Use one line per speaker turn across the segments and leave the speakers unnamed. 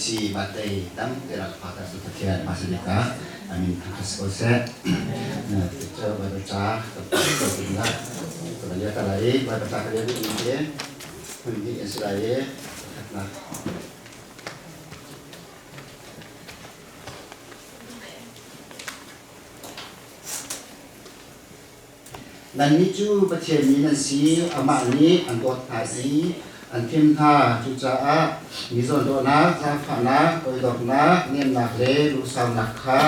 CMC Batei tam te rak fa ta su Pathian ma se ka amin thangṭhat si ko seh. Cu Baibal ca ka ka la ka lia ta lai i Baibal ca ka rel duhmi hi phun hnih an si lai i pakhatnak Nannih cu Pathian mi nan si, amah nih an dawt hna i an thim hna. Cucaah mi zawnruahnak, zaangfahnak, toidornak, nemnak le lungsaunak kha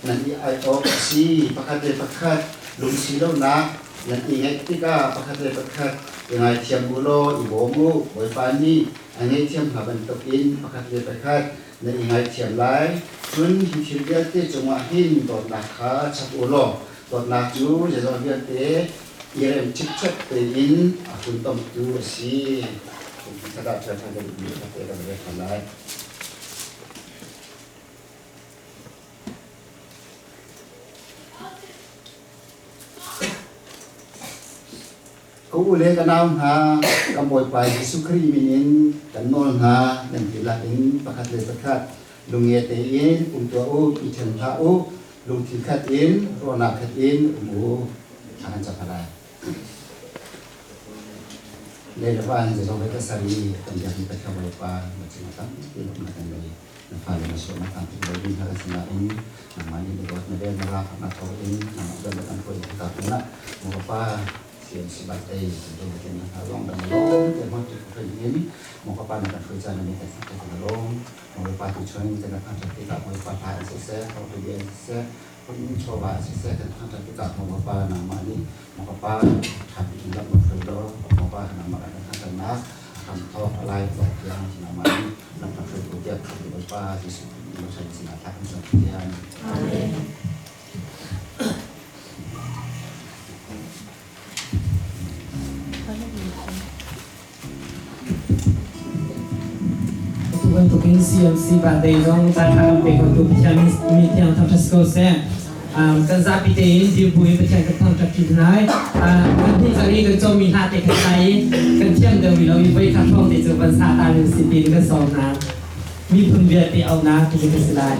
nan i aih awk a si. Pakhat le pakhat lungsi lonak nan i ngeih tikah pakhat le pakhat i ngaithiam u law i bawm u. Bawipa nih a ngaihthiam hna bantukin pakhat le pakhat nan i ngaithiam lai. Cun hi thil vialte cungah hin dawtnak kha chap u law dawtnak cu zeizong vialte i rem cikcek tein a funtomtu a si. Khat ah ṭhial ṭhan kan duhmi kha te kan rel ṭhan lai. Ka u le ka nau hna, kan Bawipa Jesuh Khrih min in kan nawl hna, nan dihlak in pakhat le pakhat lungnge tein um tuah u, i ṭhen hlah u, lungthin khat in, ruahnak khat in um u. Thla kan cam hna lai. Lei le van zeizong vialte ser i kan biakmi Pathian Bawipa na cungah tampi lawmhnak kan ngei. Na fale na sualnak tampi lo ding hna kan sinain nangmah nih na dawt na vel na lak na tho in nangmah bel na kan hruai hna ta maw ka pa CMC birthday kan tu kan na long dan long te mo tu hruai in maw ka pa na kan hruai caan ni kan sak te long maw ka pa tu chuan kan na phan te ka maw pa pa se se ko tu bien se kun chowa se se kan phan te ka maw ka pa nangmah nih maw ka pa tha pi in lam hruai lo maw pa nangmah kan phan na kan thawk alai tok tiang nangmah nih lam kan hruai ko tiah Bawipa Jesuh Khrih min in sinah thla kan cam Pathian.
Amen.
Atu bantukin CMC birthday zong caan ṭha kan pe khotu Pathian mi thiang thangṭhat si ko seh. Kan zapi tein dirbu in Pathian kan thangṭhat ṭi lai. Kan hnu cang i kan comi hla te khat lai i kan thiam deuh rih lo i voi khat hrawng te cu van sa ta ning si tiin kan sawm hna. Miphun vialte auhnak ti kan si lai.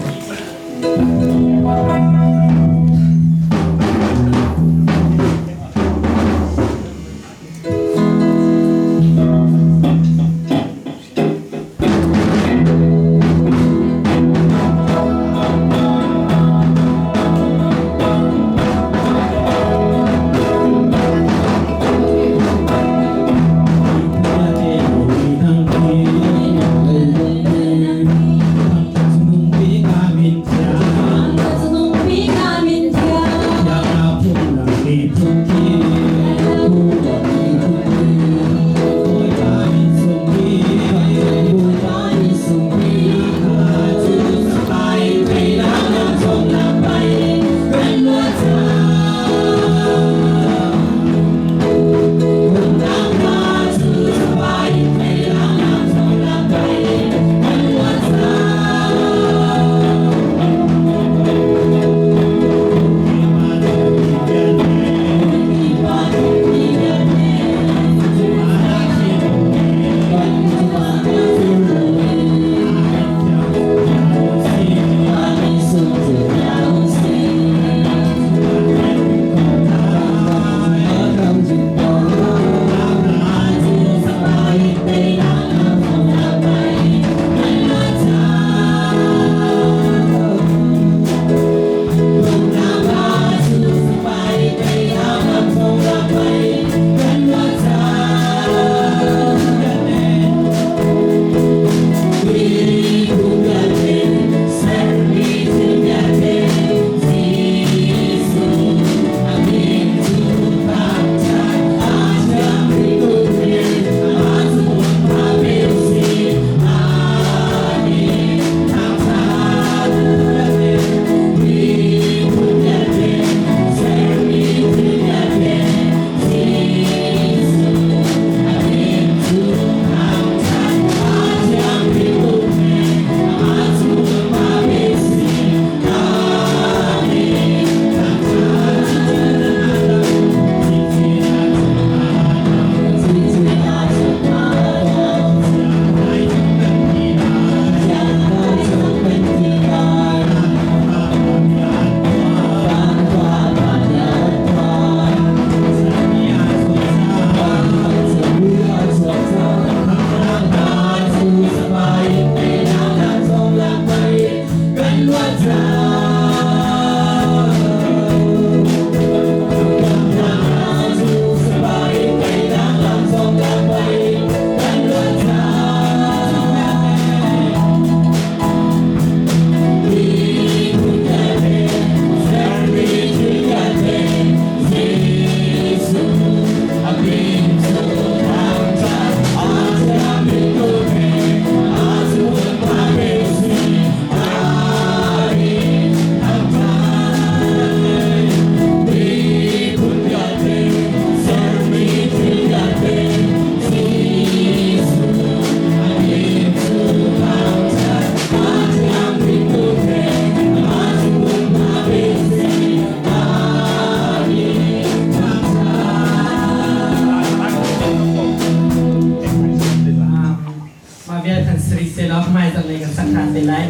sak ṭhan te lai.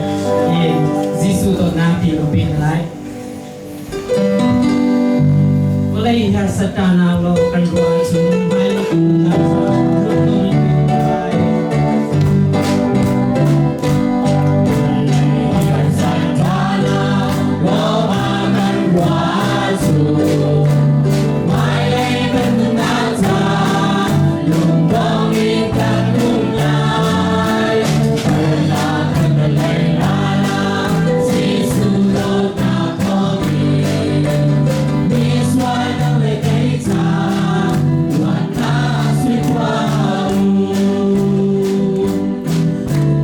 I Jesuh dawtnak ti kan pek lai. Vawlei harsat ṭahnak lo kan ruah ahcun hmailei kan nunnak caah lungdong in kan um lai.
Vawlei harsat ṭahnak lo kan ruah ahcun hmailei kan nunnak caah lungdong in kan um lai. Harnak kan vawlei hlan Jesuh dawtnak thawngin misual nang le kei ca luatnak sui khua u.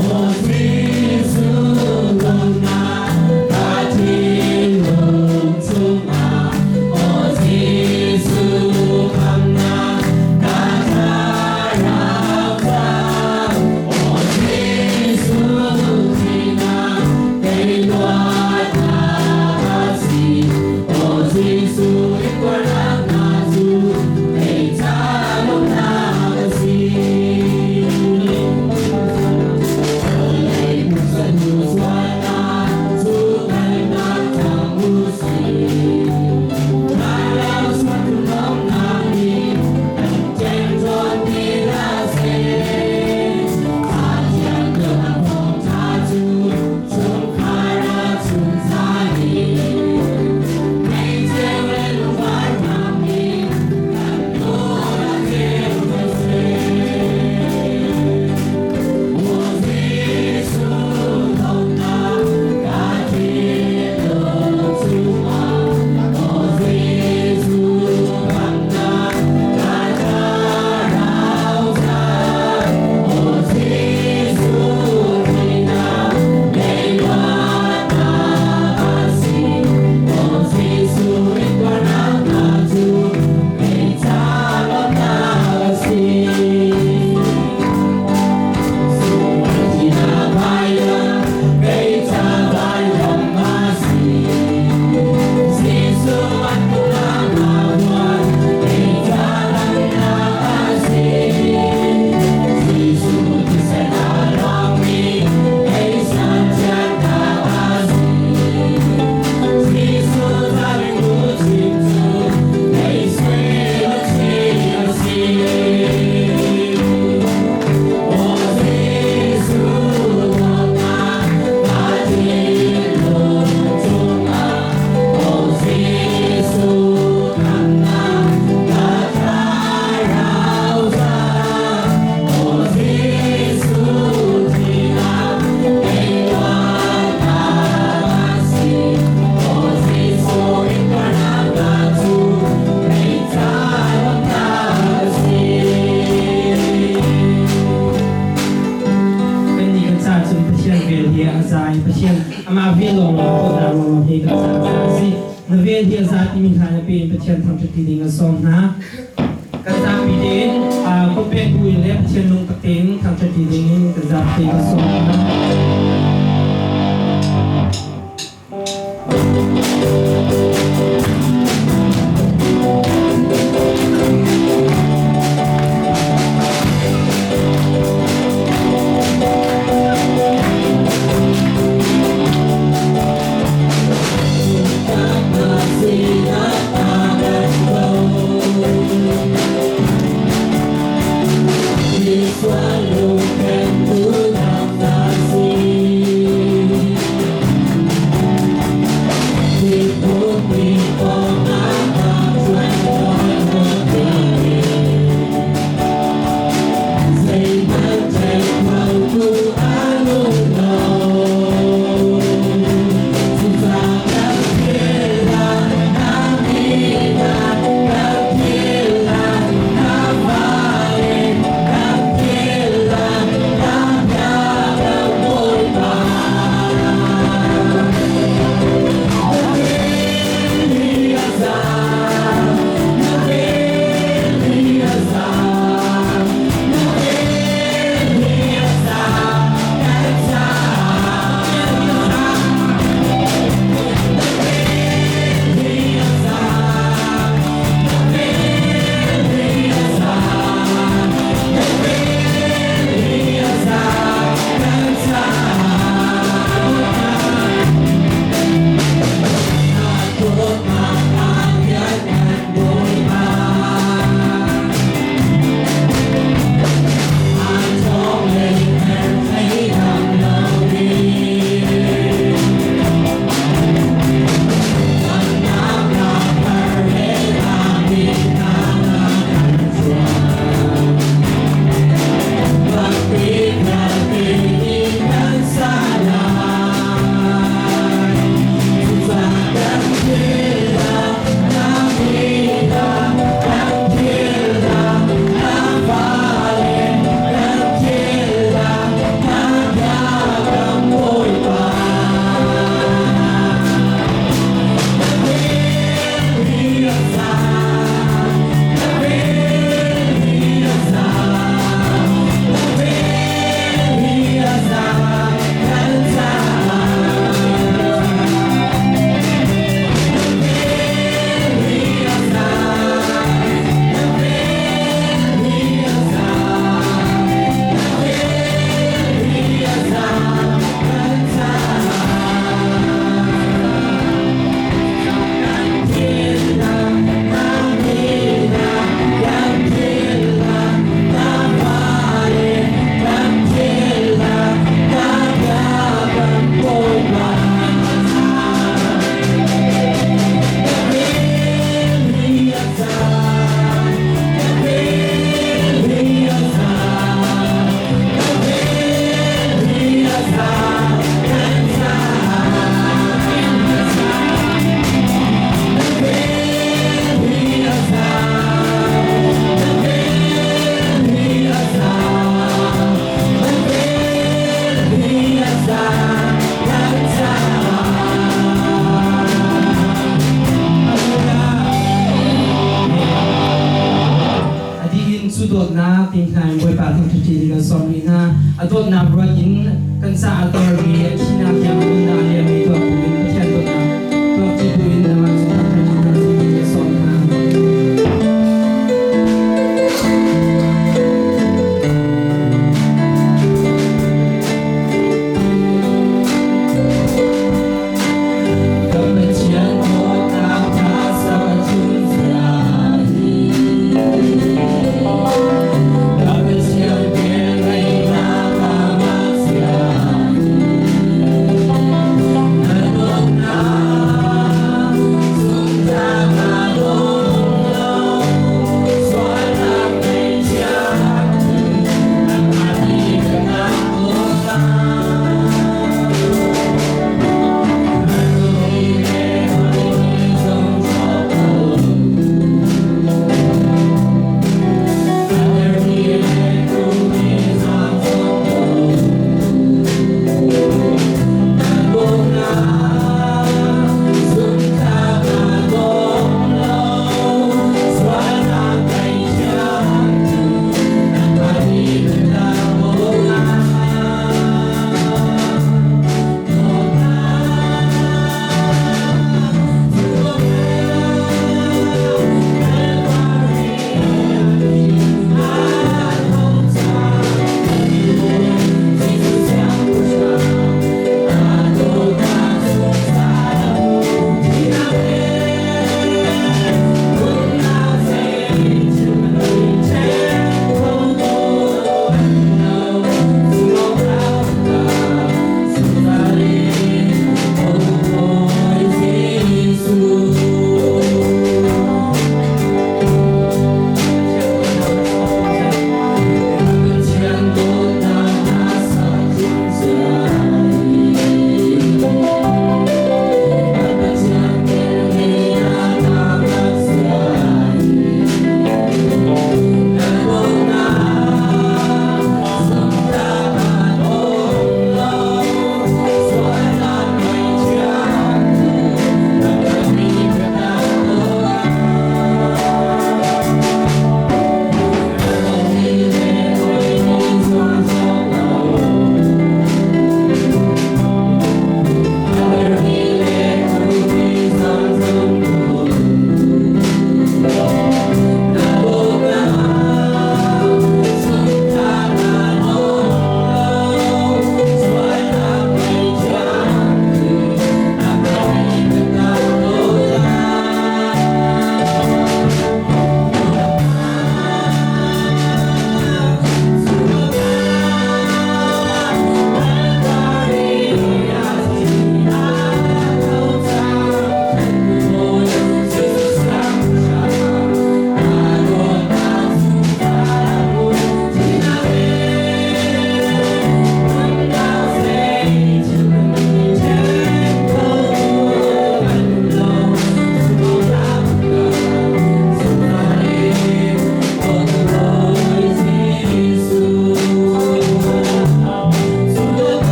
Aw Jesuh dawtnak ka thinlung chungah, Aw Jesuh khamnak ka thlarau ca, Aw Jesuh thihnak kei luatnak a si, Aw Jesuh intuarnak hna cu kei ca lawmhnak a si. Vawlei pumsa sualnak cu ngalnak cang u sih. Thlarau sual lawmhnak nih kan ṭemṭawn ti hlah seh. Pathian dawtnak thawngṭha cu chungkhar ah chuncha nih meicheu le lungvarnak nih kan nawl a ceu seh. Aw Jesuh dawtnak ka thinlung chungah, Aw Jesuh khamnak ka thlarau ca, Aw Jesuh thihnak kei luatnak a si, Aw Jesuh intuarnak hna cu kei ca lawmhnak a si. Sual thihnak vailam kei ca vailam a si. Jesuh an tuahnak huan kei ca damnak a si. Jesuh thisen a luangmi kei san thiannak a si. Jesuh zaangbu chim cu kei sui luchin a si. Aw Jesuh dawtnak ka thinlung chungah, Aw Jesuh khamnak ka thlarau ca, Aw Jesuh thihnak kei luatnak a si, Aw Jesuh intuarnak hna cu kei ca lawmhnak a si.
Kannih kan caah cun Pathian vel hi a za i Pathian amah vel lawnglawng dawtnak lawnglawng hi kan caah a si. Na vel hi a za timi hna na pe in Pathian thangṭhat ti ding a sawm hna. Kan zapi tein kawpek bu in le Pathian lungtak tein thangṭhat ti ding in kan zapi tein a sawm hna.
Misual lungkhen tu nak na si.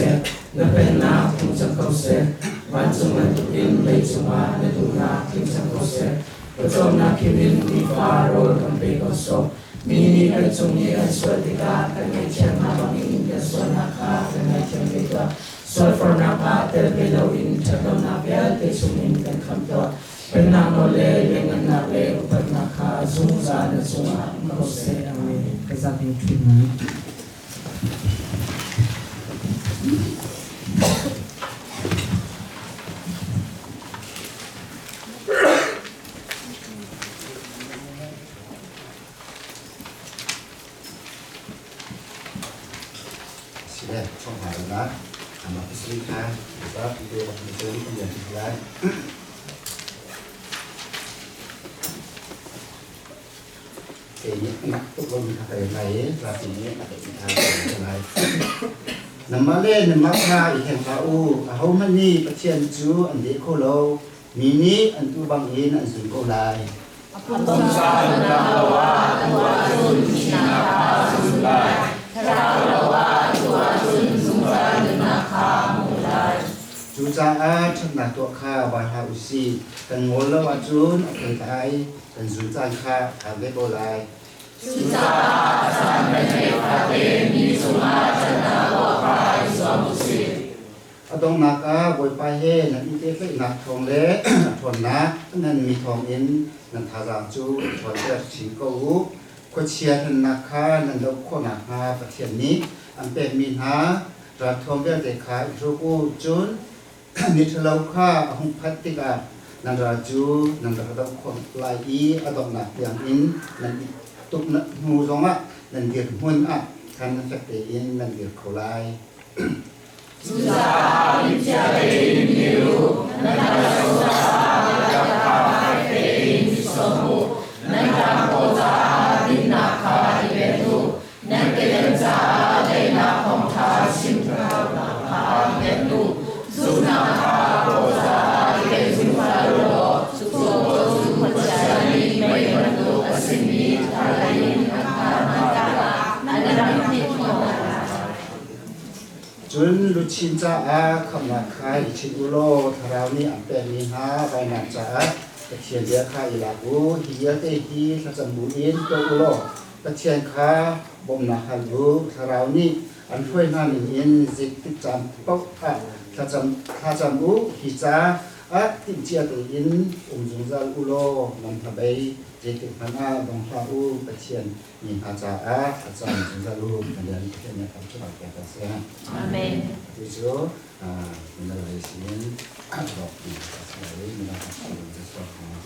seh, na Pennak hung cang ko seh. Vancung bantukin leicung ah na duhnak tling cang ko seh. Pawcawmnak khim in nifa rawl kan pe ko sawh. Mi nih kan cung i an sual tikah kan ngaihthiam hna bangin kan sualnak kha kan ngaithiam ve tuah. Sualfornak ah tel ve loin ṭhatlonak vialte chungin kan khamh tuah. Pennak nawl le lianngannak le upatnak kha zungzal na cungah um ko seh.
Amen. Ka zapi ṭhut ngai.
Sile chawngha na ama pasali kha ba te ba te kan ya ti lai. Nangmah le nangmah kha i hleng hlah u. Ahohmanh nih Pathian cu an deh kho lo. Mi nih an tuh bangin an zun ko lai. Cucaah ṭhatnak tuah kha vai hlah u sih. Kan ngol lo ahcun a thei lai. Kan zun caan kha a phan ve ko lai.
Cucaah caan kan ngeih fate mi cungah ṭhatnak tuah kha i zuam u sih.
A donghnak ah Bawipa he nan i pehtlaihnak thawng le a ṭhawnnak nan mi thawngin nan thazaang cu i ṭhawnter chin ko u. Khuachia hlennak kha nan doh khawh nakhnga Pathian nih an pekmi hna ralthuam vialte kha i hruk u. Cun Mi ṭhalo kha a hung phanh tikah nan ral cu nan rak doh khawh lai i a donghnak tiangin nan i tuk hnu zongah nan dirhmun ah khan fek tein nan dir kho lai.
Cucaah timhcia tein dir u, nan kalso caah biatak kha fek tein i sawm u, nan ṭangphaw caah dinnak kha i bet u, Nan kedan caah daihnak thawngṭha chimhnak kha i ken u. Zumhnak kha paw caah i ken zungzal u law cu paw cu khuachia nih mei bantuk a simi thal in an thah hna tikah an rak hnit khawh hna lai.
Cun luchin caah khamhnak kha i chinh u law Thlarau nih an pekmi hna vainam caah Pathian bia kha i lak u. Hi vialte hi thlacam buin tuah u law Pathian kha bawmhnak hal u. Thlarau nih an hruai hna ningin zeitik caan paoh ah thlacam u. Hi ca ah timhcia tein um zungzal u law nan hnabei zeitik hmanh ah dong hlah u. Pathian mi hna caah thlacam zungzal u. Pathian nih a kan ṭhat pek ko seh.
Amen.
Atu cu mino lei sinin dawk ti a si lai i mino kha a chuak hnga.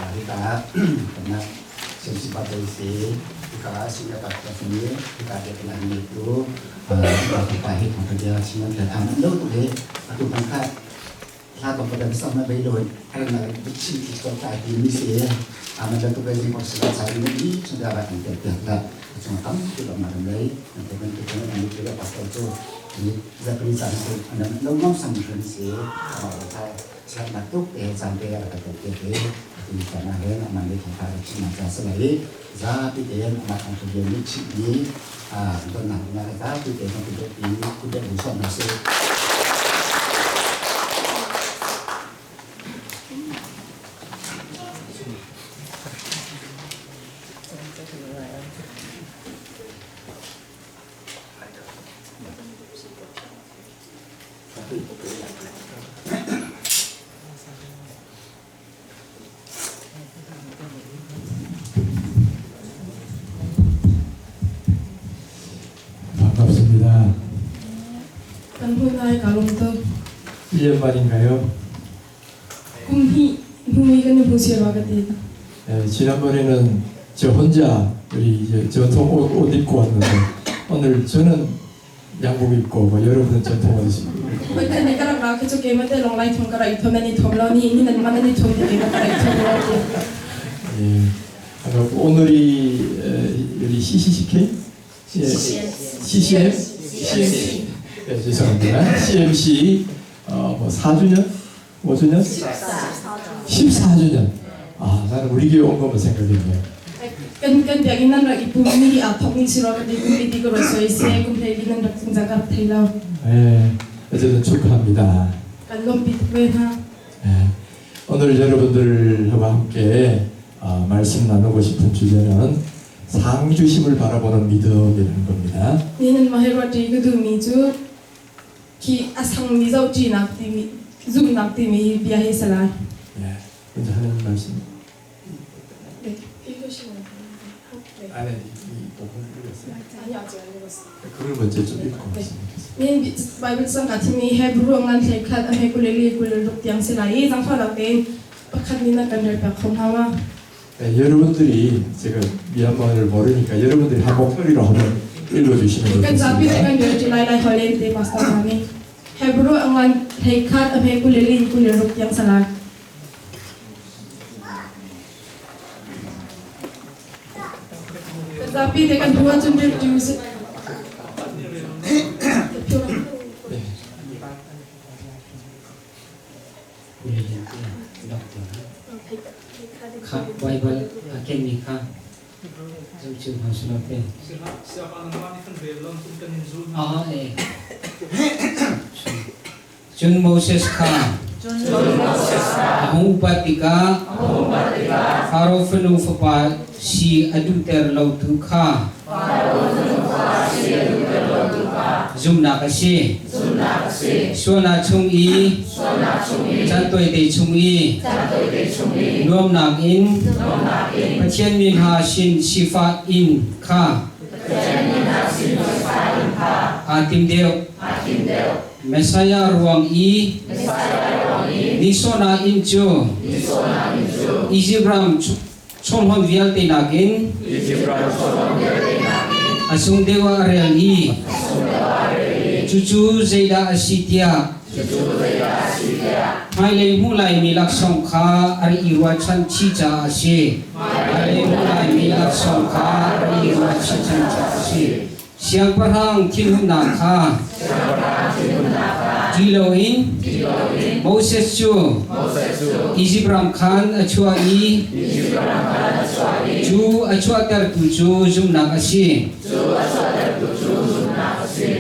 Hika kana CMC Party si hika senior pastor sini hika dia kena itu pa hi thong dia sini dan aman lo tu he atu bangka la ko pada sama bai lo karena bici ti ko ta di mi si aman lo tu bai ni ko sila sa ini ni sudah ba kan dia la cuma tam tu lo ma dai nanti kan tu kan ni tu pastor tu ni zakri sa tu anan lo ngam sam si ma sa tuk te chan te ka te te te ti kana he na man le tha chi na cha sa lai za ti te na kan tu ye ni chi ni a don na na za ti te na ku te ti ku te bu so na se.
반갑습니다.
Kan hmuh lai ka lawm tuk.
1년 만인가요?
Kum hnih hnu i kan i hmu sia rua ka ti.
예, 지난번에는 저 혼자 우리 이제 전통 옷 입고 왔는데 오늘 저는 양복 입고 뭐 여러분은 전통 옷 입고
Voikhat ni ka rak ra khi cu keimah te lawng lai thawng ka rak i thawm nan i thawm lo ni ni nan mah nan i thawm ti keimah ka rak i thawm lo ti.
예, 반갑고 오늘이 우리 CCCK? 예, CCM? CMC. 네, 죄송합니다. CMC 뭐 4주년? 5주년? 14주년. 아, 나는 우리 교회 온 것만 생각했네요.
Kan kan biakinn nan rak i pum ni hi aa thawk ni si rua ka ti kum li ti ka ruat suai seh kum 14 nan rak tlung cang ka rak thei lo.
예, 어쨌든 축하합니다.
Kan lawmhpi tuk ve hna.
예, 오늘 여러분들과 함께 말씀 나누고 싶은 주제는 상주심을 바라보는 믿음이라는 겁니다.
Ni nan mah hi ruat ṭi ka duhmi cu khi a sangmi zohṭinak timi zumhnak timi hi bia hi si lai.
예, 먼저 하나님 말씀.
네, 읽으시면 됩니다.
안에 이 부분을 읽었어요.
아니 아직 안 읽었어요.
그걸 먼저 좀 읽고 왔으면 좋겠어요.
Ni Bible sang ka thimi Hebrew ngan thlei khat a he kuleli kuleluk tiang si lai i zangfah tein pakhat ni na kan rel piak kho hnga ma?
네, 여러분들이 제가 미얀마어를 모르니까 여러분들이 한 목소리로 한번 읽어주시면
Kan zapi te
좋겠습니다.
kan rel ṭi lai lai holh te pastor hna nih Hebrew ngan thlei khat a he kuleli kuleluk tiang si lai. Kan zapi te kan hua cun rel ṭi usih.
Kha Bible a kenmi kha zohchun hna sulaw te. Ah, eh. Cun Moses kha a hung upat tikah Faro fanu fapa si a duhter lotu kha zumhnak a si. Sualnak chung i cantawite chung i nuamnak in Pathian mi hna sin sifah in kha aa tim deuh. Messiah ruang i nihsawhnak inn cu Izipt ram chawhrawn vialte nakin a sung deuh ah a rel i cucu zeidah a si tiah hmailei hmuh laimi laksawng kha a rak i ruahchan chih caah a si. Hmailei hmuh laimi laksawng kha a rak i ruahchan caah a si. Siangpahrang thinhunnak kha ṭih loin Moses cu Izipt ram khan a chuah i cu a chuahtertu cu zumhnak a si.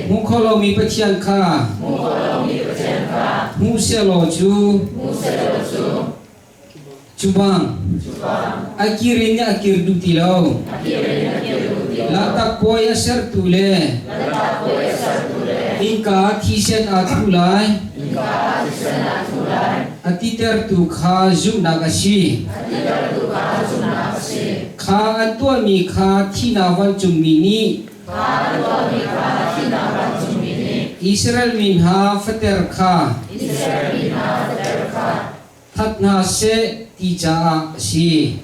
Hmuh kho lomi Pathian kha hmu sehlaw cu Cu bang a kir in a kir duh ti lo. Lanhtak puai a sertu le innka thisen aa thuh lai a titertu kha zumhnak a si. Kha an tuahmi kha thihnak vancungmi nih Israel mi hna fater kha that hna seh. ti caah a si.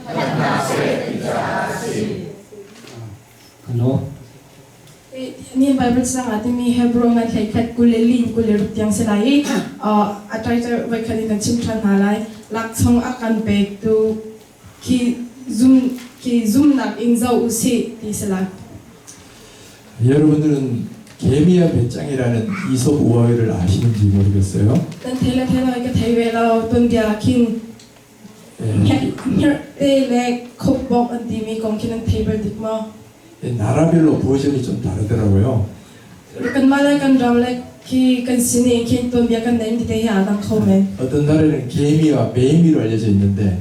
Hello.
Ni Bible sang ah timi Hebrew ngan hlei khat 22 in 26 tiang si lai i a title voi khat in kan chim ṭhan hna lai. Lakchong a kan pektu khi zum khi zumnak in zoh u sih ti si lai.
여러분들은 개미와 배짱이라는 이솝 우화를 아시는지 모르겠어요.
Nan thei le thei lo ka thei ve lo tuanbia khin
예,
hngerhte le khopbok an timi kong khi nan thei bal dik maw?
예, 나라별로 버전이 좀 다르더라고요.
Kanmah le kan ram le khi kan sining khin tuanbia kan neim ti te hi aa dang kho men.
어떤 나라는 개미와 매미로 알려져 있는데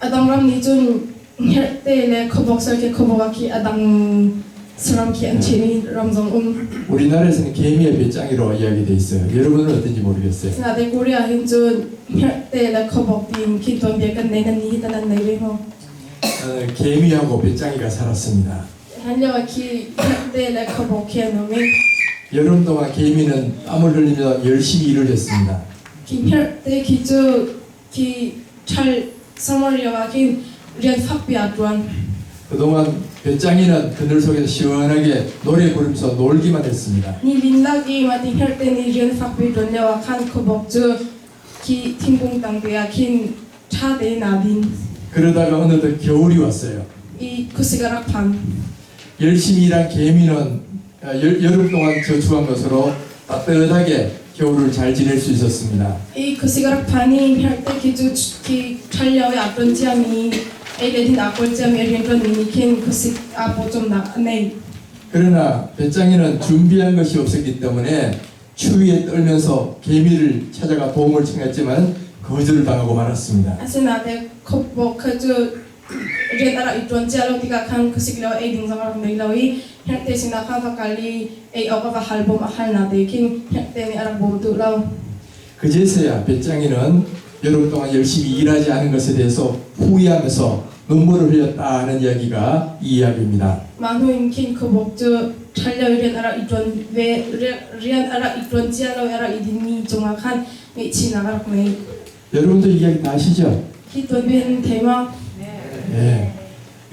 A dang ram nih cun hngerhte le khuabok sal khi khuabok ah khi a dang saram khi an ṭhehmi ram zong um.
우리나라에서는 개미와 배짱이로 이야기돼 있어요. 여러분은 어떤지 모르겠어요.
Asinain Korea hin cun hngerhte le khuabok tiin khi tuanbia kan nei nan nih hi tan an nei ve maw?
개미하고 배짱이가 살았습니다.
Hlan lio ah khi hngerhte le khuabok khi an um i
여름 동안 개미는 땀을 흘리며 열심히 일을 했습니다.
khi hngerhte khi cu khi ṭhal summer lio ah khin rian fakpi aa ṭuan.
그동안 배짱이는 그늘 속에서 시원하게 노래 부르면서 놀기만 했습니다.
Ni lin lak i mah ti hngerhte nih rian fakpi ṭuan lio ah khan khuabok cu khi thingkung tang te ah khin ṭha tein aa din.
그러다가 어느덧 겨울이 왔어요.
I khuasik a rak phan.
열심히 일한 개미는 여름 동안 저축한 것으로 따뜻하게 겨울을 잘 지낼 수 있었습니다.
I khuasik a rak phan i hngerhte khi cu khi ṭhal lio i aa ṭuan ciami ei le din aa kawl ciami a rianṭuanmi nih khin khuasik aa pawcawmnak a nei.
그러나 배짱이는 준비한 것이 없었기 때문에 추위에 떨면서 개미를 찾아가 도움을 청했지만 거절을 당하고 말았습니다.
Asinain khuabok kha cu rian a rak i ṭuan cia lo tikah khan khuasik lio ei ding zong a rak nei lo i hngerhte sinah khan va kal i ei awk a va hal bawm a halnak te khin hngerhte nih a rak bawm duh lo.
그제서야 배짱이는 여름 동안 열심히 일하지 않은 것에 대해서 후회하면서 눈물을 흘렸다는 이야기가 이 이야기입니다.
Mah hnu in khin khuabok cu ṭhal lio i rian a rak i ṭuan ve rian a rak i ṭuan cia lo i a rak i dinmi cungah khan ngaihchihnak a rak ngei.
여러분도 이 이야기 다 아시죠?
Hi tuanbia nan thei maw?
예.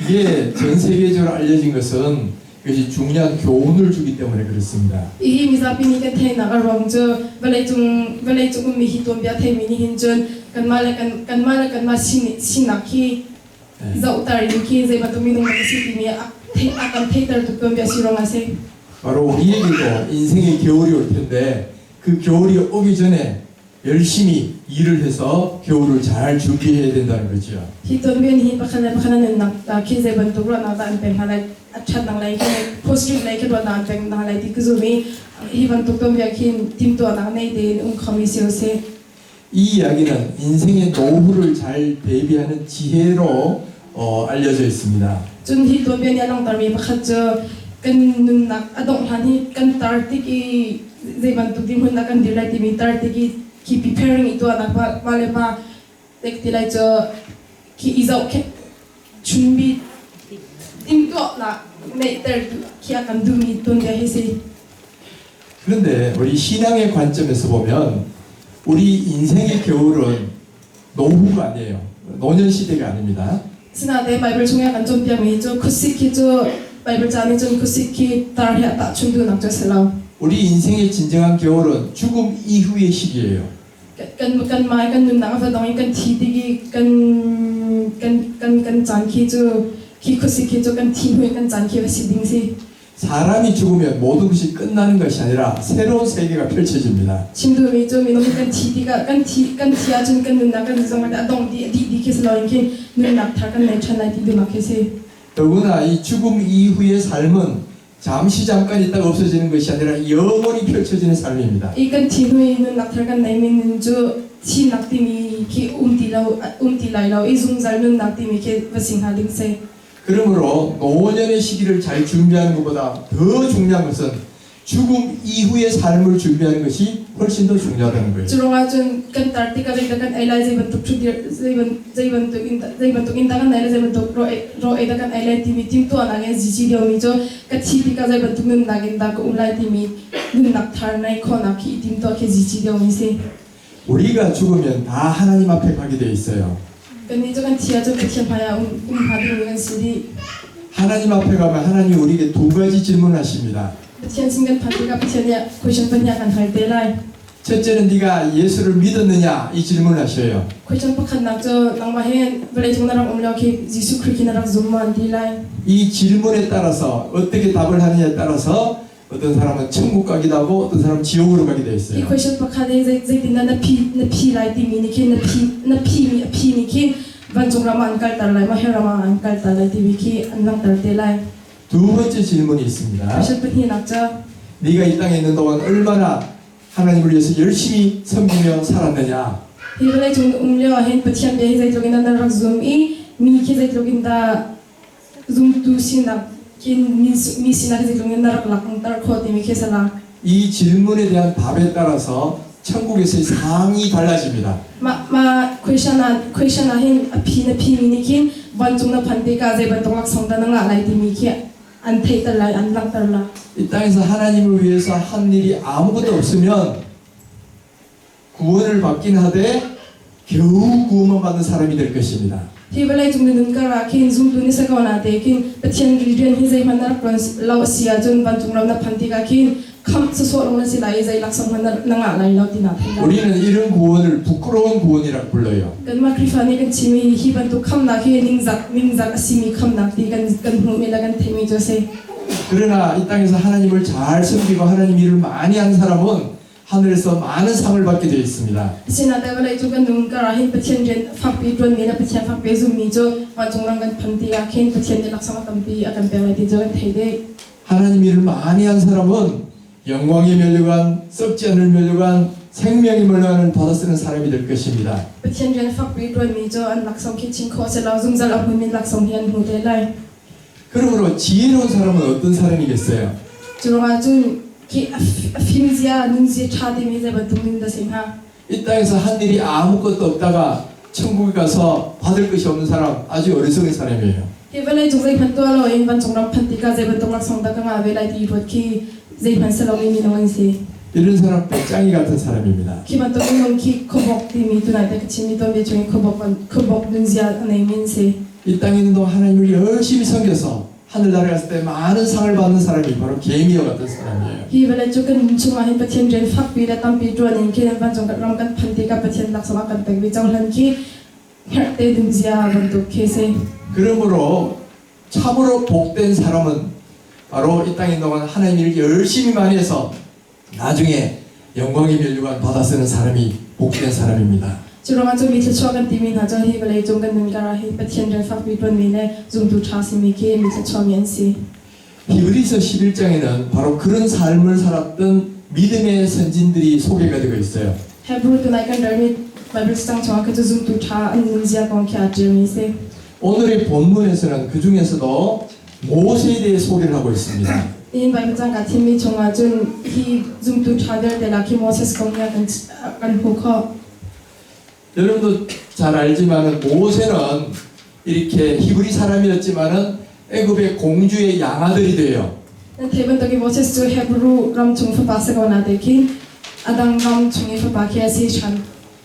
이게 전 세계적으로 알려진 것은 이것이 중요한 교훈을 주기 때문에 그렇습니다.
Hihi mizapi nih kan theihnak a ruang cu vawleicung vawleicung ummi hi tuanbia theimi nih hin cun kanmah le kan kanmah le kanmah sin sinak hi
예.
zohter in khi zei bantuk minung dah ka si timi a theih a kan theihter tuk tuanbia si ruang ah a si.
바로 우리에게도 인생의 겨울이 올 텐데 그 겨울이 오기 전에 열심히 일을 해서 겨울을 잘 준비해야 된다는 거죠.
Hi tuanbia nih hin pakhat le pakhat an nunnak khi zei bantuk ruahnak dah an pek hna lai, a ṭhatnak lei khi positive lei khi ruahnak an pek hna lai ti ka zum i hi bantuk tuanbia khin timhtuahnak nei tein um khomi si usih.
이 이야기는 인생의 노후를 잘 대비하는 지혜로 알려져 있습니다.
Cun hi tuanbia nih a langhtermi pakhat cu kan nunnak a dongh hlan hi kan tar tik i zei bantuk dirhmun dah kan dir lai timi tar tik i khi preparing i tuahnak pa le pa tek ti lai cu khi i zohkhenh chunbi timhtuahnak neihter khi a kan duhmi tuanbia hi si.
그런데 우리 신앙의 관점에서 보면 우리 인생의 겨울은 노후가 아니에요. 노년 시대가 아닙니다.
Sinain Bible chungah kan cawnpiakmi cu khuasik hi cu Bible ca nih cun khuasik hi tar he a tahchunh duhnak cu a si lo.
우리 인생의 진정한 겨울은 죽음 이후의 시기예요.
Kan kanmah kan nunnak a va dong i kan thi tik i kan kan kan kan caan khi cu khi khuasik khi cu kan thi hnu i kan caan khi va si ding si.
사람이 죽으면 모든 것이 끝나는 것이 아니라 새로운 세계가 펼쳐집니다.
Chim duhmi cu minung hi kan thi tikah kan thi kan thi ahcun kan nunnak kan zeizong a dong dih a dih dih khi si loin khin nunnak thar kan nei ṭhan lai ti duhnak khi si.
더구나 이 죽음 이후의 삶은 잠시 잠깐 있다가 없어지는 것이 아니라 영원히 펼쳐지는 삶입니다.
I kan thi hnu i nunnak thar kan neimi nun cu thihnak timi khi um ti lo um ti lai lo i zungzal nunnak timi khi va si hnga ding si.
그러므로 노년의 시기를 잘 준비하는 것보다 더 중요한 것은 죽음 이후의 삶을 준비하는 것이 훨씬 더 중요하다는 거예요.
Cu ruangah cun kan tar tikah zeidah kan ei lai, zei bantuk ṭhutdir, zei zei bantuk in zei bantuk in dah kan ei lai, zei bantuk raw ei raw ei dah kan ei lai timi timhtuahnak in zizi liomi cu ka thi tikah zei bantuk nunnak in dah ka um lai timi nunnak thar nei khawhnak khi i timhtuah khi zizi liomi si.
우리가 죽으면 다 하나님 앞에 가게 돼 있어요.
Kannih cu kan thi ahcun Pathian hmaiah um um hnga dingmi kan si dih.
하나님 앞에 가면 하나님이 우리에게 두 가지 질문하십니다.
Pathian sin kan phak tikah Pathian nih question pahnih a kan hal te lai.
첫째는 네가 예수를 믿었느냐 이 질문하셔요.
Question pakhatnak cu nangmah he vawleicung na rak um lio khi Jesuh Khrih khi na rak zum maw an ti lai.
이 질문에 따라서 어떻게 답을 하느냐에 따라서 어떤 사람은 천국 가기도 하고 어떤 사람은 지옥으로 가게 돼
Hi
있어요.
question pakhat hi zei zeitindah na phi na phi lai timi nih khin na phi na phimi a phi nih khin vancung ram ah an kalter lai maw hell ram ah an kalter lai timi khi an langhter te lai.
두 번째 질문이 있습니다.
Question pahnihnak cu
네가 이 땅에 있는 동안 얼마나 하나님을 위해서 열심히 섬기며 살았느냐?
Hi vawleicung na um lio ahhin Pathian bia hi zeitluk in dah na rak zum i mi khi zeitluk in dah zumtu sinak in mi mi sinak hi zeitluk in na rak langhter khawh timi khi a si la.
이 질문에 대한 답에 따라서 천국에서의 상이 달라집니다.
Mah mah question ah question ah hin a phi na phimi nih khin vancung na phan tikah zei bantuk laksawng dah na ngah lai timi khi an theihter lai, an langhter lai.
이 땅에서 하나님을 위해서 한 일이 아무것도 없으면 구원을 받긴 하되 겨우 구원만 받는 사람이 될 것입니다.
Hi vawleicung na nun kar ah khin zumtu ni si ko na te khin Pathian rian hi zeihmanh na rak ṭuan lo a si ahcun vancung ram na phan tikah khin khamh sawsawh lawng na si lai i zei laksawng hmanh na na ngah lai lo ti naa theih lai.
우리는 이런 구원을 부끄러운 구원이라고 불러요.
Kanmah Khrihfa nih kan chimmi hi bantuk khamnak hi ningzak ningzak a simi khamnak ti kan kan hmuhmi le kan theihmi cu a si.
그러나 이 땅에서 하나님을 잘 섬기고 하나님 일을 많이 한 사람은 하늘에서 많은 상을 받게 되어 있습니다.
Asinain vawleicung kan nun kar ah hin Pathian rian fakpi ṭuanmi le Pathian fakpi zummi cu vancung ram kan phan tikah khin Pathian nih laksawng a tampi a kan pek lai ti cu kan theih dih.
하나님 일을 많이 한 사람은 영광의 면류관, 썩지 않을 면류관, 생명의 면류관을 받아 쓰는 사람이 될 것입니다.
Pathian rian fakpi ṭuanmi cu an laksawng khi chim khawh a si lo, zungzal a hmunmi laksawng hi an hmu te lai.
그러므로 지혜로운 사람은 어떤 사람이겠어요?
Cu ruangah cun khi a fimzia, nunzia ṭha timi zei bantuk nun dah si hnga?
이 땅에서 한 일이 아무것도 없다가 천국에 가서 받을 것이 없는 사람 아주 어리석은 사람이에요.
Hi vawleicung zeihmanh tuah loin vancung ram phanh tikah zei bantuk laksawng dah ka ngah ve lai ti ruat khi zeihmanh si lomi minung an si.
이런 사람 배짱이 같은 사람입니다.
Khi bantuk minung khi khuabok timi tunai te ka chimmi tuanbia chung i khuabok khuabok nunzia a neimi an si.
이 땅에 있는 동안 하나님을 열심히 섬겨서 하늘나라에 갔을 때 많은 상을 받는 사람이 바로 개미와 같은 사람이에요.
Hi vawlei cu kan nun chungah hin Pathian rian fakpi le tampi ṭuan in khin vancung ram kan phanh tikah Pathian laksawng a kan pekmi cohlan khi hngerhte nunzia bantuk khi a si.
그러므로 참으로 복된 사람은 바로 이 땅에 있는 동안 하나님 일을 열심히 많이 해서 나중에 영광의 면류관 받아 쓰는 사람이 복된 사람입니다.
Cu ruangah cu mi thluachuah kan timi hna cu hi vawlei cung kan nun karah hi Pathian rian fakpi ṭuanmi le zumtu ṭha simi khi mi thluachuahmi an si.
히브리서 11장에는 바로 그런 삶을 살았던 믿음의 선진들이 소개가 되고 있어요.
Hebrew tunai kan relmi Bible cacang chungah khi cu zumtu ṭha an nunzia kong khi aa ṭialmi a si.
오늘의 본문에서는 그 중에서도 모세에 대해 소개를 하고 있습니다.
Nihin Bible cang kaa thimmi chungah cun hi zumtu ṭha vialte lak hi Moses kong hi a kan kan hmuh khawh.
여러분도 잘 알지만은 모세는 이렇게 히브리 사람이었지만은 애굽의 공주의 양아들이 돼요.
Nan theih bantukin Moses cu Hebrew ram chung fapa si ko na te khin a dang ram chung i fapa khi a si ṭhan.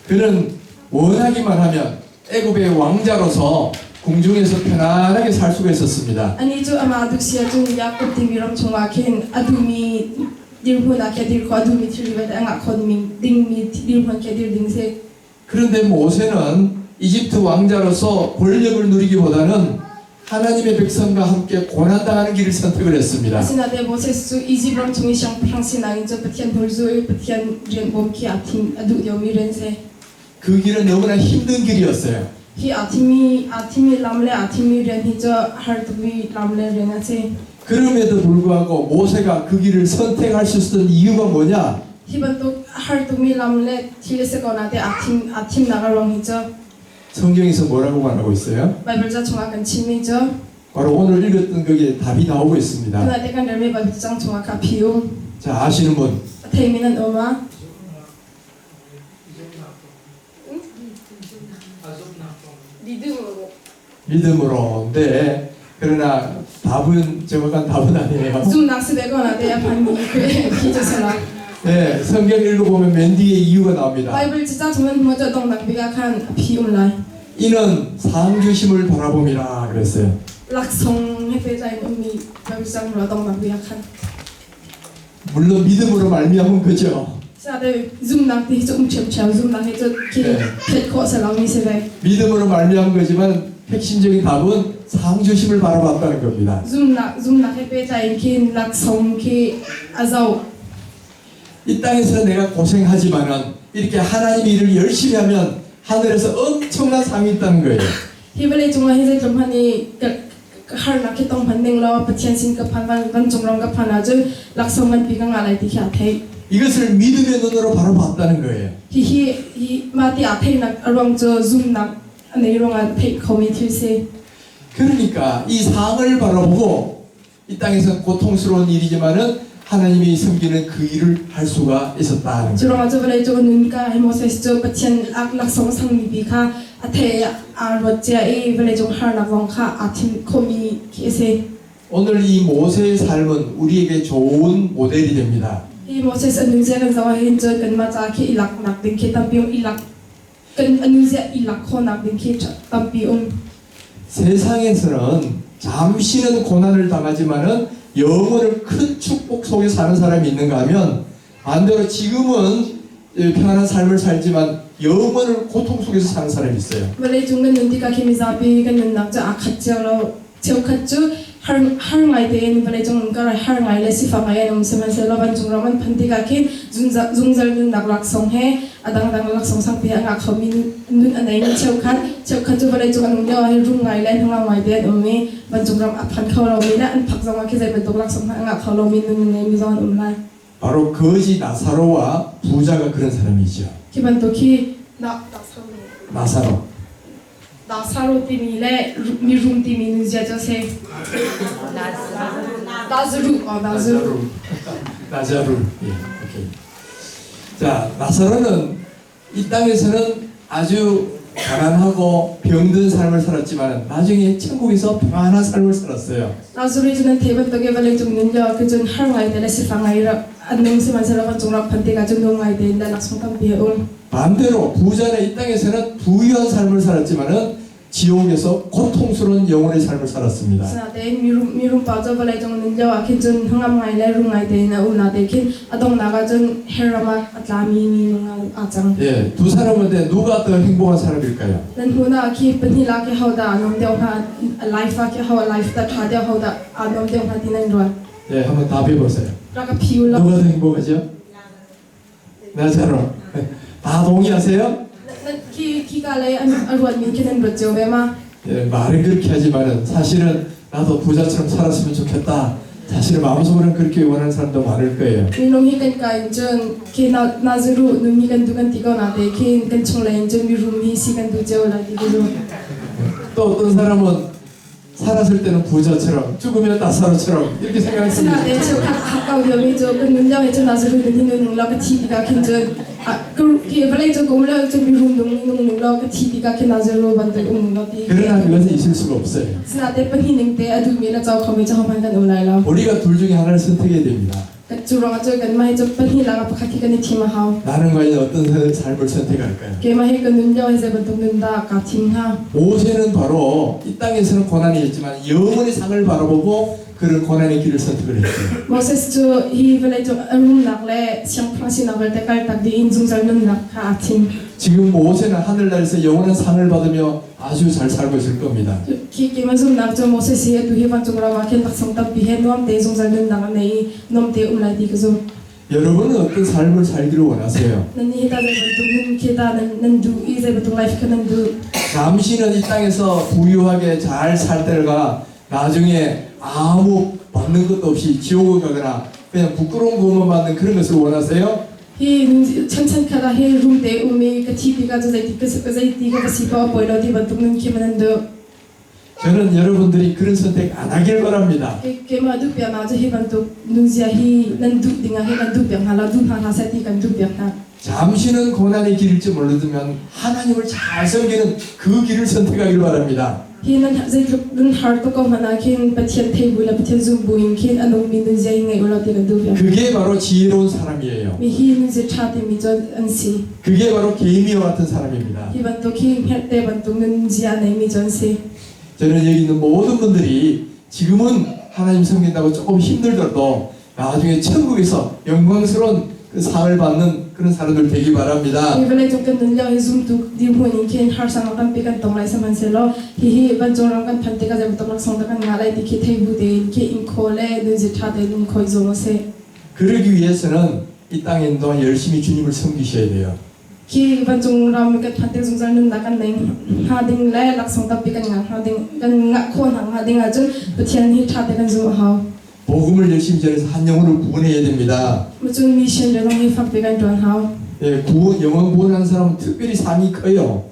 그는 원하기만 하면 애굽의 왕자로서 궁중에서 편안하게 살 수가 있었습니다.
Anih cu amah a duh si ahcun Jakob timi ram chungah khin a duhmi dirhmun ah khi a dir khawh, a duhmi thilri vialte a ngah khawh dingmi dirhmun khi a dir ding si.
그런데 모세는 이집트 왕자로서 권력을 누리기보다는 하나님의 백성과 함께 고난당하는 길을 선택을 했습니다.
Asinain Moses cu Izipt ram chung i siangpahrang sinak in cu Pathian hmurzu i Pathian rian bawm khi aa thim a duh deuhmi rian si.
그 길은 너무나 힘든 길이었어요.
Hi aa thimmi aa thimmi lam le aa thimmi rian hi cu a har tukmi lam le rian a si.
그럼에도 불구하고 모세가 그 길을 선택할 수 있었던 이유가 뭐냐?
Hi bantuk a har tukmi lam le thil a si ko nain aa thim aa thimnak a ruang hi cu
성경에서 뭐라고 말하고 있어요?
Baibal ca chungah kan chimmi cu
바로 오늘 읽었던 거기에 답이 나오고 있습니다.
tunah te kan relmi Baibal cang chungah kha phi um.
자, 아시는 분?
A theimi nan um ah? 믿음으로.
믿음으로. 네. 그러나 답은 정확한 답은 아니에요.
Zumhnak si ve ko na te a phanmi khi cu si lo.
네, 성경 읽어보면 맨 뒤에 이유가 나옵니다.
Baibal ca chung nan hmuh cu dongnak bik ah khan a phi um lai.
이는 상 주심을 바라봄이라 그랬어요.
Laksawng he pehtlai in ummi Bible cang rua donghnak bik ah khan.
물론 믿음으로 말미암은 거죠.
Sinain zumnak ti hi cu um ṭhiamṭhiam zumnak hi cu khi phet khawh si lomi si ve.
믿음으로 말미암은 거지만 핵심적인 답은 상 주심을 바라봤다는 겁니다.
Zumnak zumnak he pehtlai in khin laksawng khi a zoh.
이 땅에서 내가 고생하지만은 이렇게 하나님 일을 열심히 하면 하늘에서 엄청난 상이 있다는 거예요.
Hi vawlei cungah hi zeitluk hmanh i ka ka harnak hi tong hmanh ning law Pathian sin ka phan van vancung ram ka phan ahcun laksawng nganpi ka ngah lai ti khi aa theih.
이것을 믿음의 눈으로 바로 봤다는 거예요.
Hihi hi mah ti aa theihnak a ruang cu zumnak a nei ruangah theih khomi thil si.
그러니까 이 상을 바라보고 이 땅에서 고통스러운 일이지만은 하나님이 섬기는 그 일을 할 수가 있었다는
Cu
거예요.
ruangah cu vawlei cu nun ka hi Moses cu Pathian ak laksawng sangmi bi kha a thei aa ruat cia i vawlei cung harnak zong kha aa thim khomi khi a si.
오늘 이 모세의 삶은 우리에게 좋은 모델이 됩니다.
Hi Moses a nunzia kan zoh ahhin cun kanmah ca khi i laknak ding khi tampi um i lak kan a nunzia i lak khawhnak ding khi tampi um.
세상에서는 잠시는 고난을 당하지만은 영원을 큰 축복 속에 사는 사람이 있는가 하면 반대로 지금은 편안한 삶을 살지만 영원을 고통 속에서 사는 사람이 있어요.
Vawlei cung kan nun tikah khi mizapi kan nunnak cu aa khat cio lo. Cheukhat cu har har ngai tein vawlei cung kar har ngai le sifak ngai an um sihmanhsehlaw vancung ram an phanh tikah khin zungzal nunnak laksawng he a dangdang laksawng sangpi a ngah khomi nun a neimi cheukhat cheukhat cu vawlei cung an um lio ah hin rum ngai le hnangam ngai te an um i vancung ram a phan kho lomi le an phak zongah khi zei bantuk laksawng hmanh a ngah kho lomi nun a neimi zong an um lai.
바로 거지 나사로와 부자가 그런 사람이죠.
Khi bantuk khi na
나사로.
Lazaro timi le mirum timi nunzia cu a si. Lazarus, oh Lazarus.
나자루. 예, 오케이. 자, 나사로는 이 땅에서는 아주 가난하고 병든 삶을 살았지만 나중에 천국에서 평안한 삶을 살았어요.
Lazarus cu nan theih bantuk i vawlei cung nun lio ah cun har ngai te le sifak ngai rak an nung sihmanhsehlaw vancung rak phanh tikah cun nuam ngai tein le laksawng tampi a um.
반대로 부자는 이 땅에서는 부유한 삶을 살았지만은 지옥에서 고통스러운 영혼의 삶을 살았습니다.
Asinain mirum mirum pa cu vawlei cung nun lio ah khin cun hnangam ngai le rum ngai tein a um natein khin a donghnak ah cun hell ram ah a tlami mi nung ah aa cang.
예, 두 사람인데 누가 더 행복한 사람일까요?
Nan hmun ah khi pahnih lak khi hodah aa nuam deuh hnga? A life ah khi ho a life dah ṭha deuh hodah aa nuam deuh hnga ti nan ruat?
예, 한번 답해 보세요.
Rak ka phi u law.
누가 더 행복하죠? 나사로. 다 동의하세요?
Nan khi khi ka lei an a ruatmi khi nan ruat cio ve ma?
예, 말은 그렇게 하지만은 사실은 나도 부자처럼 살았으면 좋겠다. 사실은 마음속으로는 그렇게 원하는 사람도 많을 거예요.
Minung hi kan ka in cun khi na naziru nun hi kan duh kan ti ko na te khin kan chunglei in cun mirum hi si kan duh cio lai ti ka zumh.
또 어떤 사람은 살았을 때는 부자처럼 죽으면 나사로처럼 이렇게 생각할 수도
Asinain
있어요.
cheukhat a hakkau deuhmi cu kan nun lio hi cun naziru nun hi nun lo ka thi tikah khin cun ki vawlei cu ka um lio cun mirum nung nung nung lo ka thi tikah khin naziru bantuk um nung lo ti.
그러나 그것은 있을 수가 없어요.
Asinain pahnih ning te a duhmi le co khomi cu hohmanh kan um lai lo.
우리가 둘 중에 하나를 선택해야 됩니다.
Cu ruangah cun kanmah hi cu pahnih lakah pakhat hi kan i thim a hau.
나는 과연 어떤 삶을 선택할까요?
Keimah hi ka nun lio hi zei bantuk nun dah kaa thim hnga?
모세는 바로 이 땅에서는 고난이 있지만 영원의 상을 바라보고 그런 고난의 길을 선택을 했어요.
Moses cu hi vawleicung a rumnak le siangpahrang sinak vialte kaltak dih in zungzal nunnak kha aa thim.
지금 모세는 하늘나라에서 영원한 상을 받으며 아주 잘 살고 있을 겁니다.
Khi keimah zumhnak cu Moses hi atu hi vancung ram ah khin laksawng tampi he nuam te zungzal nunnak a nei i nuam te um lai ti ka zumh.
여러분은 어떤 삶을 살기를 원하세요?
Nannih hi tah zei bantuk nun khi dah nan, nan duh i zei bantuk life kha nan duh?
잠시는 이 땅에서 부유하게 잘 살 때가 나중에 아무 받는 것도 없이 지옥을 가거나 그냥 부끄러운 것만 받는 그런 것을 원하세요?
Hi chanchan khat ah hi rum te um i ka thi tikah cu zeiti ka zeiti ka va si paoh a poi lo ti bantuk nun khi ma nan duh?
저는 여러분들이 그런 선택 안 하길 바랍니다.
Keimah duh piak nak cu hi bantuk nunzia hi nan duh dingah hi kan duh piak hna lo, duh hna hlah seh ti kan duh piak hna.
잠시는 고난의 길일지 모르지만 하나님을 잘 섬기는 그 길을 선택하길 바랍니다.
Hi nan zeitluk nan har tuk ko hmanh ah khin Pathian thei bu le Pathian zum buin khin a nungmi nunzia hi ngei ulaw ti kan duh ve.
그게 바로 지혜로운 사람이에요.
Mi hi nunzia ṭha timi cu an si.
그게 바로 개미와 같은 사람입니다.
Hi bantuk hi hngerhte bantuk nunzia a neimi cu an si.
저는 여기 있는 모든 분들이 지금은 하나님 섬긴다고 조금 힘들더라도 나중에 천국에서 영광스러운 그 상을 받는 그런 사람들 되기 바랍니다.
Hi vawleicung kan nun lio hi zumtu dirhmun in khin harsannak tampi kan tong lai sihmanhsehlaw hihi vancung ram kan phanh tikah zei bantuk laksawng dah kan ngah lai ti khi thei bu tein khi ing kho le nunzia ṭha tein um kho i zuam usih.
그러기 위해서는 이 땅에 있는 동안 열심히 주님을 섬기셔야 돼요.
Khi vancung ram kan phanh tik zungzal nunnak kan nei hnga ding le laksawng tampi kan ngah hnga ding kan ngah khawh hna hnga ding ahcun Pathian hi ṭha te kan zumh a hau.
복음을 열심히 전해서 한 영혼을 구원해야 됩니다.
Cun mission le zong hi fakpi kan ṭuan hau.
예, 구원, 영혼 구원하는 사람은 특별히 상이 커요.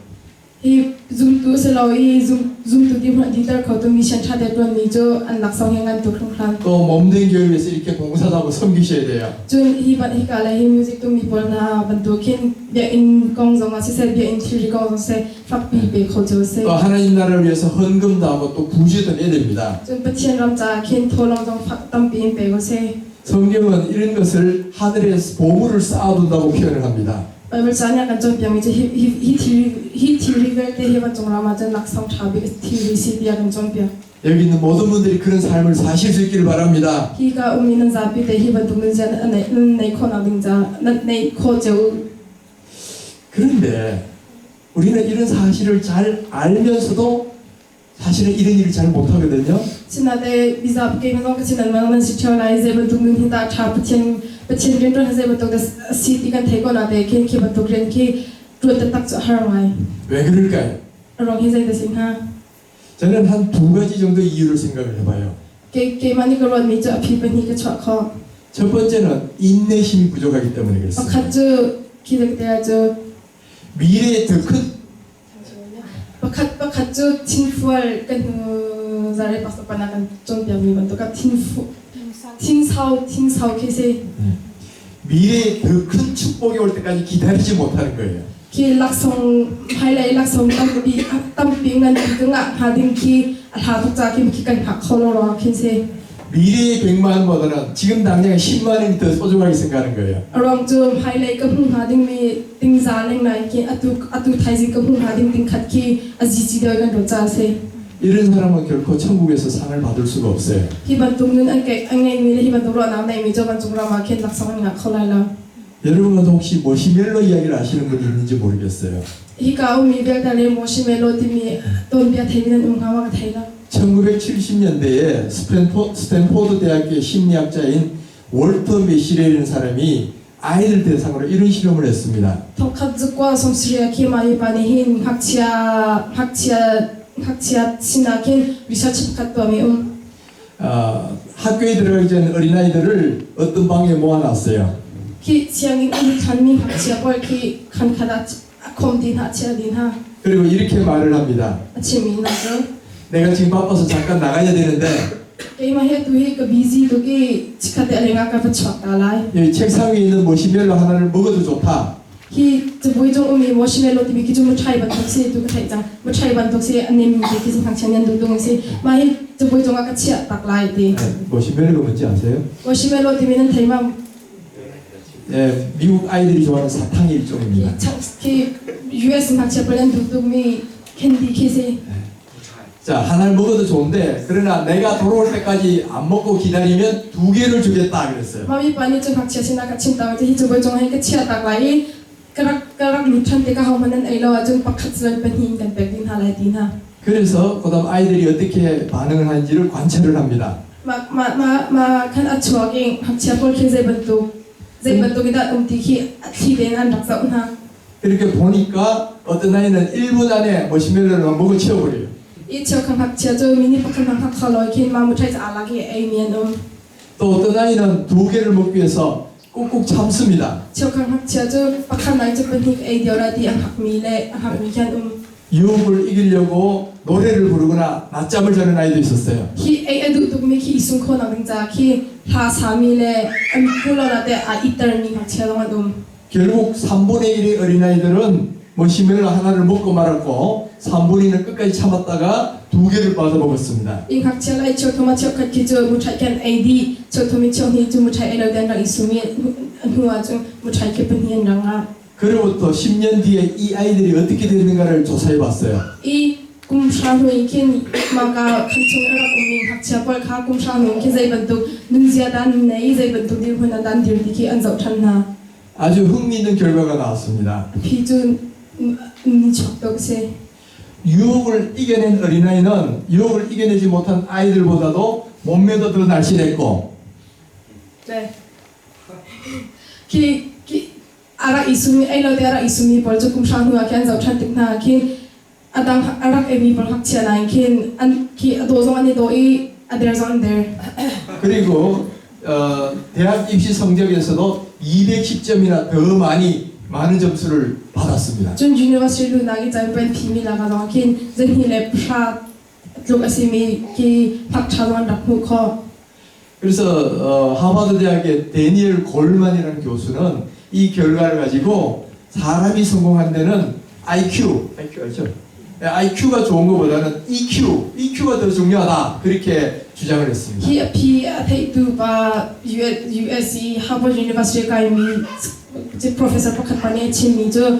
Hi zumtu si lo i zum zumtu dirhmun a diter khotu mission ṭha te ṭuanmi cu an laksawng hi ngan tuk hringhran.
또 몸된 교회를 위해서 이렇게 봉사도 하고 섬기셔야 돼요.
Cun hi ban hika le hi music tummi pawl hna bantuk khin biakinn kong zong ah siseh biakinn thilri kong zong siseh fakpi pe kho cio si.
또 하나님 나라를 위해서 헌금도 하고 또 구제도 내야 됩니다.
Cun Pathian ram caah khin thawlawng zong fak tampi in pe ko seh.
성경은 이런 것을 하늘에 보물을 쌓아둔다고 표현을 합니다.
Baibal ca nih a kan cawnpiakmi cu hi hi hi thil hi thilri vialte hi vancung ram ah cun laksawng ṭha bik thilri si tiah a kan cawnpiak.
여기 있는 모든 분들이 그런 삶을 사실 수 있기를 바랍니다.
Hika ummi nan zapi te hi bantuk nunzia nan neih nan neih khawhnak ding caah nan neih khawh cio u.
그런데 우리는 이런 사실을 잘 알면서도 사실은 이런 일을 잘 못하거든요.
Sinain mizapi keimah zong ka sin nan nan si ṭheo lai zei bantuk nun hi dah ṭha Pathian Pathian rianṭuan hi zei bantuk dah a si ti kan theih ko natein khin khi bantuk rian khi ṭuan taktak cu a har ngai.
왜 그럴까요?
A ruang hi zei dah si hnga?
저는 한 두 가지 정도 이유를 생각을 해봐요.
Kei keimah nih ka ruatmi cu a phi pahnih ka chuah khawh.
첫 번째는 인내심이 부족하기 때문에 그렇습니다.
Pakhat cu khi te ah cu
미래에 더 큰
pakhat pakhat cu thinfual kan hnu zarei pakhat ah kan cawnpiakmi bantuk ah thinfu thinsau thinsau khi si.
미래에 더 큰 축복이 올 때까지 기다리지 못하는 거예요.
Khi laksawng hmailei laksawng tampi tampi ngan ka ngah hnga ding khi a hla tuk ca khi khi kan hngak kho lo ruangah khin si.
미래의 100만 원보다는 지금 당장 10만 원이 더 소중하게 생각하는 거예요.
A ruang cu hmailei ka hmuh hnga dingmi tingza lenglai khi atu atu thaizing ka hmuh hnga ding tingkhat khi a zici deuh kan ruat caah a si.
이런 사람은 결코 천국에서 상을 받을 수가 없어요.
Hi bantuk nun an ke an ngeimi le hi bantuk ruahnak neimi cu vancung ram ah khin laksawng an ngah kho lai lo.
여러분은 혹시 머시멜로 이야기를 아시는 분이 있는지 모르겠어요.
Hika ummi vialte le marshmallow timi tuanbia theimi nan um hnga ma ka thei lo.
1970년대에 스탠포, 스탠포드 대학교의 심리학자인 월터 메시레라는 사람이 아이들 대상으로 이런 실험을 했습니다.
Thongkhat zukua sawmsarih ah khi mah hi pa nih hin ngakchia ngakchia ngakchia sinah khin research pakhat tuahmi um.
어, 학교에 들어가기 전 어린아이들을 어떤 방에 모아놨어요.
Khi sianginn an ṭhanmi ngakchia pawl khi khan khat ah a khawm dih hna, a chia dih hna.
그리고 이렇게 말을 합니다.
A chimmi hna cu
내가 지금 바빠서 잠깐 나가야 되는데
keimah hi atu hi ka busy tuk i chikkhat te a leng ah ka va chuak ta lai.
이 책상 위에 있는 머시멜로 하나를 먹어도 좋다.
Hi cabuai cung ummi marshmallow timi khi cu muṭhai bantuk si tu ka theih cang. Muṭhai bantuk si a nemmi te khi ngakchia nih an duh tung si. Mah hi cabuai cung ah ka chiah tak lai ti.
네, 머시멜로가 뭔지 아세요?
Marshmallow timi nan thei ma?
예, 미국 아이들이 좋아하는 사탕의 일종입니다.
Khi US ngakchia pawl an duh tukmi candy khi si.
자, 하나를 먹어도 좋은데 그러나 내가 돌아올 때까지 안 먹고 기다리면 두 개를 주겠다 그랬어요.
Mah mi pa nih cun ngakchia sinah ka chim ta hi cabuai cung ah hin ka chiah tak lai i ka rak ka rak lut ṭhan tikah ahohmanh nan ei lo ahcun pakhat cun pahnih in kan pek ding hna lai ti hna.
그래서 그다음 아이들이 어떻게 반응을 하는지를 관찰을 합니다.
Mah mah mah mah khan a chuak i ngakchia pawl khi zei bantuk zei bantuk in dah um ti khi a thli tein an rak zoh hna.
이렇게 보니까 어떤 아이는 1분 안에 머시멜로를 막 먹어 치워버려요.
I cheukhat ngakchia cu mi nih pakhat hmanh hngak kho lo khin mah muṭhai cu aa lak i a eimi an um.
또 어떤 아이는 두 개를 먹기 위해서 꾹꾹 참습니다.
Cheukhat ngakchia cu pakhat nai cu pahnih ka ei dio lai ti a hngakmi le a hngakmi khi an um.
유혹을 이기려고 노래를 부르거나 낮잠을 자는 아이도 있었어요.
Khi ei a duh tukmi khi i sum khawhnak ding caah khi hla sami le an ku lo na te aa itermi ngakchia zong an um.
결국 3분의 1의 어린아이들은 머시멜로 하나를 먹고 말았고 3분의 2는 끝까지 참았다가 두 개를 받아 먹었습니다.
I ngakchia lai cheu thum a cheukhat khi cu muṭhai khi an ei dih. Cheu thum i cheu hnih cu muṭhai ei lo te an rak i sum i a hnu ah cun muṭhai khi pahnih an rak ngah.
그로부터 10년 뒤에 이 아이들이 어떻게 됐는가를 조사해 봤어요.
I kum hra hnu in khin mahka khan chung i rak ummi ngakchia pawl kha kum hra hnu in khin zei bantuk nunzia dah an nei i zei bantuk dirhmun ah dah an dir ti khi an zoh ṭhan hna.
아주 흥미있는 결과가 나왔습니다.
A phi cu ni chuak tuk a si.
유혹을 이겨낸 어린아이는 유혹을 이겨내지 못한 아이들보다도 몸매도 더 날씬했고
Khi khi a rak i summi ei lo te a rak i summi pawl cu kum hra hnu ah khin an zoh ṭhan tik hna ah khin a dang a rak eimi pawl ngakchia nain khin an khi a dawh zong an i dawh i a der zong an der.
그리고 어, 대학 입시 성적에서도 210점이나 더 많이 많은 점수를 받았습니다.
Cun university luhnak i caanpuan phimi lak ah zong ah khin zahnih le pahra tluk a simi khi hngakṭha zong an rak hmuh khawh.
그래서 어, 하버드 대학의 데니얼 골만이라는 교수는 이 결과를 가지고 사람이 성공한 데는 IQ, IQ 알죠? IQ가 좋은 것보다는 EQ, EQ가 더 중요하다 그렇게 주장을 했습니다.
Hi a phi a theihtu pa US i Harvard University kaimi professor pakhat pa nih a chimmi cu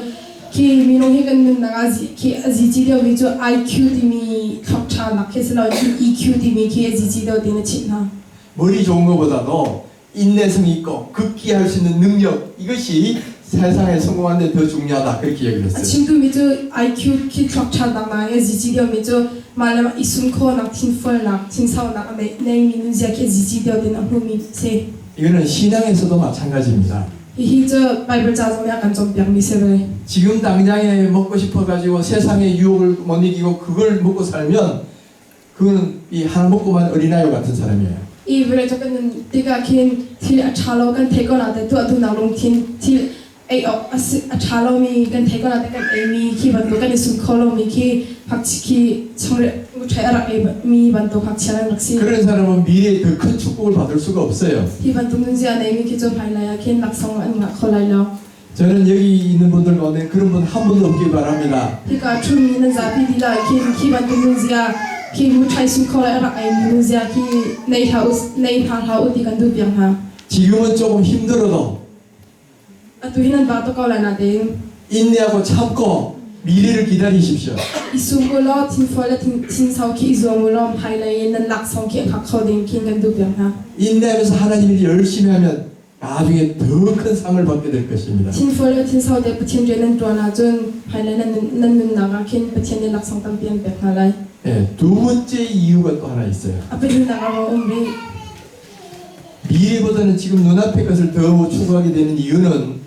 khi minung hi kan nunnak ah khi a zici deuhmi cu IQ timi thluak ṭhanak khi si lo EQ timi khi a zici deuh tiin a chimh hna.
머리 좋은 것보다도 인내성 있고 극기할 수 있는 능력 이것이 세상에 성공하는 데 더 중요하다 그렇게 얘기를
A
했어요.
chim duhmi cu IQ khi thluak ṭhanak nain a zici deuhmi cu mah le mah i sum khawhnak, thinfualnak, thinsaunak a neimi nunzia khi a zici deuh tiin a hmuhmi a si.
이거는 신앙에서도 마찬가지입니다.
Hihi cu Bible ca zong nih a kan cawnpiakmi si ve.
지금 당장에 먹고 싶어가지고 세상의 유혹을 못 이기고 그걸 먹고 살면 그거는 이 하나 먹고만 어린아이 같은 사람이에요.
I vawlei cu kan nun tikah khin thil a ṭha lo kan theih ko nain tuah duhnak lungthin thil ei awk a si a ṭha lomi kan theih ko nain kan eimi khi bantuk kan i sum kho lomi khi ngakchia khi chongreh nguṭhai a rak eimi bantuk ngakchia nan rak si.
그런 사람은 미래에 더 큰 축복을 받을 수가 없어요.
Hi bantuk nunzia a neimi khi cu hmailei ah khin laksawng an ngah kho lai lo.
저는 여기 있는 분들 가운데 그런 분 한 분도 없길 바랍니다.
Hika ṭhumi nan zapi lila khin khi bantuk nunzia khi muṭhai sum kho lai a rak eimi nunzia khi nei hlah u nei hna hlah u ti kan duh piak hna.
지금은 조금 힘들어도
Atu hi nan ba tuk ko lai natein
인내하고 참고 미래를 기다리십시오.
I sum u law thinfual le thinsau khi i zuam u law hmailei in nan laksawng khi a hngak kho ding khin kan duh piak hna.
인내하면서 하나님 일 열심히 하면 나중에 더 큰 상을 받게 될 것입니다.
Thinfual le thinsau te Pathian rian nan ṭuan ahcun hmailei nan nan nunnak ah khin Pathian nih laksawng tampi an pek hna lai.
예, 두 번째 이유가 또 하나 있어요.
A pahnihnak a ruang um rih.
미래보다는 지금 눈앞의 것을 더 추구하게 되는 이유는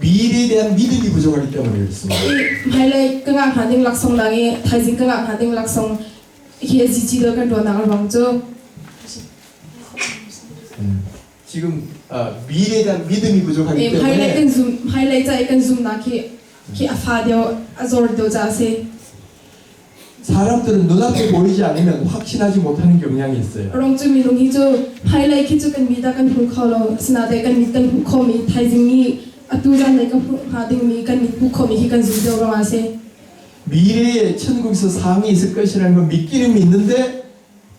미래에 대한 믿음이 부족하기 때문에 그렇습니다.
I hmailei ka ngah hnga ding laksawng dang i thaizing ka ngah hnga ding laksawng hi a zici deuh kan ruahnak a ruang cu
지금 어, 미래에 대한 믿음이 부족하기
i hmailei
때문에
kan zum hmailei ca i kan zumnak hi khi a fa deuh a zor deuh caah a si.
사람들은 눈앞에 보이지 않으면 확신하지 못하는 경향이 있어요.
A ruang cu minung hi cu hmailei khi cu kan mit ah kan hmu kho lo asinain kan mit kan hmuh khawhmi thaizing i atu zanlei ka hmuh hnga dingmi kan mit hmuh khawhmi hi kan zum deuh ruangah a si.
미래에 천국에서 상이 있을 것이라는 걸 믿기는 믿는데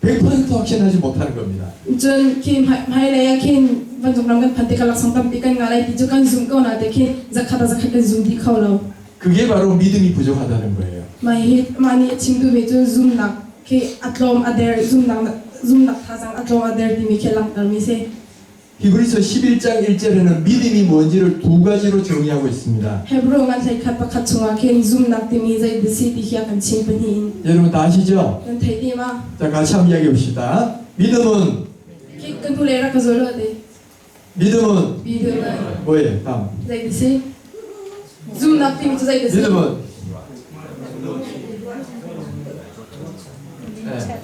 100% 확신하지 못하는 겁니다.
Cun khi hmailei ah khin vancung ram kan phan tikah laksawng tampi kan ngah lai ti cu kan zum ko na te khin zakhat ah zakhat kan zum dih kho lo.
그게 바로 믿음이 부족하다는 거예요.
Mah hi mah nih a chim duhmi cu zumnak khi a tlawm a der zumnak zumnak thazaang a tlawm a der timi khi a langhtermi si.
히브리서 11장 1절에는 믿음이 뭔지를 두 가지로 정의하고 있습니다.
Hebrew ngan hleikhat pakhat chungah khin zumnak timi zei dah si ti hi a kan chim pahnih in.
여러분 다 아시죠?
Nan theih dih ma?
자, 같이 한번 이야기해 봅시다. 믿음은
Khi kan hnulei rak ka zul lo ti.
믿음은
믿음은
뭐예요? 다음.
zei dah si? Zumnak timi cu zei dah si?
믿음은 네.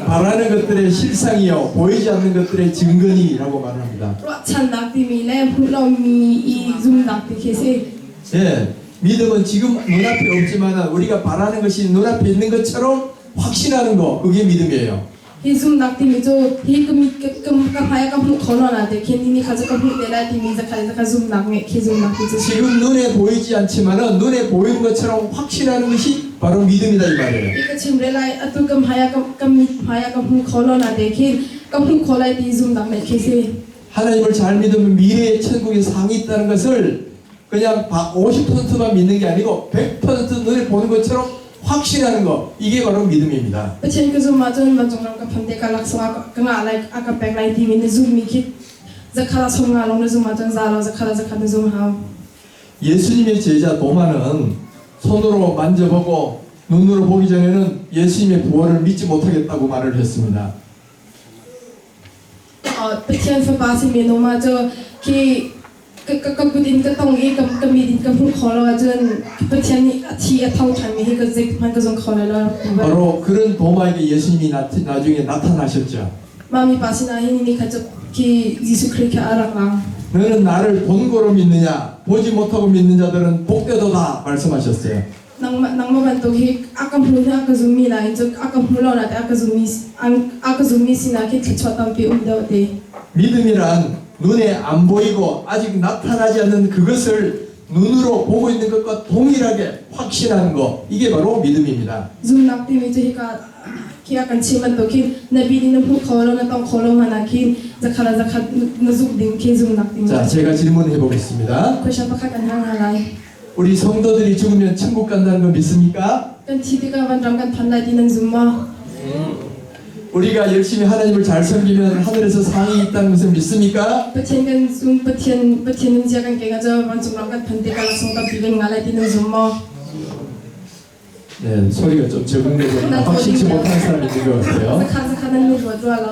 바라는 것들의 실상이요 보이지 않는 것들의 증거니라고 말합니다.
Ruahchannak timi le hmuh lomi i zumnak ti khi si.
예, 믿음은 지금 눈앞에 없지만 우리가 바라는 것이 눈앞에 있는 것처럼 확신하는 거 그게 믿음이에요.
Hi zumnak timi cu hi ka mit ka ka ka hmai ah ka hmuh kho lo na te khin ni kha cu ka hmuh te lai timi zakhat zakhat zumnak ngeih khi zumnak ti cu si.
지금 눈에 보이지 않지만은 눈에 보이는 것처럼 확신하는 것이 바로 믿음이다 이 말이에요.
Hi ka chim re lai atu ka hmai ah ka ka mit hmai ah ka hmu kho lo na te khin ka hmuh kho lai ti zumnak ngeih khi si.
하나님을 잘 믿으면 미래의 천국에 상이 있다는 것을 그냥 50%만 믿는 게 아니고 100% 눈에 보는 것처럼 확신하는 것 이게 바로 믿음입니다.
Pathian ka zum ahcun vancung ram ka phanh tikah laksawng a ka ngah lai a ka pek lai timi na zummi khi zakhat ah sawm nga lawng na zum ahcun za lo zakhat ah zakhat na zum hau.
예수님의 제자 도마는 손으로 만져보고 눈으로 보기 전에는 예수님의 부활을 믿지 못하겠다고 말을 했습니다.
Pathian fapa simi Noma cu khi ka ka ka kut in ka tong i ka ka mit in ka hmuh kho lo ahcun Pathian nih a thi a tho ṭhanmi hi ka zeik hmanh ka zum kho lai lo rak ti bal.
바로 그런 도마에게 예수님이 나중에 나타나셨죠.
Mah mipa sinah hin ni khat cu khi Jesuh Khrih kha a rak lang.
너는 나를 본고로 믿느냐 보지 못하고 믿는 자들은 복되도다 말씀하셨어요.
Nangmah nangmah bantuk hi a ka hmu hna a ka zummi nain cu a ka hmu lo na te a ka zummi a ka zummi sinah khi thluachuah tampi um deuh ti.
믿음이란 눈에 안 보이고 아직 나타나지 않는 그것을 눈으로 보고 있는 것과 동일하게 확신하는 것 이게 바로 믿음입니다.
Zumnak timi cu hika khi a kan chim bantuk khin na bi nih na hmuh kho lo na tong kho lo hmanh ah khin zakhat ah zakhat na zumh ding khi zumnak timi.
자, 제가 질문해 보겠습니다.
Question pakhat kan hal hna lai.
우리 성도들이 죽으면 천국 간다는 거 믿습니까?
Kan thi tikah vanram kan phan lai ti nan zum maw?
우리가 열심히 하나님을 잘 섬기면 하늘에서 상이 있다는 것을 믿습니까?
Pathian kan zum Pathian Pathian nunzia kan keng ahcun vancung ram kan phan tikah laksawng tampi kan ngah lai ti nan zum maw?
네, 소리가 좀 적응되고 확신치 못하는 사람이 있는 것 같아요.
Zakhat zakhat nan nu ruat rua lo.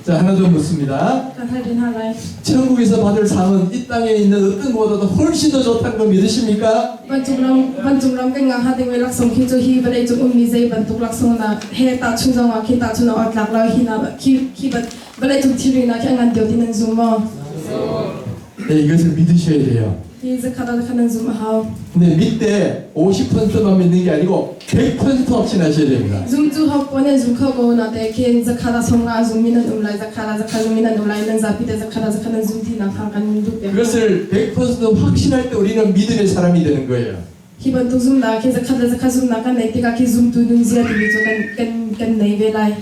자, 하나 더 묻습니다.
Kan hal rin hna lai.
천국에서 받을 상은 이 땅에 있는 어떤 것보다도 훨씬 더 좋다는 거 믿으십니까?
Vancung ram vancung ram kan ngah hnga ding laksawng khi cu hi vawlei cung ummi zei bantuk laksawng na he tahchun zong ah khi tahchun awk aa tlak lo hi na khi khi bat vawlei cung thilri na khi a ngan deuh ti nan zum maw?
네, 이것을 믿으셔야 돼요.
Hi zakhat ah zakhat nan zum a hau.
근데 믿되 50%만 믿는 게 아니고 100% 확신하셔야 됩니다.
Zum cu ho paoh nan zum kho ko na te khin zakhat ah sawm nga a zummi nan um lai zakhat ah zakhat zummi nan um lai nan zapi te zakhat ah zakhat nan zum ti nak kha kan duh piak.
그것을 100% 확신할 때 우리는 믿음의 사람이 되는 거예요.
Hi bantuk zumnak khi zakhat le zakhat zumnak kan neih tikah khi zumtu nunzia timi cu kan kan kan nei ve lai.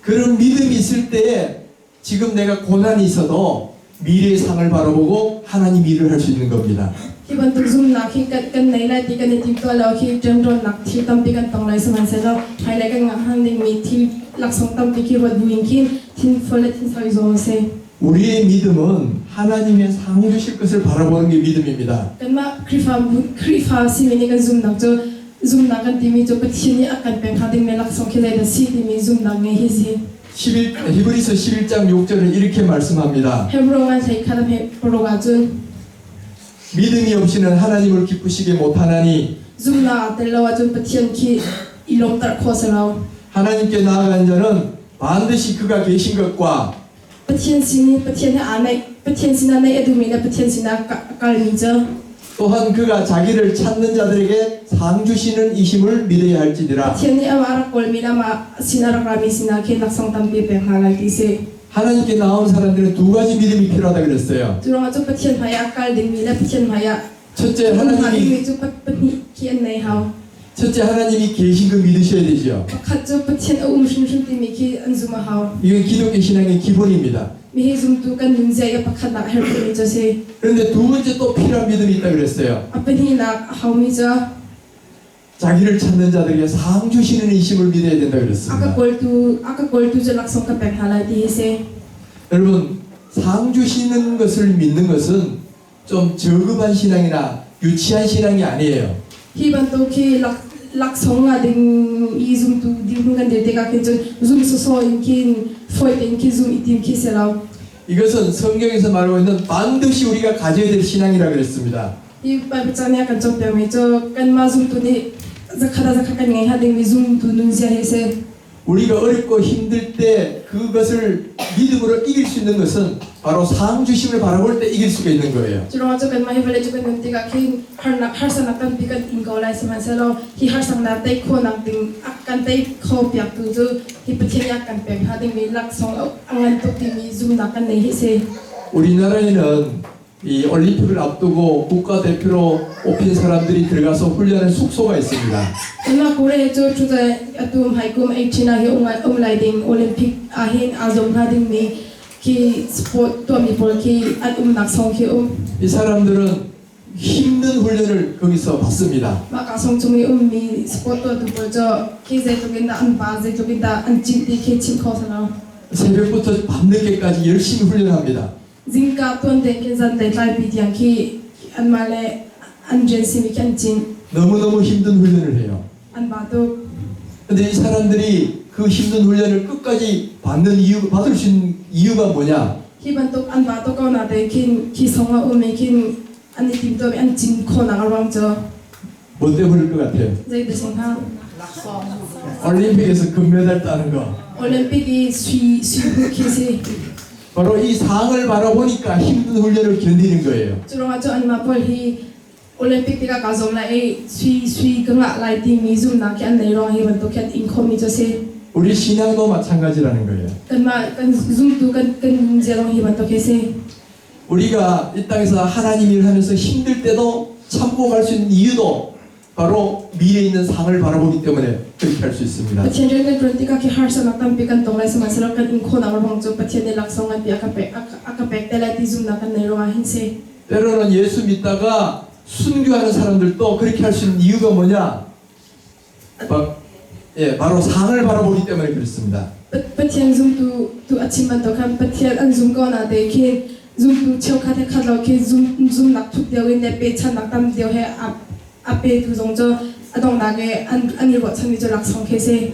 그런 믿음이 있을 때 지금 내가 고난이 있어도 미래의 상을 바라보고 하나님 일을 할 수 있는 겁니다.
Hi bantuk zumnak hi kan kan nei lai ti kan i timtuah lo khi ṭemṭawnnak thil tampi kan tong lai sihmanhsehlaw hmailei kan ngah hnga dingmi thil laksawng tampi khi ruat buin khin thinfual le thinsau i zuam a si.
우리의 믿음은 하나님의 상 주실 것을 바라보는 게 믿음입니다.
Kanmah Khrihfabu Khrihfa simi nih kan zumnak cu zumnak kan timi cu Pathian nih a kan pek hnga dingmi laksawng khi zeidah si timi zumnak ngei hi si.
11, 히브리서 11장 6절은 이렇게 말씀합니다.
Hebrew ngan hlei khat a hme paruk ahcun
믿음이 없이는 하나님을 기쁘시게 못하나니
zumnak aa tel lo ahcun Pathian khi i lawmter khawh si lo.
하나님께 나아간 자는 반드시 그가 계신 것과
Pathian sin i Pathian he aa naih Pathian sinah naih a duhmi le Pathian sinah a kalmi cu
또한 그가 자기를 찾는 자들에게 상 주시는 이심을 믿어야 할지니라.
Pathian nih amah a rak kawlmi le amah sin a rak rami sinah khin laksawng tampi a pek hna lai ti si.
하나님께 나온 사람들은 두 가지 믿음이 필요하다 그랬어요.
Cu ruangah cu Pathian hmai ah kal dingmi le Pathian hmai ah
첫째
um hnga
하나님이
dingmi cu pahnih khi an nei hau.
첫째 하나님이 계신 걸 믿으셔야 되죠.
Pakhat cu Pathian a um hrimhrim timi khi an zum a hau.
이건 기독교 신앙의 기본입니다.
Mihi zumtu kan nunzia i a pakhatnak a herh tukmi cu a si.
그런데 두 번째 또 필요한 믿음이 있다 그랬어요.
A pahnihnak a haumi cu
자기를 찾는 자들에게 상 주시는 이심을 믿어야 된다
a ka
그랬습니다.
kawltu a ka kawltu cu laksawng ka pek hna lai ti hi si.
여러분 상 주시는 것을 믿는 것은 좀 저급한 신앙이나 유치한 신앙이 아니에요.
Hi bantuk hi lak laksawng nga ding i zumtu dirhmun kan dir tikah khin cun zum sawsawh in khin fawi tein khi zum i tim khi si lo.
이것은 성경에서 말하고 있는 반드시 우리가 가져야 될 신앙이라 그랬습니다.
Hi Bible ca nih a kan cawnpiakmi cu kanmah zumtu nih zakhat ah zakhat kan ngei hnga dingmi zumtu nunzia hi a si.
우리가 어렵고 힘들 때 그것을 믿음으로 이길 수 있는 것은 바로 상 주심을 바라볼 때 이길 수가 있는 거예요.
Cu ruangah cu kanmah hi vawlei cu kan nun tikah khin harnak harsanak tampi kan ing ko lai sihmanhsehlaw hi harsanak tei khawhnak ding a kan tei kho piaktu cu hi Pathian nih a kan pek hnga dingmi laksawng a ngan tuk timi zumhnak kan nei hi si.
우리나라에는 이 올림픽을 앞두고 국가대표로 뽑힌 사람들이 들어가서 훈련하는 숙소가 있습니다.
Kanmah Korea cu cucu atu hmai kum 18 ah hi um um lai ding Olympic ahhin aa zuam hnga dingmi khi sport tuahmi pawl khi an umnak song khi um.
이 사람들은 힘든 훈련을 거기서 받습니다.
Mah ka song chung i ummi sport tuahtu pawl cu khi zeitluk in dah an ba zeitluk in dah an cinh ti khi chim kho salo.
새벽부터 밤늦게까지 열심히 훈련합니다.
Zingka tuan tein khin zanlei tlaipi tiang khi anmah le an rian simi khi an cinh.
너무너무 힘든 훈련을 해요.
An ba tuk.
근데 이 사람들이 그 힘든 훈련을 끝까지 받는 이유, 받을 수 있는 이유가 뭐냐?
Hi bantuk an ba tuk ko na te khin khi song a um i khin an i timtuah i an cin khawhnak a ruang cu
뭐 때문일 것 같아요?
zei ti si hnga?
올림픽에서 금메달 따는 거.
Olympic i sui sui hmuh khi si.
바로 이 상을 바라보니까 힘든 훈련을 견디는 거예요.
Cu ruangah cu anmah pawl hi Olympic tikah kaa zuam lai i sui sui ka ngah lai timi zumhnak khi an nei ruang hi bantuk khi an ing khomi cu a si.
우리 신앙도 마찬가지라는 거예요.
Kanmah kan zumtu kan kan nunzia zong hi bantuk hi si.
우리가 이 땅에서 하나님 일을 하면서 힘들 때도 참고 갈 수 있는 이유도 바로 미래에 있는 상을 바라보기 때문에 그렇게 할 수 있습니다.
Pathian rian kan ṭuan tikah khi harsanak tampi kan tong lai sihmanhsehlaw kan ing khawhnak a ruang cu Pathian nih laksawng nganpi a ka pek a ka, a ka pek te lai ti zumhnak kan nei ruangah hin si.
때로는 예수 믿다가 순교하는 사람들도 그렇게 할 수 있는 이유가 뭐냐? 바, 예, 바로 상을 바라보기 때문에 그렇습니다.
Pathian zumtu tu a chim bantuk khan Pathian an zum ko na te khin zumtu cheukhat he khat lo khi zum zumnak thuk deuh in le pechannak tam deuh he a a petu zong cu a donghnak i an an i ruahchanmi cu laksawng khi si.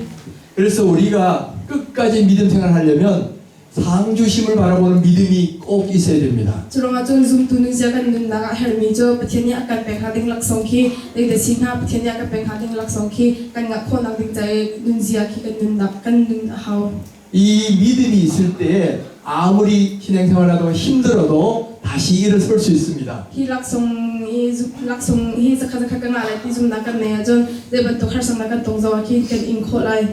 그래서 우리가 끝까지 믿음 생활을 하려면 상 주심을 바라보는 믿음이 꼭 있어야 됩니다.
Cu ruangah cun zumtu nunzia kan nunnak ah herhmi cu Pathian nih a kan pek hnga ding laksawng khi zeiti si hnga Pathian nih a kan pek hnga ding laksawng khi kan ngah khawhnak ding ca i nunzia khi kan nunnak kan nun a hau.
이 믿음이 있을 때에 아무리 신앙생활하다가 힘들어도 다시 일어설 수 있습니다.
Hi laksawng hi laksawng hi zakhat zakhat ka ngah lai ti zumhnak kan nei ahcun zei bantuk harsannak kan tong zong ah khin kan ing khawh lai.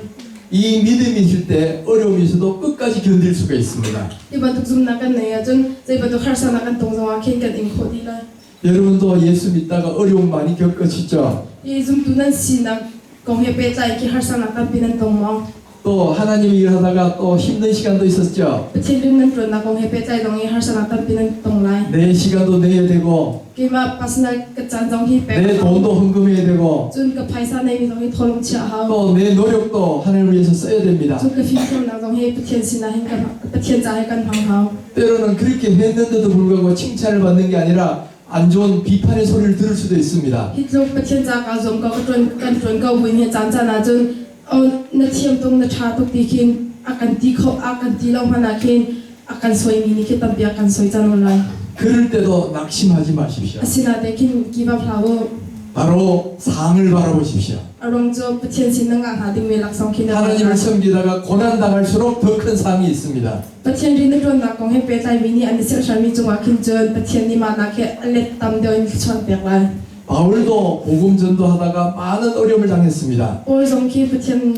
이 믿음이 있을 때 어려움이 있어도 끝까지 견딜 수가 있습니다.
Hi bantuk zumhnak kan nei ahcun zei bantuk harsannak kan tong zong ah khin kan ing khawh dih lai.
여러분도 예수 믿다가 어려움 많이 겪으시죠?
Hi zumtu nan sinak kong he pehtlai khi harsannak tampi nan tong maw?
또 하나님 일하다가 또 힘든 시간도 있었죠?
Pathian rian nan ṭuannak kong he pehtlai zong i harsannak tampi nan tong lai.
내 시간도 내야 되고
Keimah personal ka caan zong hi pek
내 돈도 헌금해야 되고
cun ka phaisa neimi zong hi tholung chiah a hau.
또 내 노력도 하나님을 위해서 써야 됩니다.
Cun ka fimthiamnak zong hi Pathian sinah hin ka Pathian ca hi kan hmang hau.
때로는 그렇게 했는데도 불구하고 칭찬을 받는 게 아니라 안 좋은 비판의 소리를 들을 수도 있습니다.
Hi tluk Pathian ca kaa zuam ko ka ṭuan kan ṭuan ko buin hi caan caan ahcun oh na thiam tuk na ṭha tuk ti khin a kan ti kho a kan ti lo hmanh ah khin a kan soimi nih khi tampi a kan soi cang lai.
그럴 때도 낙심하지 마십시오.
Asinain khin give up hlah u.
바로 상을 바라보십시오.
A ruang cu Pathian sin na ngah hnga dingmi laksawng khi na
하나님을 섬기다가 고난 당할수록 더 큰 상이 있습니다.
Pathian rian na ṭuannak kong he pehtlaimi nih an i serhsarmi cungah khin cun Pathian nih mah nak hi a let tam deuh in thluachuah an pek lai.
바울도 복음 전도하다가 많은 어려움을 당했습니다.
Paul zong khi Pathian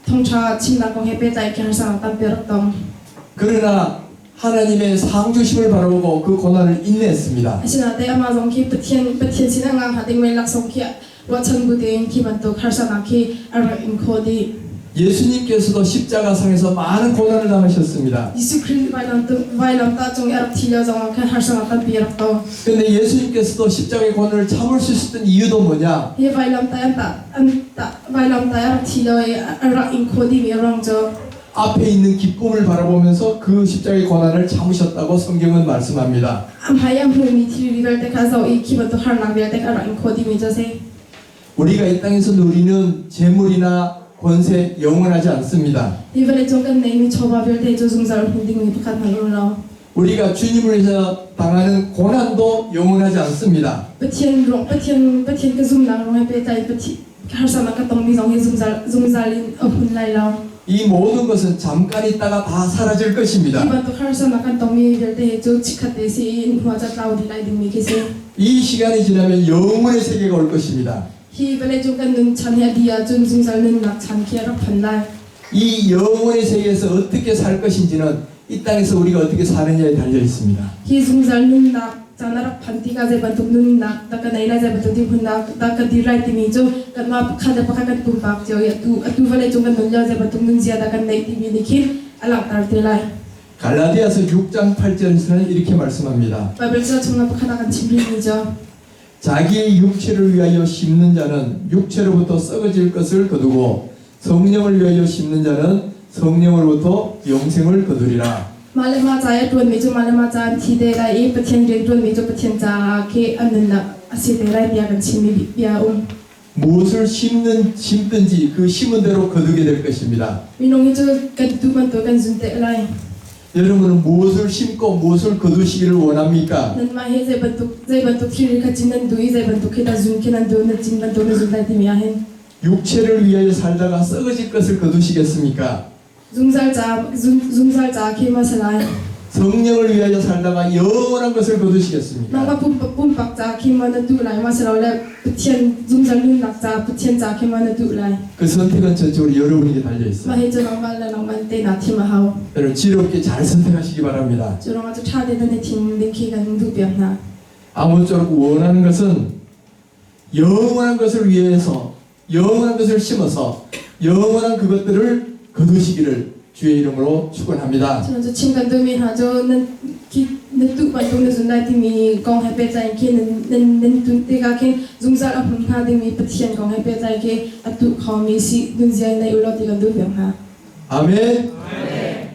thawngṭha chimnak kong he pehtlai khi harsa tampi a rak tong.
그러나 하나님의 상 주심을 바라보고 그 고난을 인내했습니다.
Asinain amah zong khi Pathian Pathian sin a ngah hnga dingmi laksawng khi ruahchan bu tein khi bantuk harsanak khi a rak ing khawh dih.
예수님께서도 십자가상에서 많은 고난을 당하셨습니다.
Jesuh Khrih vailam vailamtah cung i a rak thi lio zongah khan harsanak tampi a rak tong.
근데 예수님께서도 십자가의 고난을 참을 수 있었던 이유도 뭐냐?
Hi vailamtah an tah an tah vailamtah a rak thi lio i a rak ing khawh dihmi a ruang cu
앞에 있는 기쁨을 바라보면서 그 십자가의 고난을 참으셨다고 성경은 말씀합니다.
A hmai a hmumi thilri vialte kha zoh i khi bantuk harnak vialte kha a rak ing khawh dihmi cu a si.
우리가 이 땅에서 누리는 재물이나 권세 영원하지 않습니다.
Hi vawleicung kan neimi chawva vialte cu zungzal a hmun dingmi pakhat hmanh um lo.
우리가 주님을 위해서 당하는 고난도 영원하지 않습니다.
Pathian ruang Pathian Pathian ka zumnak ruang he pehtlai Pathian Harsanak ka tongmi zong hi zungzal zungzal in a hun lai lo.
이 모든 것은 잠깐 있다가 다 사라질
Hi
것입니다.
bantuk harsanak kan tongmi vialte hi cu chikkhat te si in hnu ah cu a tlau dih lai dingmi khi si.
이 시간이 지나면 영원의 세계가 올 것입니다.
Hi vawleicung kan nun chan hi a dih ahcun zungzal nunnak chan khi a rak phan lai.
이 영원의 세계에서 어떻게 살 것인지는 이 땅에서 우리가 어떻게 사느냐에 달려 있습니다.
Hi zungzal nunnak caan a rak phan tikah zei bantuk nunnak dah ka nei lai, zei bantuk dirhmunnak dah ka dir lai timi cu kanmah pakhat le pakhat kan pumpak cio i atu atu vawleicung kan nun lio zei bantuk nunzia dah kan neih timi nih khin a langhter te lai.
갈라디아서 6장 8절에서는 이렇게 말씀합니다.
Baibal ca chungah pakhat ah kan chim rihmi cu
자기의 육체를 위하여 심는 자는 육체로부터 썩어질 것을 거두고 성령을 위하여 심는 자는 성령으로부터 영생을 거두리라.
Mah le mah ca i a ṭuanmi cu mah le mah ca an thi te lai i Pathian rian ṭuanmi cu Pathian caah khi an nunnak a si te lai tiah kan chimmi bia a um.
무엇을 심는 심든지 그 심은 대로 거두게 될 것입니다.
Minung hi cu kan tuh bantuk kan zun te lai.
여러분은 무엇을 심고 무엇을 거두시기를 원합니까?
Nanmah hi zei bantuk zei bantuk thilri kha cin nan duh i zei bantuk khi dah zun khi nan duh na cin bantuk na zun lai timi ah hin
육체를 위하여 살다가 썩어질 것을 거두시겠습니까?
zungzal ca zung, zungzal ca khi ma si lai.
성령을 위하여 살다가 영원한 것을 거두시겠습니까?
Nangmah pumpak pumpak ca khi ma na duh lai ma si lo le Pathian zungzal nunnak ca Pathian ca khi ma na duh lai.
그 선택은 전적으로 여러분에게 달려
Mah
있어요.
hi cu nangmah le nangmah te naa thim a hau.
여러분 지혜롭게 잘 선택하시기 바랍니다.
Cu ruangah cu ṭha tein nan i thim ding khi kan duh piak hna.
아무쪼록 원하는 것은 영원한 것을 위해서 영원한 것을 심어서 영원한 그것들을 거두시기를 주의 이름으로 축원합니다.
Cun cu chim kan duhmi hna cu nan khi na tuh bantuk na zun lai timi kong he pehtlai in khi nan nan nan tuh tikah khin zungzal a hmun hnga dingmi Pathian kong he pehtlai khi a tuh khomi si nunzia in nei u law ti kan duh piak hna.
아멘.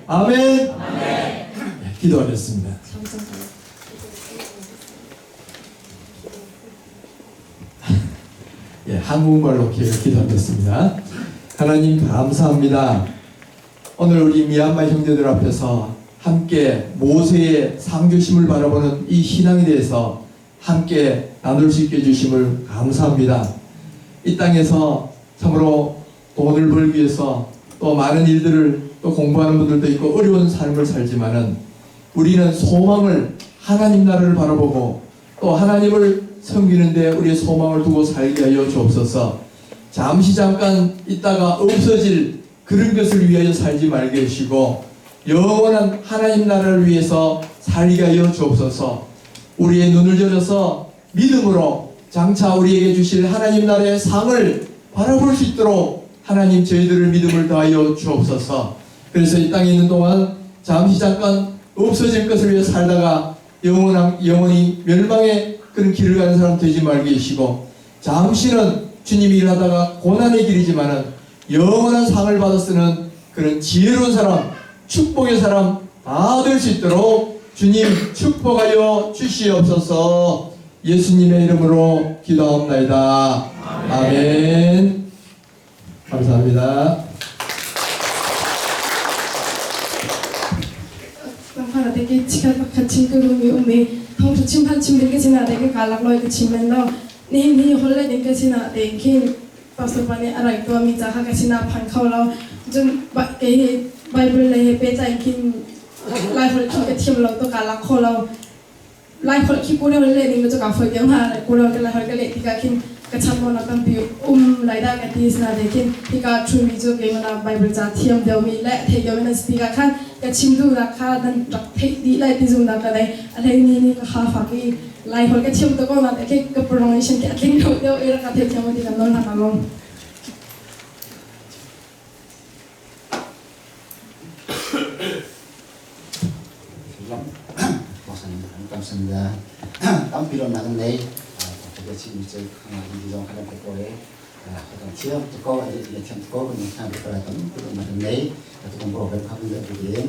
아멘. 네, 기도하겠습니다. 예, 한국말로 기도하겠습니다. 하나님 감사합니다. 오늘 우리 미얀마 형제들 앞에서 함께 모세의 상주심을 바라보는 이 신앙에 대해서 함께 나눌 수 있게 해주심을 감사합니다. 이 땅에서 참으로 돈을 벌기 위해서 또 많은 일들을 또 공부하는 분들도 있고 어려운 삶을 살지만은 우리는 소망을 하나님 나라를 바라보고 또 하나님을 섬기는데 우리의 소망을 두고 살게 하여 주옵소서. 잠시 잠깐 있다가 없어질 그런 것을 위하여 살지 말게 하시고 영원한 하나님 나라를 위해서 살게 하여 주옵소서. 우리의 눈을 열어서 믿음으로 장차 우리에게 주실 하나님 나라의 상을 바라볼 수 있도록 하나님 저희들을 믿음을 더하여 주옵소서. 그래서 이 땅에 있는 동안 잠시 잠깐 없어질 것을 위해 살다가 영원한, 영원히 멸망의 그런 길을 가는 사람 되지 말게 하시고 잠시는 주님이 일하다가 고난의 길이지만은 영원한 상을 받아 쓰는 그런 지혜로운 사람, 축복의 사람 다 될 수 있도록 주님 축복하여 주시옵소서. 예수님의 이름으로 기도하옵나이다. 아멘. 감사합니다.
Nangfah te ke chikkhat pakhat chim ka duhmi um i thawngṭha chim phan chim ding ka sinah te ka kaa lak lawi ka chim men lo. Nihin hi holh le ding ka sinah te khin pastor pa nih a rak tuahmi ca kha ka sinah phan kho lo. Cun kei hi Bible lei he pehtlai in khin Laiholh khi ka thiam lo to kaa lak kho lo. Laiholh khi Kawlholh leh ding cu kaa fawi deuh hnga. Kawlholh ka Laiholh ka leh tikah khin ka chambaunak tampi um lai dah ka ti asinain khin hika ṭhumi cu keimah nak Bible ca thiam deuhmi le thei deuhmi nan si tikah khan ka chim duhnak kha nan rak theih dih lai ti zumhnak ka nei. A hleimi nih ka kha fak i Laiholh ka thiam tuk ko nain khi ka pronunciation khi a tling lo deuh i rak ka theithiam ti kan nawl hna ka lawm.
Kamsamda tampi lawmnak kan nei ka chim cu di zong kha kan ko e kan thiam to ko an di thiam to ko kan kha ko la tampi lawmnak kan nei tu kan program kha kan du in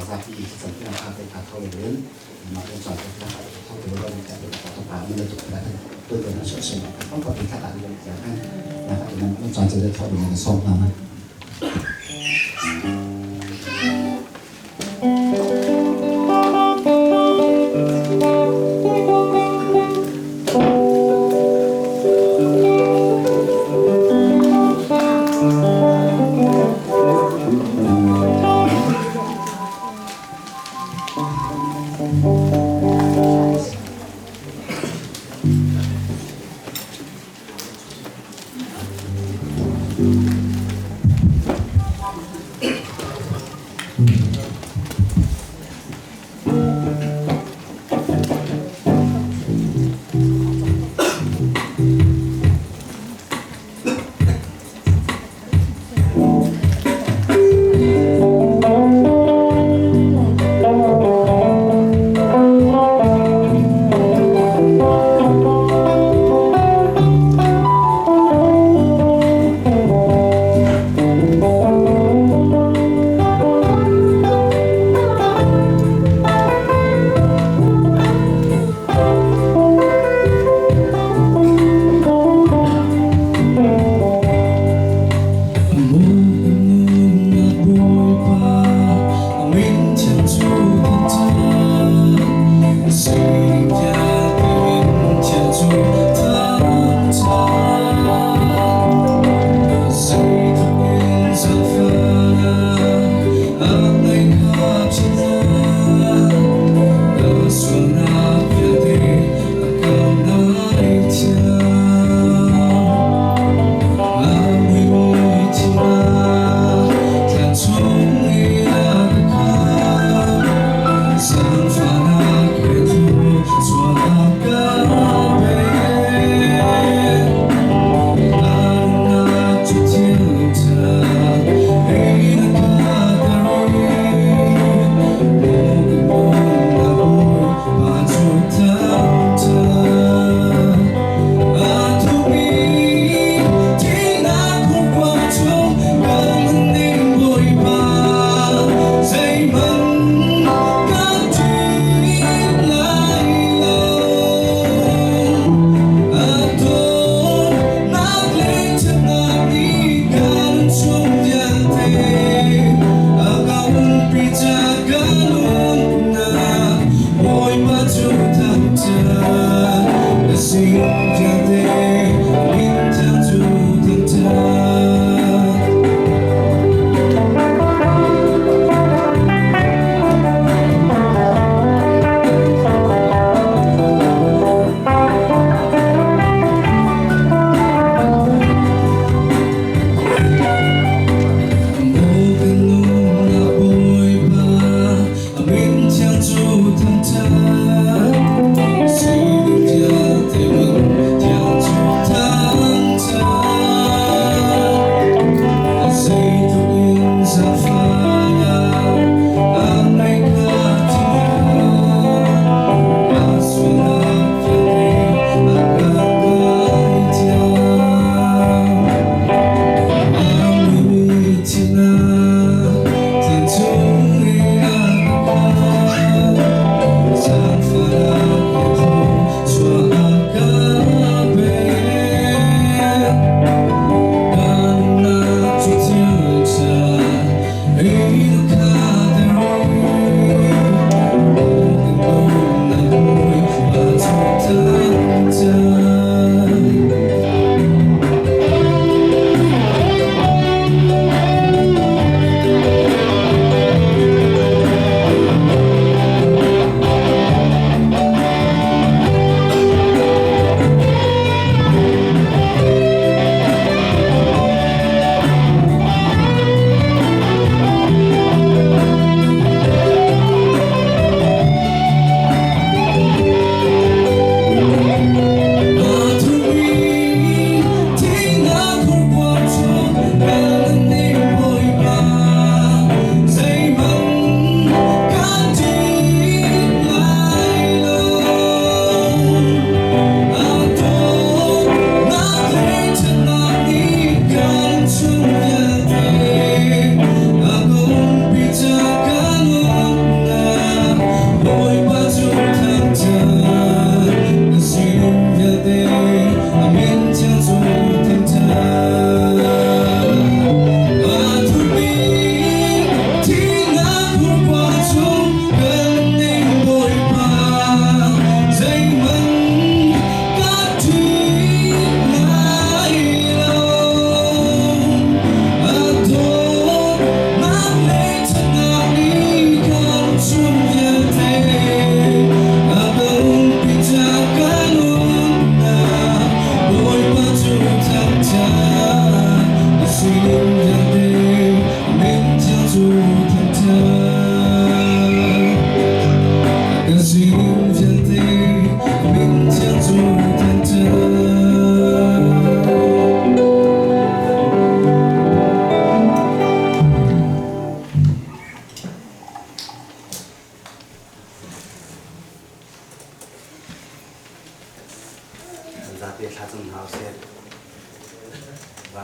zapi chan ti kha ka kha tho in ma kan chon ka kha tho te lo kan ka to pa ni tu ka tu kan so so kan ko kan kha ta ni ka kan na ka nan chon che tho ni som na.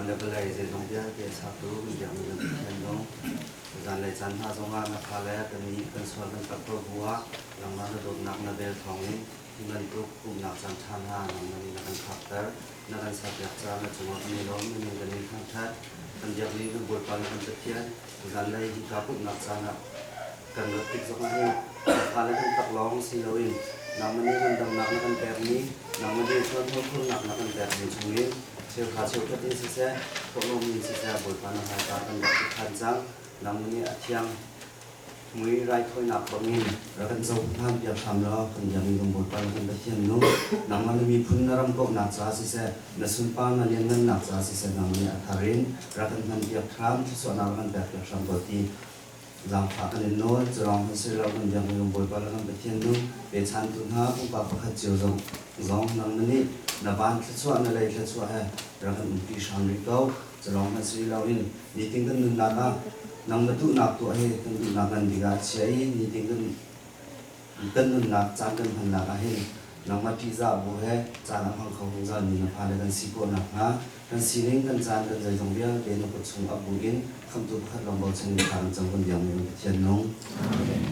Van le vawlei zeizong vialte sertu kan biakmi kan Pathian nung, zanlei caan hna zongah na fale kannih kan sual kan palh ko bu ah nangmah na dawtnak na vel thawngin hi bantuk pumhnak caan ṭha hna nangmah nih na kan phakter, na kan serpiak caah na cungah kan i lawm, na min kan in thangṭhat. Kan biakmi kan Bawipa le kan Pathian, zanlei hika pumhnak caan ah kan rat tik zongah hin na fale kan taklawng si loin nangmah nih ngandamnak na kan pekmi, nangmah nih ṭuanvo na kan pekmi chungin cheuhra cheukhat in siseh, thawhlawm in siseh Bawipa na hmaika kan rak i phan cang. Nangmah nih a thiang mui raithawinak bangin rak kan cohlan piak hram law kan biakmi kan Bawipa le kan Pathian nu, nangmah na miphun na ram kauhnak caah siseh, na sunpar na lianngannak caah siseh nangmah nih a thar in rak kan hman piak hram, thluachuahnak rak kan pek piak hram ko ti Zaangfah kan in nawl, cu lawng hmanh si lo, kan biakmi kan Bawipa le kan Pathian nu pechantu hna pumpak pakhat cio zong zong nangmah nih na van thluachuah na lei thluachuah he rak kan umpi hram rih ko. Cu lawng hmanh si loin nitin kan nunnak ah nangmah duhnak tuah hi kan duhnak ngan bik ah chia i nitin kan kan nunnak caan kan hmannak ah hin nangmah ṭihzah bu he caan a hmang kho zungzalmi na fale kan si khawh nakhnga kan sining kan caan kan zeizong vialte na kut chung a bu in khamtu pakhat lawng bochan in thla kan cam kan biakmi kan Pathian nung. Amen.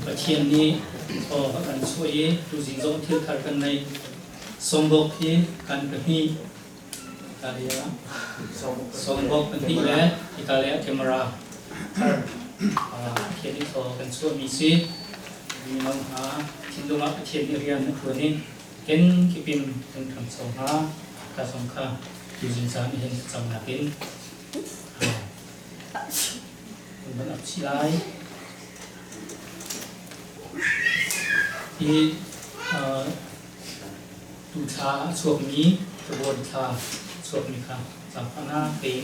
Pathian nih thaw a kan chuah i tuzing zong thil thar kan nei. Songbok hi kan pahnih Italia songbok pahnih le Italia camera thar Pathian nih thaw kan chuahmi si. Mino hna thinlung ah Pathian nih rian a ṭuan i kenkip in kan ṭhangcho hnga. Ka zong kha tuzing caan hin thlacamnak in kan van ap chih lai. Hi tu thla a chuakmi February thla a chuakmi kha zaangfahnak tein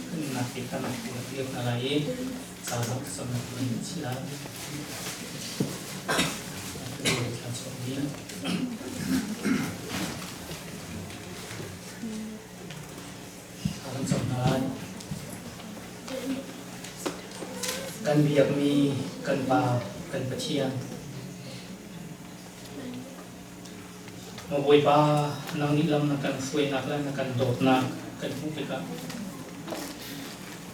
kan nunnak te kha nak biak hna lai i ca zong thlacamnak in kan chih lai. February thla chuakmi. Thla kan cam hna lai. Kan biakmi kan Pa, kan Pathian. Maw Bawipa, nang nih lam na kan hruainak le na kan dawtnak kan hmuh tikah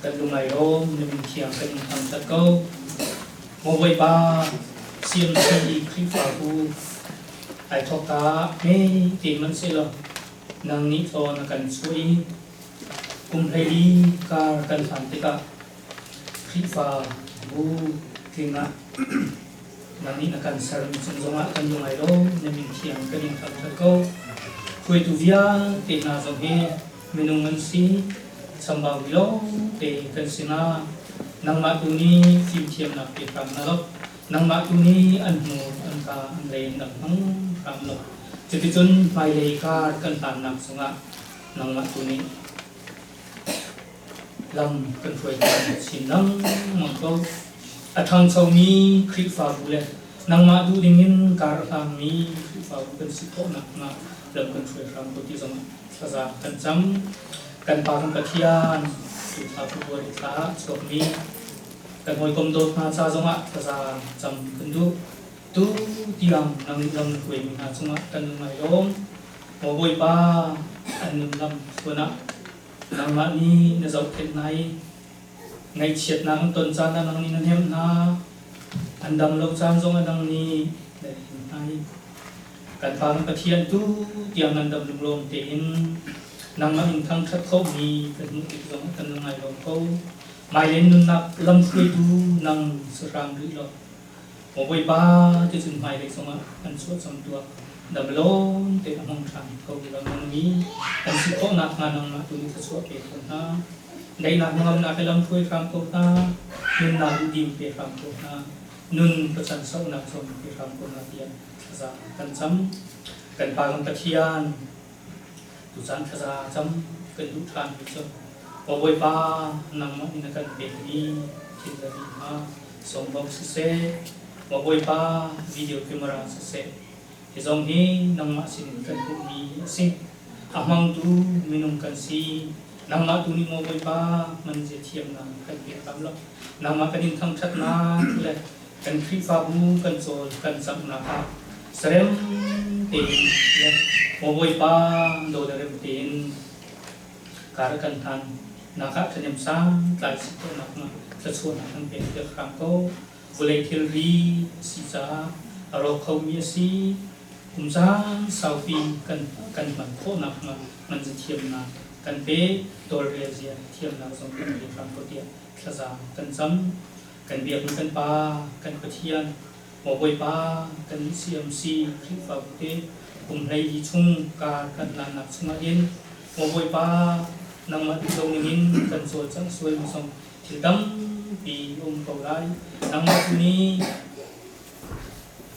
kan lungai lawm na min thiang kan in thangṭhat ko. Maw Bawipa, CMC Khrihfabu ai thawkka hme te hmanh sehlaw nang nih thaw na kan chuah i kum 14 kar kan hlan tikah Khrihfa bu tling ah nang nih na kan sermi cung zongah kan lungai lo, na min thiang kan in thangṭhat ko. Hruaitu vialte hna zong hi minung an si, chambaumi lawngte kan si na. Nangmah tu nih fimthiamnak pe hram na lo. Nangmah tu nih an hmur, an ka, an lei an dang hmang hram lo. Cuticun hmailei kar kan hlannak cungah nangmah tu nih lam kan hruai chin lengmang ko. A ṭhangchomi Khrihfabu le nangmah duh dingin kar a hlangmi Khrihfabu kan si khawh nakhnga lam kan hruai hram ko ti zongah thlaza kan cam. Kan Pa kan Pathian, tu thla February thla ah chuakmi Kan hawikom dawt hna ca zongah thlaza cam kan duh. Tu tiang nang nih lam na hruaimi hna cungah kan lung ai lawm. Maw Bawipa, an nun lam thluan ah nangmah nih na zohkhenh hna i ngaihchiatnak an ton caan ah nang nih na hnemh hna. An dam lo caan zongah nang nih na him hna i kan Pa kan Pathian tu tiang nan dam lunglawm tein nangmah in thangṭhat khomi kan hmuh tik zongah kan lung ai lawm ko. Hmailei nunnak lamhruaitu nang si hram rih lo. Maw Bawipa ti cun hmailei zongah an chuah cang tuah. Dam lawm te a hmang ṭhan ko lo nangmi kan si khawh nakhnga nangmah tu nih thluachuah pe ko hna. Daihnak hnangamnak he lamhruai hram ko hna. Nunnak duhdim pe hram ko hna. Nun pacan sauhnak zong pe hram ko hna tiah thlaza kan cam. Kan Pa kan Pathian Tucaan thlaza cam kan duh ṭhanmi cu Aw Bawipa, nangmah nih na kan pekmi thil le ri hna sawmbawk siseh, Maw Bawipa, video camera siseh, hi zong hi nangmah sinin kan hmuhmi a si. A hmangtu minung kan si. Nangmah tu nih maw Bawipa, hman zia thiamnak kan pek hram lo. Nangmah kan in thangṭhatnak le kan Khrihfabu kan cawl kan camhnak ah sarem tein le maw Bawipa do le rem tein kar kan hlan nak ah ṭhahnem santlai si khawhnak na thluachuahnak kan pek piak hram ko. Vawlei thilri a si caah a rawk khomi a si. Kum caan saupi kan kan hman khawhnak hnga man zathiamnak kan pe, tawlrel zia thiamnak zong kan pe hram ko tiah thlaza kan cam. Kan biakmi kan Pa, kan Pathian, maw Bawipa, kan CMC Khrihfabu te kum 14 chung kar kan hlannak chungah hin maw Bawipa, nangmah duh lo ningin kan cawlcangh sual mi zong thil tampi a um ko lai. Nangmah tu nih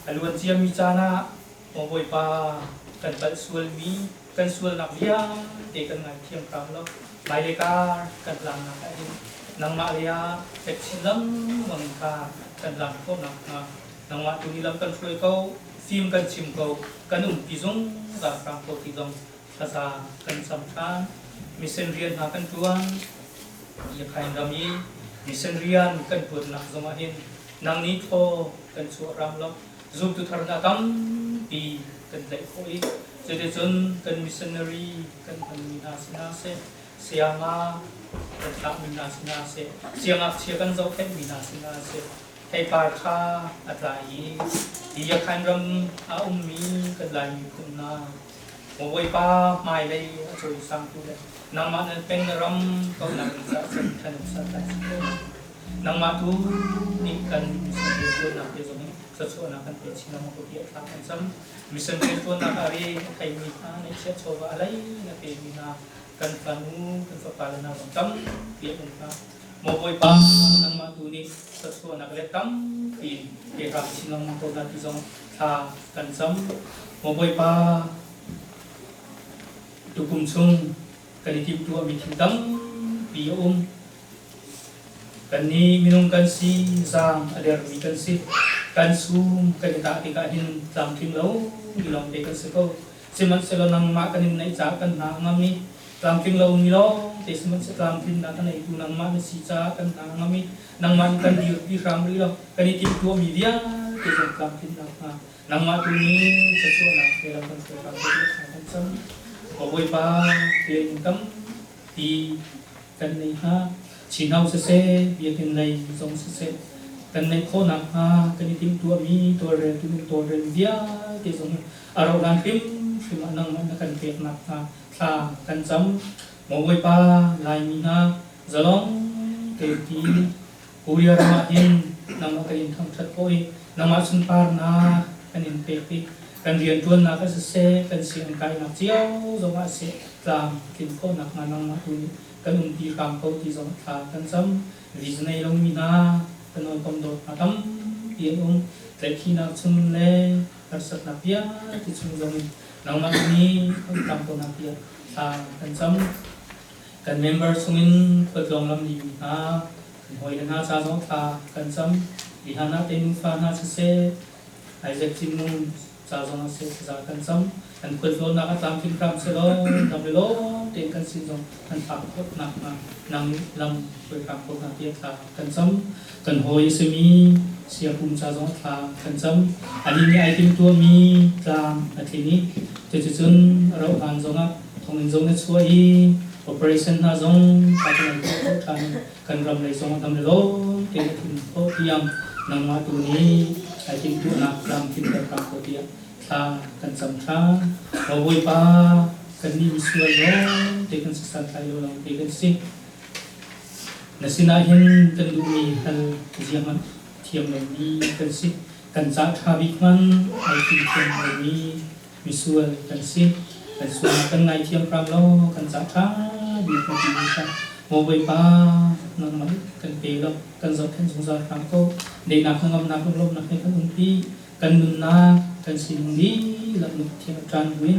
a luan ciami caan ah maw Bawipa, kan palh sualmi, kan sualnak vialte kan ngaithiam hram lo. Hmailei kar kan tlangnak ah hin nangmah lei ah fek chin lengmang in kar kan tlang khawh nakhnga nangmah tu nih lam kan hruai ko, fim kan chim ko, kan umpi zungzal hram ko ti zong thlaza kan cam ṭhan. Mission rian hna kan ṭuan. Yakhain ram i mission rian kan ṭuannak zongah hin nang nih thaw kan chuah hram lo. Zumtu thar hna tampi kan tlaih khawh i cuticun kan missionary kan hmanmi hna si hna seh, sayama kan thlahmi hna si hna seh, siangngakchia kan zohkhenhmi hna si hna seh, Theipar ṭha a tlai i hi Yakhain ram a ummi kan Lai miphun hna maw Bawipa hmailei a cawisangtu le nangmah nan peng na ram kaunak ding caah cun ṭhahnem santlai si ko. Nangmah tu nih kan mission rianṭuannak te zong in thluachuahnak kan pe chin lengmang ko tiah thla kan cam. Mission rianṭuannak ah re a theimi hna, ngeihchiah chawva a lei na pemi hna kan fanu, kan fapa le hna zong tampi an um hna. Maw Bawipa, nangmah tu nih thluachuahnak le tampi in pe hram chin lengmang ko hna ti zong thla kan cam. Maw Bawipa, tukum chung kan i timhtuahmi thil tampi a um. Kannih minung kan si, zaang a dermi kan si. Kan sum kan i tah tikah hin tlamtling lo mi lawngte kan si ko. Sihmanhsehlaw nangmah kan in naih caah kan hna a ngam i tlamtling lomi lawngte sihmanhsehlaw tlamtlinnak a neitu nangmah na si caah kan hna a ngam i nangmah nih kan dirpi hram rih lo. Kan i timhtuahmi vialte zong tlamtlinnak hnga nangmah tu nih thluachuahnak he lam kan hruai hram ko tiah thla kan cam. Maw Bawipa, tein tampi kan nei hnga. Chinau siseh, biakinn lei zong siseh, kan neih khawh nakhnga kan i timhtuahmi tawlreltu nih tawlrel vialte zong a rauhhlan hrimhrim ah nangmah na kan pek nakhnga thla kan cam. Maw Bawipa, Laimi hna zalong tein ti Korea ram ah hin nangmah kan in thangṭhat khawh i nangmah sunparnak kan in pek i kan rianṭuannak ah siseh, kan sianginn kainak cio zongah siseh tlam tlin khawh nakhnga nangmah tu nih kan umpi hram ko ti zong thla kan cam. Visa nei lomi hna kan hawikom dawt hna tampi an um. Tlaihkhihnak chung le harsatnak vialte chung zong in nangmah nih kan tam ko hna tiah thla kan cam. Kan member chungin khualtlawng lam limi hna, kan hawile hna ca zong thla kan cam. Lihana te nufa hna siseh, Isaac Cinmung ca zong ah seh thlaza kan cam. Kan khualtlawnnak a tlamtling hram sehlaw dam le lawm tein kan sin zong kan phak khawh nakhnga nang nih lam hruai hram ko hna tiah thla kan cam. Kan hawi a simi Siapum ca zong ah thla kan cam. Anih nih ai timtuahmi tlam a tling i cuticun a rauh hlan zongah thonginn zong na chuah i operation hna zong ṭha tein an tuah khawh ṭhan i kan ram lei zong a dam le lawm tein a tlun khawh tiang nangmah tu nih ai timhtuahnak tlamtlinter hram ko tiah thla kan cam ṭhan. Maw Bawipa, kannih misual lawng te kan si santlai lo lawng te kan si. Na sinah hin kan duhmi hal zia hmanh thiam lomi kan si. Kan ca ṭha bik hmanh ai thiam lomi misual kan si. Kan sualnak kan ngaithiam hram law kan ca ṭha bik na timi kha Maw Bawipa, nangmah nih kan pe law kan zohkhenh zungzal hram ko. Daihnak hnangamnak lunglawmhnak he kan umpi. Kan nunnak, kan sining dihlak na Pathian a ṭan buin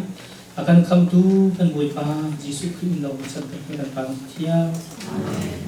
a kan khamhtu kan Bawipa Jesuh Khrih in lo chan kan he kan Pa Pathian. Amen.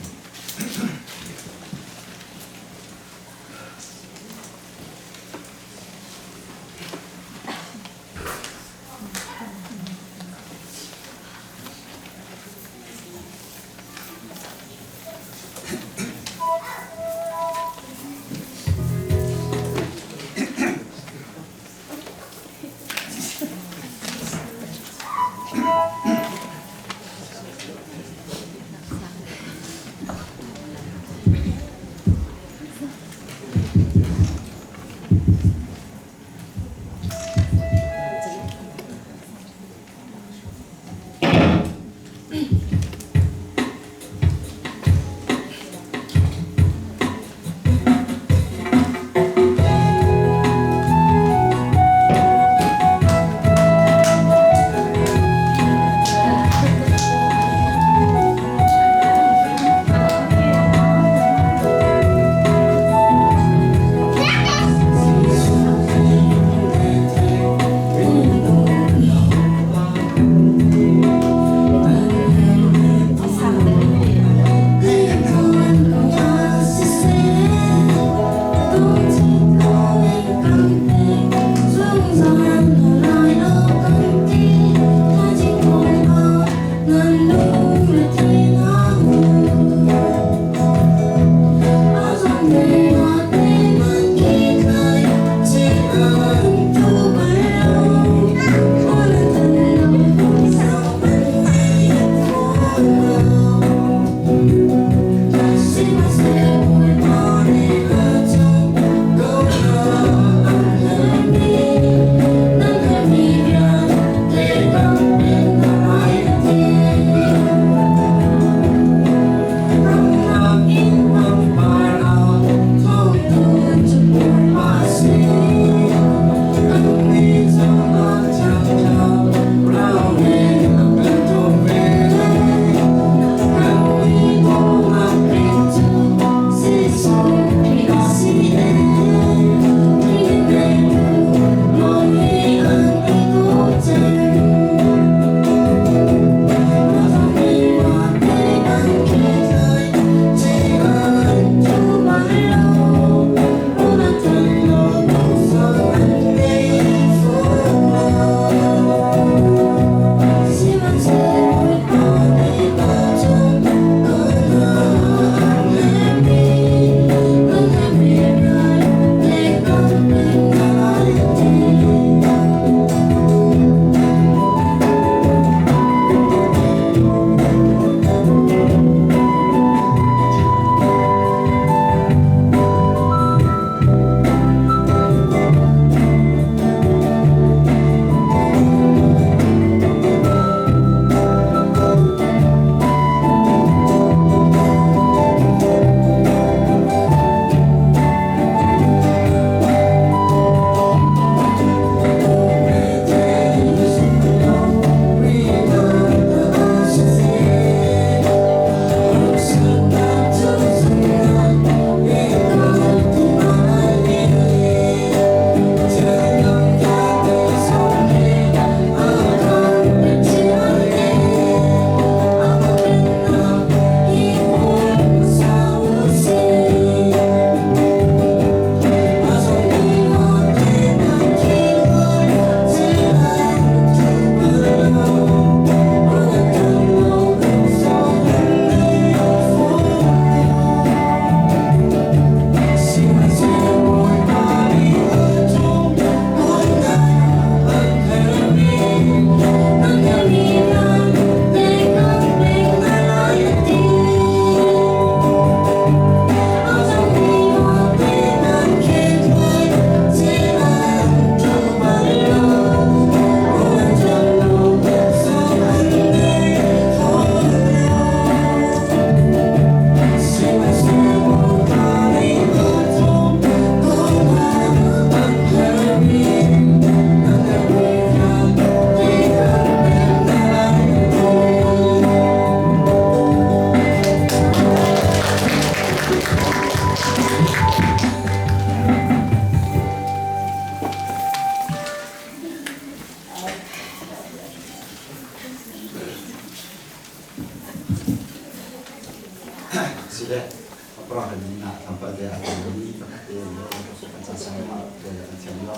Parang kan na thampa te a kan ni pakhat te le kan cha sang ma te kan thiam lo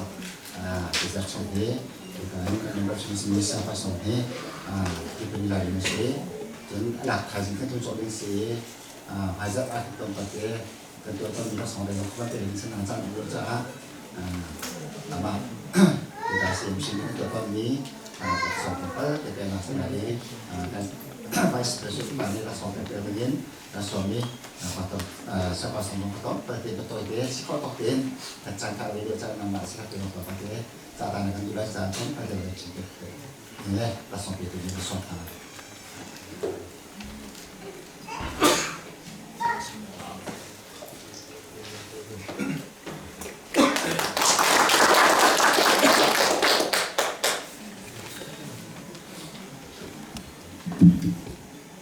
izar chung he kan kan bar chung si sa pa song he ti pin lai ni si cun alak thazing kan tu chok ding si hmaizarh ah ton pa te kan tuah ton mi song le kan te ding sin ang cang du caah ama kita sim sim kan tuah ton mi song pal te te na sin ai kan vice president ma ne la song te te dingin na suami pato sapa song pato pate pato te si ko tok ten kan cang ka video cang nama si ka te pa te ca ta na kan du lai ca ton pate le chi te ne la song pe te ni song ta.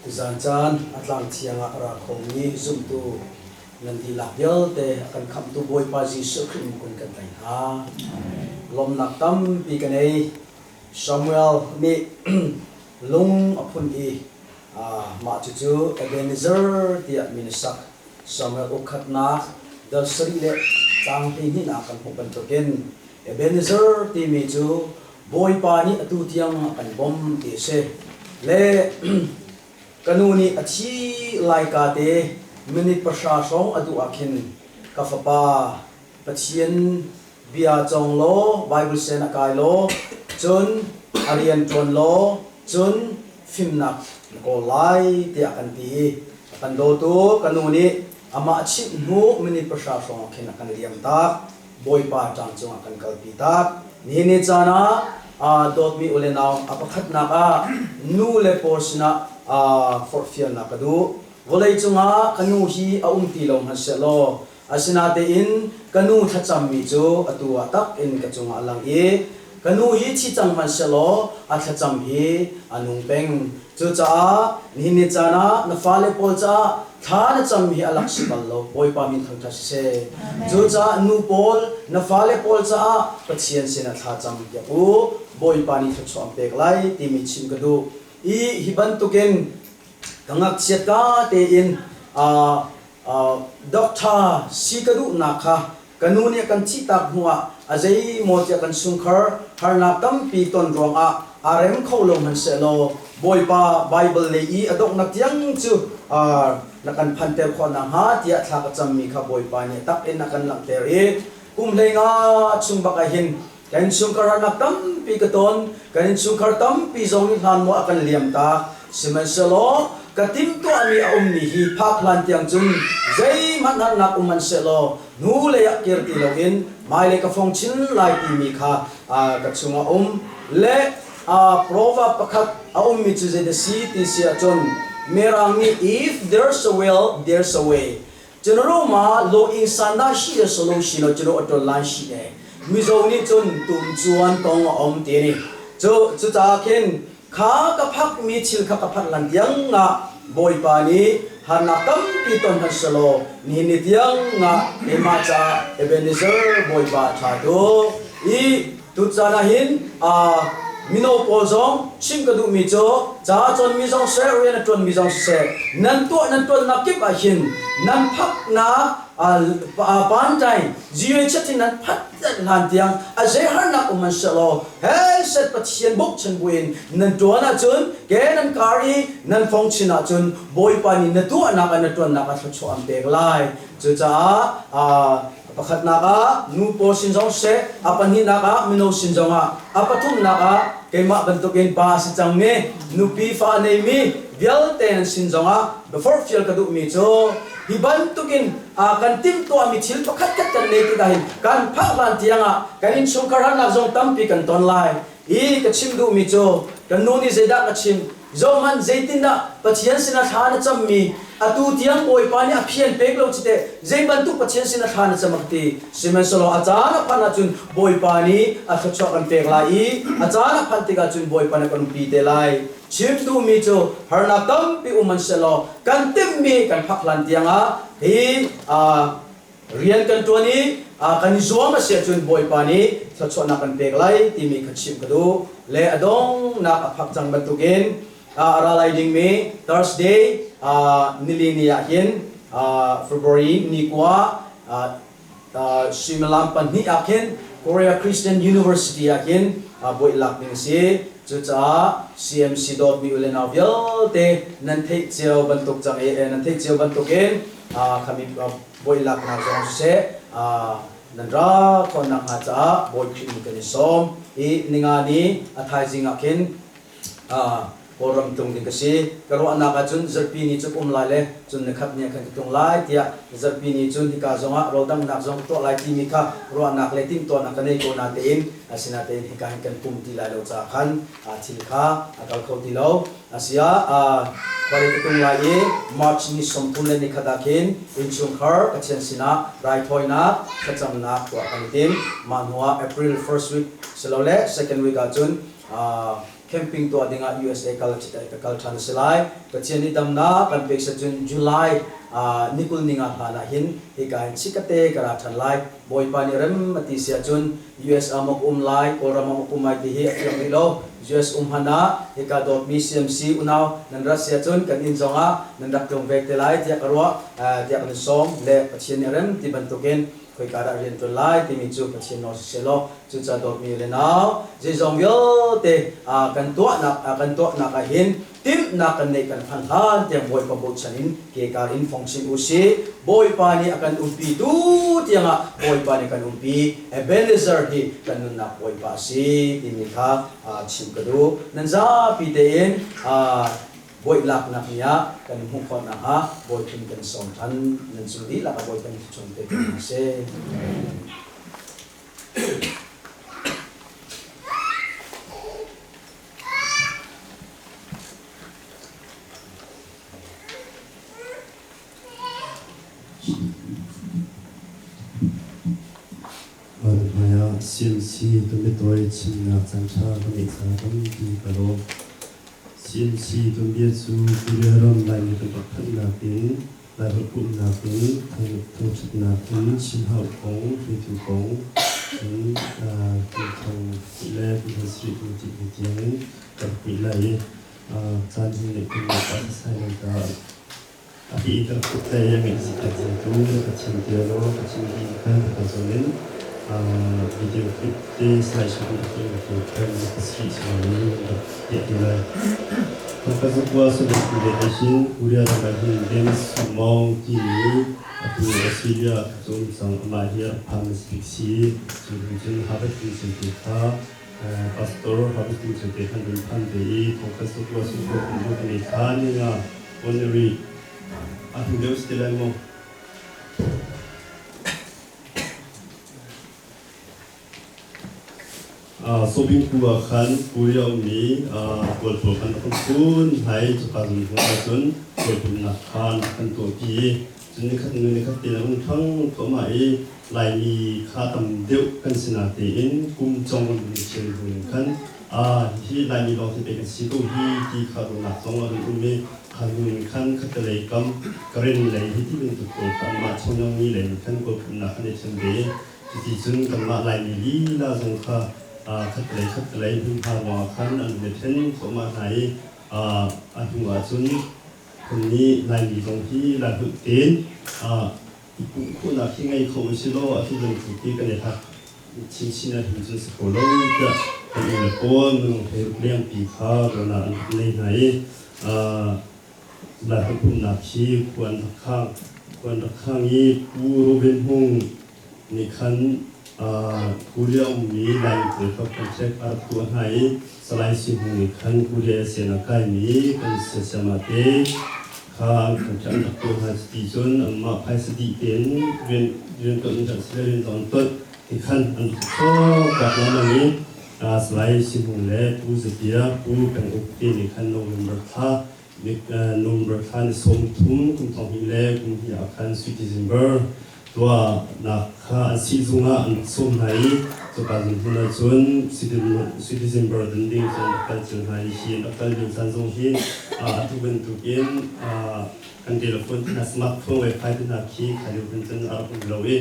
Tuzaan caan a tlang thiang ah a ra khomi zumtu nan dihlak vialte a kan khamhtu Bawipa Jesuh Khrih mukun kan tlaih hna. Lawmhnak tampi ka nei. Samuel nih lung a phun i mah cucu Ebenezer tiah min a sak. Samuel ukkhatnak dal sarih le caang 12nak kan hmuh bantukin Ebenezer timi cu Bawipa nih atu tiang a kan bawmh ti a si. Le ka nu nih a thi lai ka te minute 3 hrawng a duh ah khin ka fapa Pathian bia cawng law Bible sen a kai law cun a rian ṭuan law cun fimnak na kawl lai tiah kan ti i a kan dawtu ka nu nih amah chimh hnu minute 3 hrawng ah khin a kan liam tak. Bawipa ṭang cungah kan kalpi tak. Nihin ni caan ah dawtmi u le nau a pakhatnak ah nu le pawl sinah forhfialnak ka duh. Vawlei cungah ka nu hi a um ti lo hmanhsehlaw asinatein ka nu thlacammi cu atu ah tak in ka cungah a lang i ka nu hi thi cang hmanhsehlaw a thlacam hi a nung peng. Cucaah nihin ni caan ah na fale pawl caah thla na cam hi a lak si bal lo. Bawipa min thangṭhat siseh. Cucaah nu pawl na fale pawl caah Pathian sinah thla cam piak u. Bawipa nih thluachuah an pek lai timi chim ka duh. I hi bantukin ka ngakchiat ka tein doctor si ka duhnak kha ka nu nih a kan thihtak hnuah a zeimaw tiah kan chungkhar harnak tampi ton ruangah aa rem kho lo hmanhsehlaw Bawipa Baibal lei i a donghnak tiang cu na kan phanter khawh nakhnga tiah thla ka cammi kha Bawipa nih a tak in a kan langhter i kum 15 chung bak ah hin kan innchungkhar harnak tampi ka ton. Kan innchungkhar tampi zong nih hlan maw a kan liam tak. Sihmanhsehlaw ka timhtuahmi a ummi hi phak hlan tiang cun zeihmanh harnak um hmanhsehlaw hnulei ah kir ti loin hmailei ka fong chin lai timi kha ka chungah um. Le proverb pakhat a ummi cu zeidah si ti si ahcun Mirang nih if there's a will there's a way. Cun Roma law in sanda shi le solo shi lo cu a ṭol lai shi le Mizo nih cun tum cuan tong a um ti ni. Cu cucaah khin kha ka phak mi thil kha ka phak lan tiang nga Bawipa nih harnak tampi ton hmanh selaw nihin ni tiang nga keimah caah Ebenezer Bawipa a ṭha tuk. I tucaan ah hin mino pawl zong chim ka duhmi cu ca cawnmi zong seh rian a ṭuanmi zong siseh nan tuah nan ṭuannak kip ah hin nan phaknak pantai GHT nan phat hlan tiang a zei harnak um an selaw he set Pathian bochan buin nan ṭuan ahcun ke nan kar i nan fong chin ahcun Bawipa nih na tuahnak ah na ṭuannak ah thluachuah an pek lai. Cucaah pakhatnak ah nu pawl sin zong siseh, a pahnihnak ah mino sin zongah, a pathumnak ah keimah bantukin pa a si cangmi nupi fa a neimi vialte nan sin zongah biaforhfial ka duhmi cu hi bantukin kan timhtuahmi thil pakhat khat kan nei tikah hin kan phak hlan tiangah kan innchungkhar harnak zong tampi kan ton lai. Hi ka chim duhmi cu kan nu nih zeidah ka chim zohhmanh zeitindah Pathian sinah thla na cammi atu tiang Bawipa nih a phian pek lo cite zei bantuk Pathian sinah thla na cam a ka ti. Sihmanhsehlaw a caan a phanh ahcun Bawipa nih a thluachuah kan pek lai i a caan a phanh tikah cun Bawipa nih a kan umpi te lai. Chim duhmi cu harnak tampi um man sehlaw kan timhmi kan phak hlan tiangah hi rian kan ṭuan i kan i zuam a si ahcun Bawipa nih thluachuahnak kan pek lai timi kha chimh ka duh. Le a donghnak a phak cang bantukin a ra lai dingmi Thursday nili ni ah hin February ni kua suimilam pahnih ah khin Korea Christian University ah khin buai lak ding a si. Cucaah CMC dawtmi u le nau vialte nan theih cio bantuk cang i nan theih cio bantukin khami buai laknak zong siseh nan ra khawh nakhnga caah Bawi Khrih nih kan i sawm i ninga ni a thaizing ah khin Kawlram tlung ding ka si. Ka ruahnak ahcun zarhpi ni cu ka um lai le cun nikhat ni ah khan ka tlung lai tiah zarhpi ni cun hika zongah rawldanghnak zong ka tuah lai timi kha ruahnak le timhtuahnak ka nei ko natein asinatein hika hin kan pum ti lai lo caah khan thil kha a kal kho ti lo. Asiah khualei ka tlung lai i March ni 31 ah khin innchungkhar Pathian sinah raithawinak thlacamnak tuah kan i tim. Mah hnuah April first week silole second week ahcun Camping tuah dingah USA kal ka kal ṭhan a si lai. Pathian nih damnak kan pek cun July ni kul ninga hlan ah hin hika hin chikkate ka ra ṭhan lai. Bawipa nih rem a ti si ahcun US ah maw ka um lai, Kawlram ah maw ka um lai ti hi a fiang rih lo. US um hmanh ah hika dawtmi CMC unau nan rat si ahcun kan inn zongah nan rak tlung ve te lai tiah ka ruah tiah kan i sawm le Pathian nih rem ti bantukin khoika dah rian ṭuan lai timi cu Pathian nawl si sehlaw cucaah dawtmi le nau zeizong vialte kan tuahnak kan tuahnak ah hin timhnak kan neih kan phan hlan tiang Bawipa bochan in kekar in fong chin u sih. Bawipa nih a kan umpi tu tiangah Bawipa nih kan umpi. Ebenezer hi kan nunnak Bawipa a si timi kha chim ka duh. Nan zapi tein Bawi laknak ni ah kan i hmuh khawh nakhnga Bawi kan sawm ṭhan. Nan cung dihlak ah Bawi kan thluachuah pe ko hna seh.
Van hmaiah CMC tumitawi chimnak caanṭha ka ngeih caah tampi ka lawm. CMC tuanbia cu Korea ram Laimi kan rak phanhnak in Laiholh pumhnak in thangṭhatnak in Chinhauh kong, hruaitu kong, cun kum thong le kum thong sarih kum ti tiang in ka rak peh lai i caan hung neih kum le pa sasai nan ta a hi ka rak tuk lai i a ngeih zik ka tu ka chim tia law ka chim hi khan ka zawn in video clip te slideshow in ka ka kan ka si si rak piah ti lai. Thongkazukua Sulit Federation Korea ram ah hin Dennis Mong timi atu Australia cun cang amah hi a phan bik si. Cu hnu cun Harvard University kha pastor Harvard University khan run phan ve i thongkazukua Sulit kum kan ei kha ni nga honorary a hnu deuh si ti lai maw? Sawbingpu ah khan Korea ummi kawl pawl khan rak phun hna i cuka zawn hmun ahcun kawl pumnak kha an rak kan tuahpi i cun nikhat hnu nikhat tein a rung ṭhang thluahmah i Laimi kha tam deuh kan si natein kum cong an vun thiam hnu in khan hihi Laimi lawng te pei kan si ko hi ti kha ruahnak zong a run um i kha hnu in khan khattelei kam Karen lei hi ti bantuk pawl kha anmah Chongyangmi lei in khan kawl pumnak an i ṭhen ve i Cuticun kanmah Laimi lila zong kha khattelei khattelei hmunhma ruangah khan an i ṭhen thluahmah hna i a hnu ahcun kan nih Laimi zong hi Laiholh tein i pumh khawhnak hi ngei kho usih law a hi bantuk hi kan i hlat chinchin ahhin cun si kho lo tiah kan u le pawl minung hlei lengpi kha ruahnak an rak nei hna i Laiholh pumhnak hi khua an rak khang. Khua an rak khang i Pu Robin Hmung nih khan Korea ummi Laimi pawl kha contract a rak tuah hna i Salai Si Hmung nih khan Korea sian a kaimi kan siasiama te kha an contract an rak tuah hna. Cuti cun anmah phaisa dih tein rian riantuan an rak si le rian zong an tuan ti khan an rak thawk lengmang i Salai Si Hmung le Pu Zatia, Pu Peng Uk te nih khan November thla November thla ni 30 kum thong hnih le kum hnih ah khan Sui December tuahnak kha an siizung ah an sawm hna i cuka zung hmun ah cun Sui December dan ding cun rak kal cio hna i hi an rak kal lio caan zong hi atu bantukin kan telephone te hna smartphone wifi te hna khi kha lio hmun cun a rak um lo i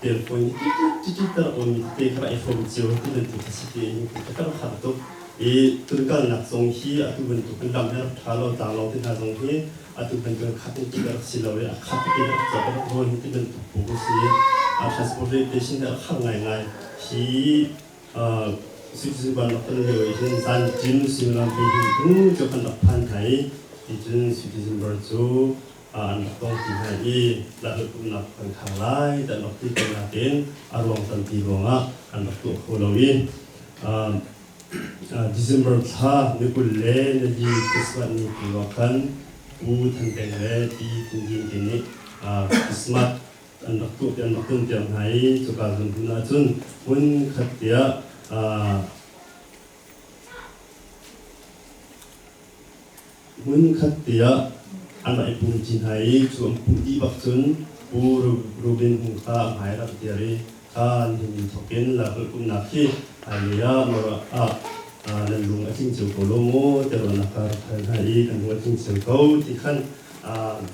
telephone hi tit tit tit rak um mi tete kha rak i hrawm cio ti bantuk a si ti in ka rak har tuk. I tunkalnak zong hi atu bantuk in lam hi rak ṭha lo, tlanglawng te hna zong hi atu bantuk in khat in ti rak si lo i a khat te rak cawk rak rawn hi ti bantuk bu si. Transportation hi a khar ngaingai. Hi Citizen ban rak kan lio i hin zan ṭim suimilam 12 hnu cu kan rak phan hna i ti cun citizen bar cu an rak tong ti hna i lahlut pumhnak kan khar lai ti an rak ti ko nain a ruang tampi ruangah an rak tuah kho lo i December thla ni 24 Christmas ni tu ah khan Pu Than Peng le Pi Thin Din te nih Christmas an rak tuah an rak tun piak hna i cuka zun hmun ahcun hmun khat tiah hmun khat tiah an rak i pum ṭi hna i cu an pumh dih bak cun Pu Rubin Hung kha a hmai rak dir i kha nihin thawk in Laiholh pumhnak hi hmailei ah Mara ah nan lung a tling cio ko lo maw tiah ruahnak ka rak hal hna i kan lung a tling cio ko ti khan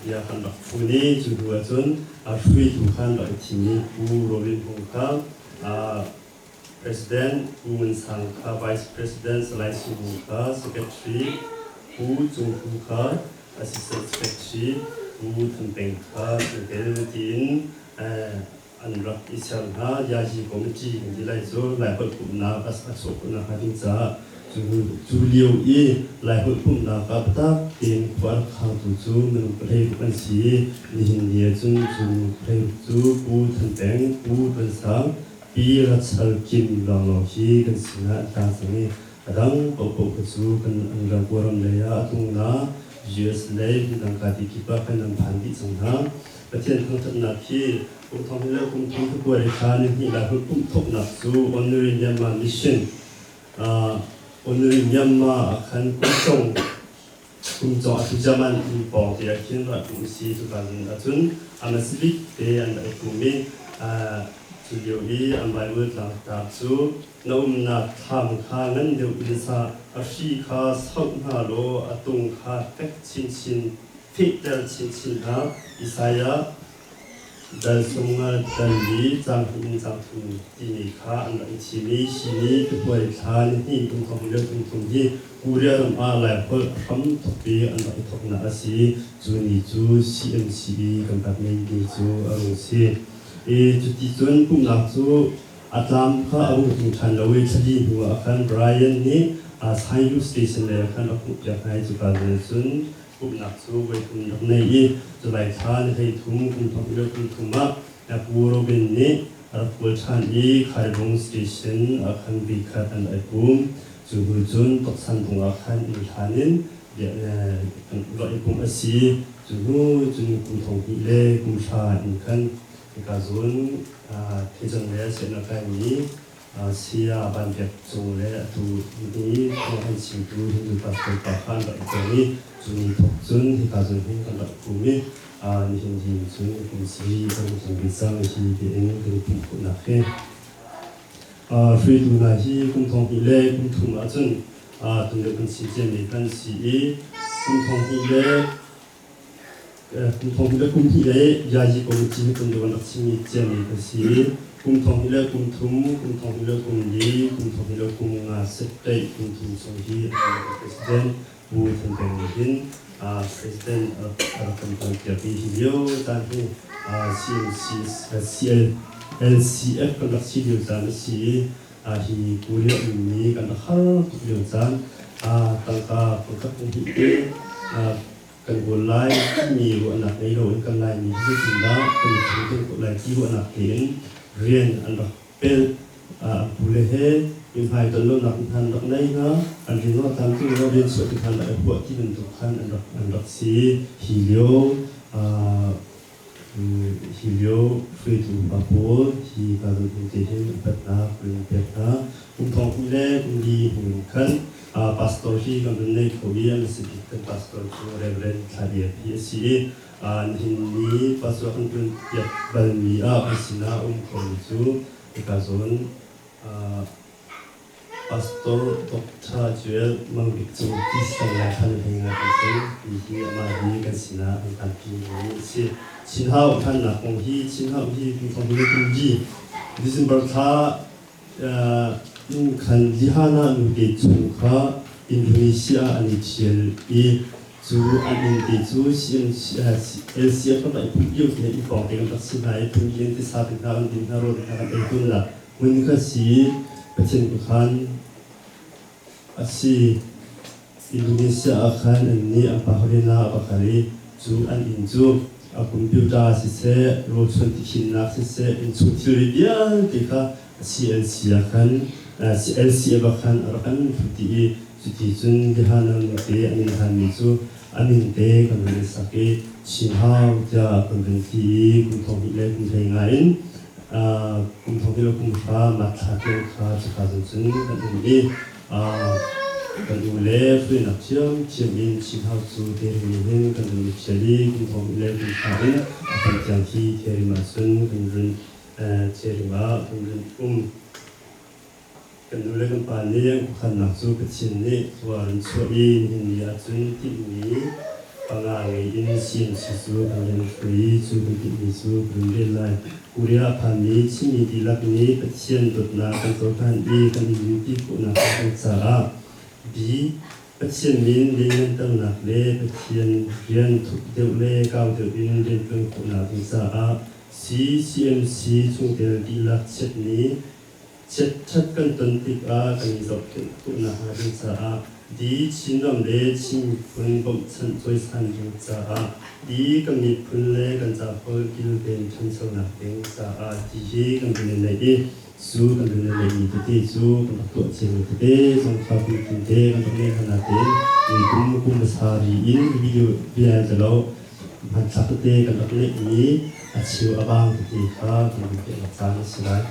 bia kan rak fun i cu hnu ahcun hruaitu khan rak i thim i Pu Robin Hung kha President, Pu Ngun Sang kha Vice President, Salai Su Hmung kha Secretary, Pu Cung Hu kha Assistant Secretary, Pu Than Peng kha chungtel tiin an rak i ser hna. Yazi Committee kan ti lai cu Laiholh pumhnak a chuah khawhnak hnga ding caah cu lio i Laiholh pumhnak ah biatak tein khua a rak khangtu cu minung 16 an si i nihin ni ahcun cu minung 16 cu Pu Than Peng, Pu Tuan Sang, Pi Rachel Kim lawnglawng hi kan sinah an tlang cang i a dang paohpaoh kha cu kan an ram Kawlram lei ah a tungna US lei hmundang ka ti kip ah khan an phan dih cang hna. Pathian thangṭhatnak hi kum thong le kum thong kua le thla ni hnih lai hun pumh thawknak cu Honorary Myanmar Mission Honorary Myanmar ah khan kum cong kum cong atu German inn pawng te ah khin rak um si cuka zun ahcun amasibik te an rak i kum i cu lio i an Bible tlangtar cu na umnak thlam kha ngan deuh in sa a hri kha sauh hna law a tung kha fek chinchin fehter chinchin hna. Isaiah Dal sung dal li caang hnih in caang thum timi kha an rak i thim i hi ni February thla ni hnih kum thong lio kum thum hi Korea ram ah Laiholh a hram thok i an rak i thoknak a si. Cu ni cu CMC i kan rak ngeihmi cu a rung si. I cuti cun pumhnak cu a tlam kha a rung tlung ṭhan lo i thlali hnu ah khan Brian nih Sailu Station lei ah khan rak hmuhpiak hna i cuka zawn cun Pumhnak cu voithum rak nei i July thla ni 13 kum thong lio kum thum ah Pu Robin nih a rak kawl ṭhan i Khaibung Station ah khan voikhat an ai pum. Cu hnu cun Toksan tung ah khan inn hlan in rak i pumh a si. Cu hnu cun kum thong hnih le kum hra in khan hika zawn Thejang le Siannak kaimi Saya Van Biak Cung le atu ni thawng an chimtu Hindu pastor pa kha an rak i tel i cu ni thawk cun hika zawn hin kan rak kum i nihin hin cun kum sarih kan tlung ve cang hi tiin kan i pumh khawhnak hi. Hruaitu hna hi kum thong hnih le kum thum ahcun tundeuh kan si ciami kan si i kum thong hnih le Kum thong hnih le kum hnih le Yayi Committee hi kum deuh an rak chimmi ciami kan si i kum thong hnih le kum thum, kum thong hnih le kum li, kum thong hnih le kum nga setteih kum thum chung hi President Pu Than Peng nih hin President a rak kan tuanpiak i hi lio caan hi CMC CL LCF kan rak si lio caan a si i hi Korea ummi kan rak har tuk lio caan tangka pangkhat pung hnih te kan kawl lai timi ruahnak ngei loin kan Laimi hi zeitindah kan i thing kan khawh lai ti ruahnak tein rian an rak pelh. An pule he mihmai ton lonak hna an rak nei hna, an rinua tlamtling lo rian chuah ti khan rak i huah ti bantuk khan an rak si. Hi lio hi lio hruaitu upa pawl hi ka zun te hin upatnak kan pek hna. Kum thong hnih le kum li hnu in khan pastor hi kan vun nei kho i an si bik kan pastor cu Reverend Thla Biak hi a si i nihin ni pastor kan tuan piak balmi ah kan sinah um khomi cu hika zawn Pastor Dr. Joel Mang Bik Cung ti sang lai khan hei ngai kan si ti hi amah hi kan sinah an kanpi mi a si. Chinhau thannak kong hi Chinhau hi kum thong kum li December thla in khan Lihana nute chung kha Indonesia ah an i ṭhial i cu an inn te cu LCF kan i pumh lio te i pawng te kan rak si hna i phungki an tisa te hna kan din hna rawl te hna kan ei tawn la hmun kha si Pathian khan a si. Indonesia ah khan annih an pa Horena a va kal i cu an inn cu a computer siseh, rawlchuan tikhimnak siseh, innchung thilri vialte kha CLC ah khan LCF ah khan a rak kan thut dih i cuti cun Rihanna nute an in hlanmi cu a min te kan hun i sak i Chin Hau tiah kan vun ti i kum thong hnih le kum hlei nga in kum thong hnih le kum hra March thla tiang kha cuka zong cun kan um i Kan u le hruainak ṭhiamṭhiam in Chin House cu Terimi hin kan run i ṭhial i kum thong le kum thla in a kan tiang hi Therim ahcun kan run Therim ah kan run um. Kan nu le kan pa nih an khuakhannak cu Pathian nih khua run chuah i nihin ni ahcun timhmi panga ngei in CMC cu kan run hruai i cu kan timhmi cu kan run rel lai. Korea a phanmi Chinmi dihlak nih Pathian dawtnak kan cohlan i kan i nunpi khawhnak ding caah B. Pathian min liannganternak le Pathian rian thuk deuh le kau deuh in rianṭuan khawhnak ding caah C. CMC chungtel dihlak chiat ni Chiatṭhat kan ton tikah kan i zohkhenh khawhnak hnga ding caah di Chinram le Chin miphun bawmhchanh cawisan ding caah di kan miphun le kan caholh kilven ṭhanchonak ding caah ti hi kan vun i neih i cu kan vun i neihmi tete cu kan rak tuah ciami tete zong kha kum te kan rak neih hna natein kum kum hmasa ri in video vialte lo hmanthlak tete kan rak neihmi a cheu a bang tete kha kan vun piahnak caan a si lai.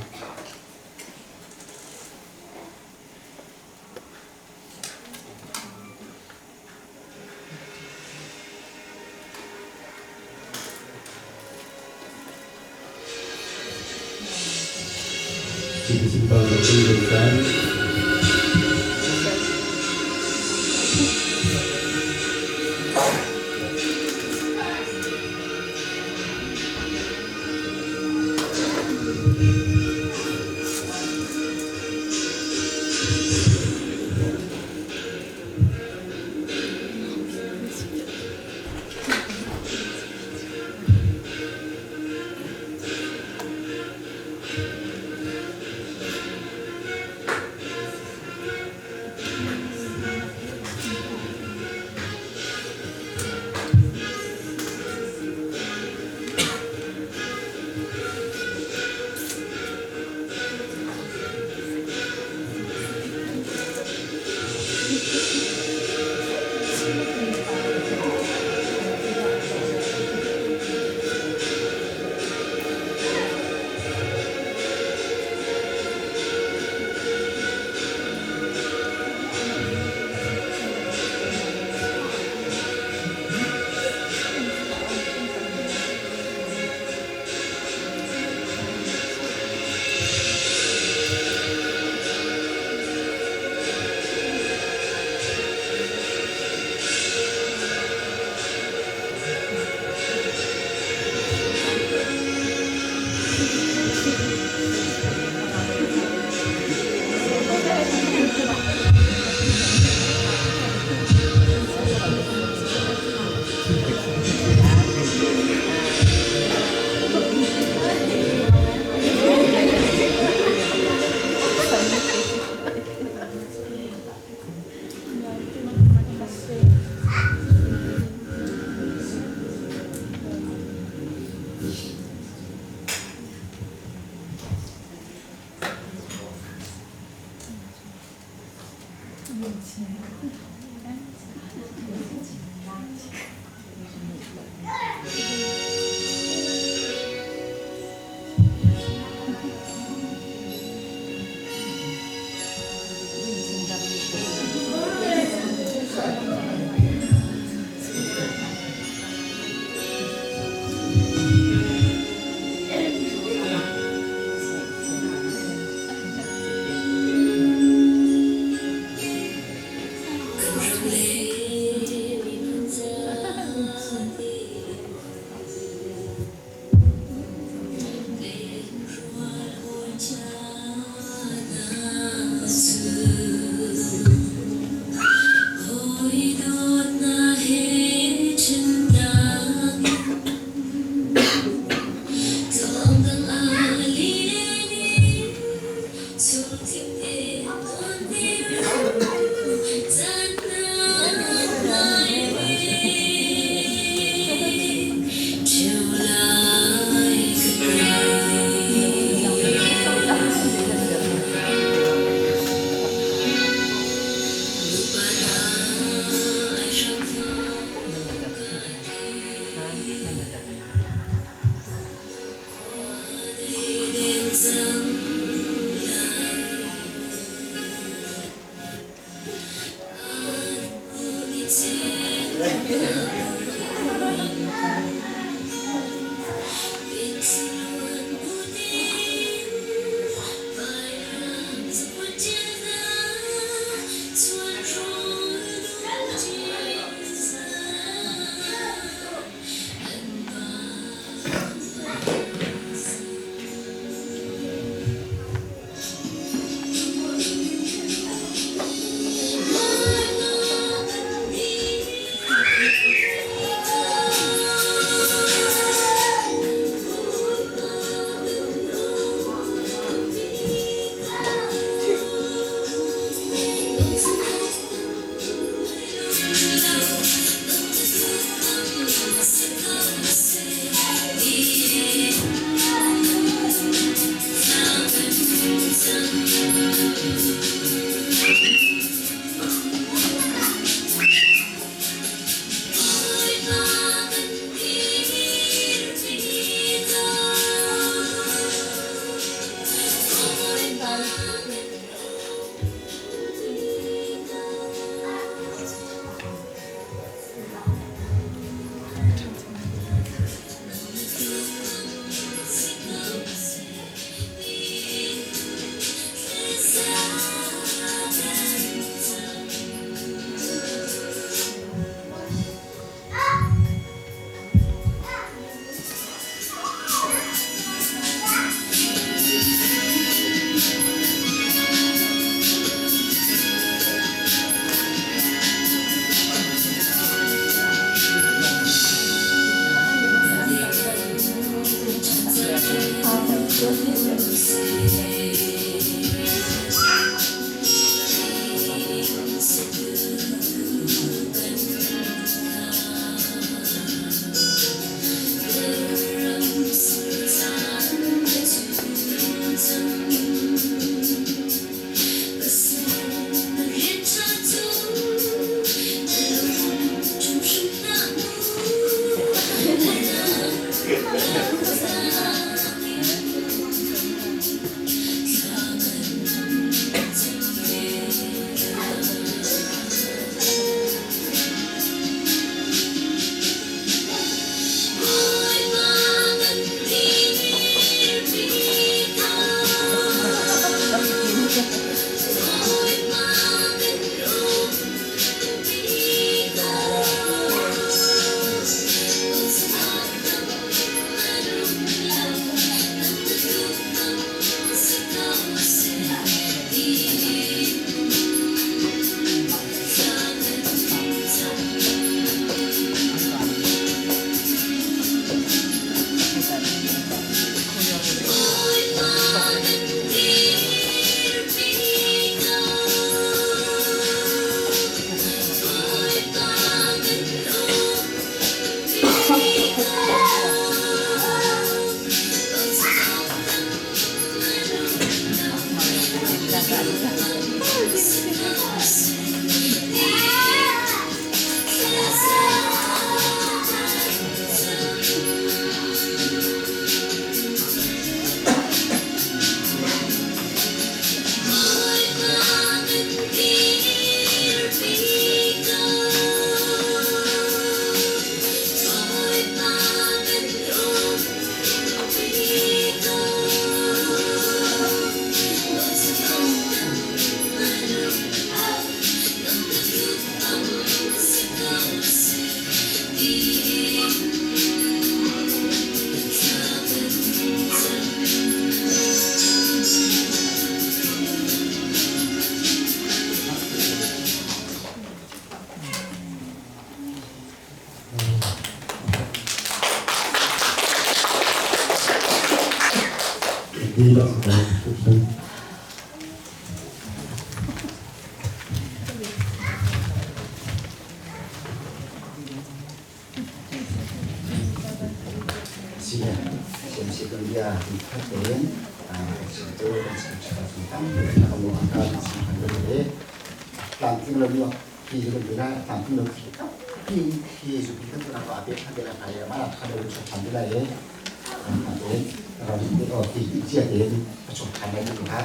ka ti o ti cia te a chung than lai tu kha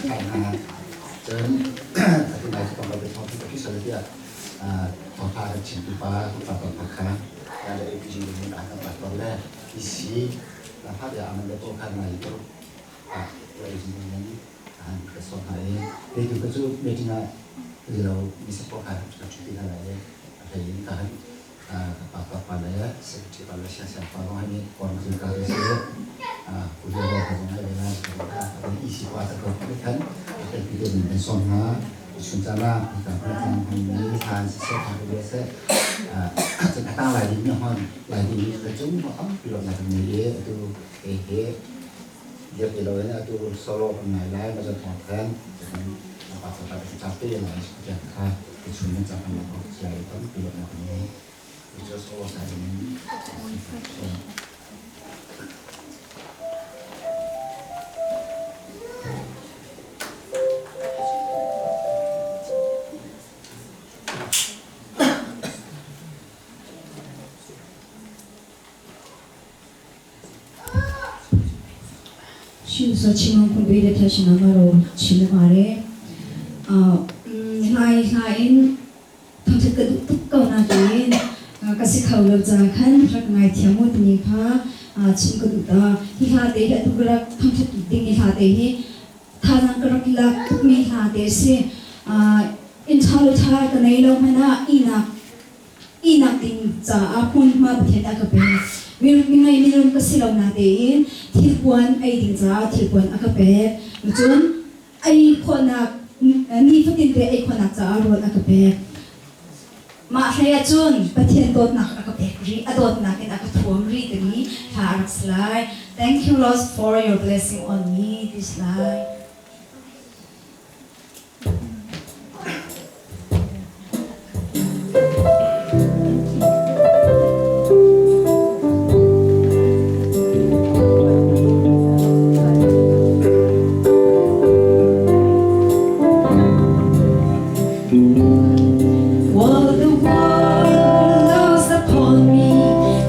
than na cun atu nai chu tong ba thong ti ki sal tia thong tha kan chim tu pa pa ton pa kha ya le APG ni a kan pa ton le isi la pha ya aman le to kha nai to a to APG ni an ka so ha e te tu ka chu meeting a lo mi sa po kha ka chu ti na lai a thei in ka han pa pa pa le secretary pa le sia sia pa lo hani kon chu ka se a ku je ro ka jong ai la ka ka isi pa ta ko khan ka pi de ni son ha chun cha la ka pa chan han ni than se tha ke se a cha ta lai di mi hon lai di mi ka chung mo am pi lo na ni e tu e he dia pi lo na tu solo kan nai lai ma cha thong khan pa sa pa cha pe lai cha kha chun na cha kan ko sai tam pi lo na ni solo sa ni
ရှင်ဆိုချီမကွန်ဘေးတဲ့ဖျက်ရှင်နာမရောချီမမာရဲအာလှိုင်လှိုင်ทำเสร็จก็ตุกเกานาจีนก็สิเขาเราจะขันรักไงเทียมมุดนี้ค่ะชิมก็ดูตาที่หาเตะตุกรักทำเสร็จดิ่งที่หาเตะที่ทานังกรักลักทุกมีหาเตะสิอินชาลุชากันในโลกมันนะอีนักอีนักดิ่งจะอาคุณมาประเทศอากาศเป็นมีมีไงมีลมก็สิเรานาเตอินที่ควรไอดิ่งจะที่ควรอากาศเป็นจนไอคนนักนี่ฟัตินเตไอคนนักจะอารมณ์อากาศเป็นมาเรียจุนประเทศโดดนักอากาศรีอดดนักเป็นอากาศทวมรีตัวนี้ทารักสไล Thank you Lord for your blessing on me this life. While the world looks upon me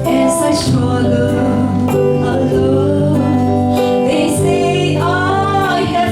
as I struggle alone, they say I have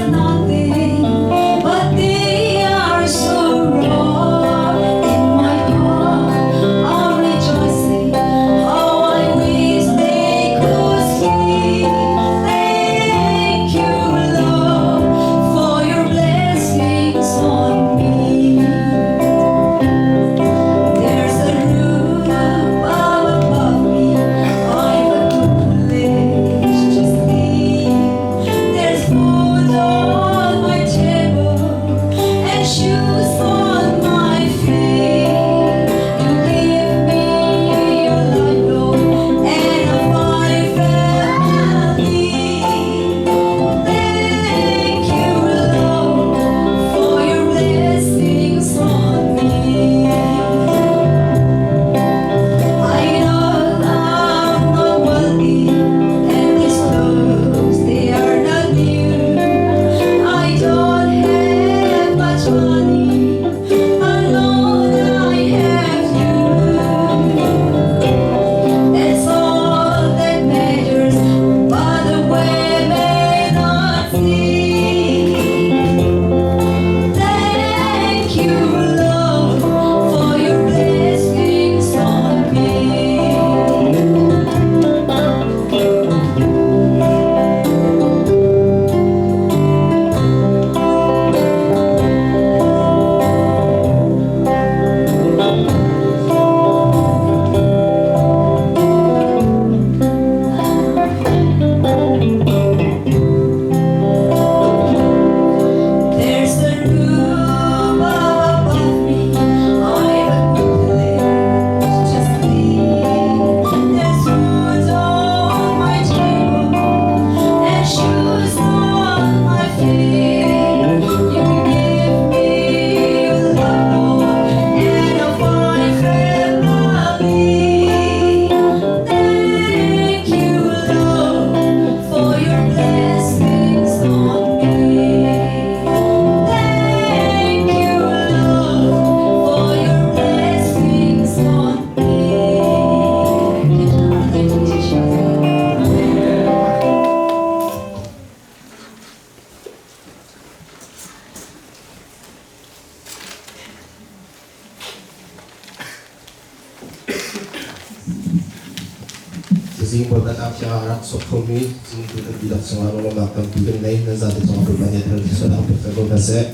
Tlang Thiang ah rak sok khomi zumtu kan dihlak cungah lunglawmhnak tampi kan ngei. Nan zate cungah Bawipa nih a thar thluachuahnak pek ko hna seh.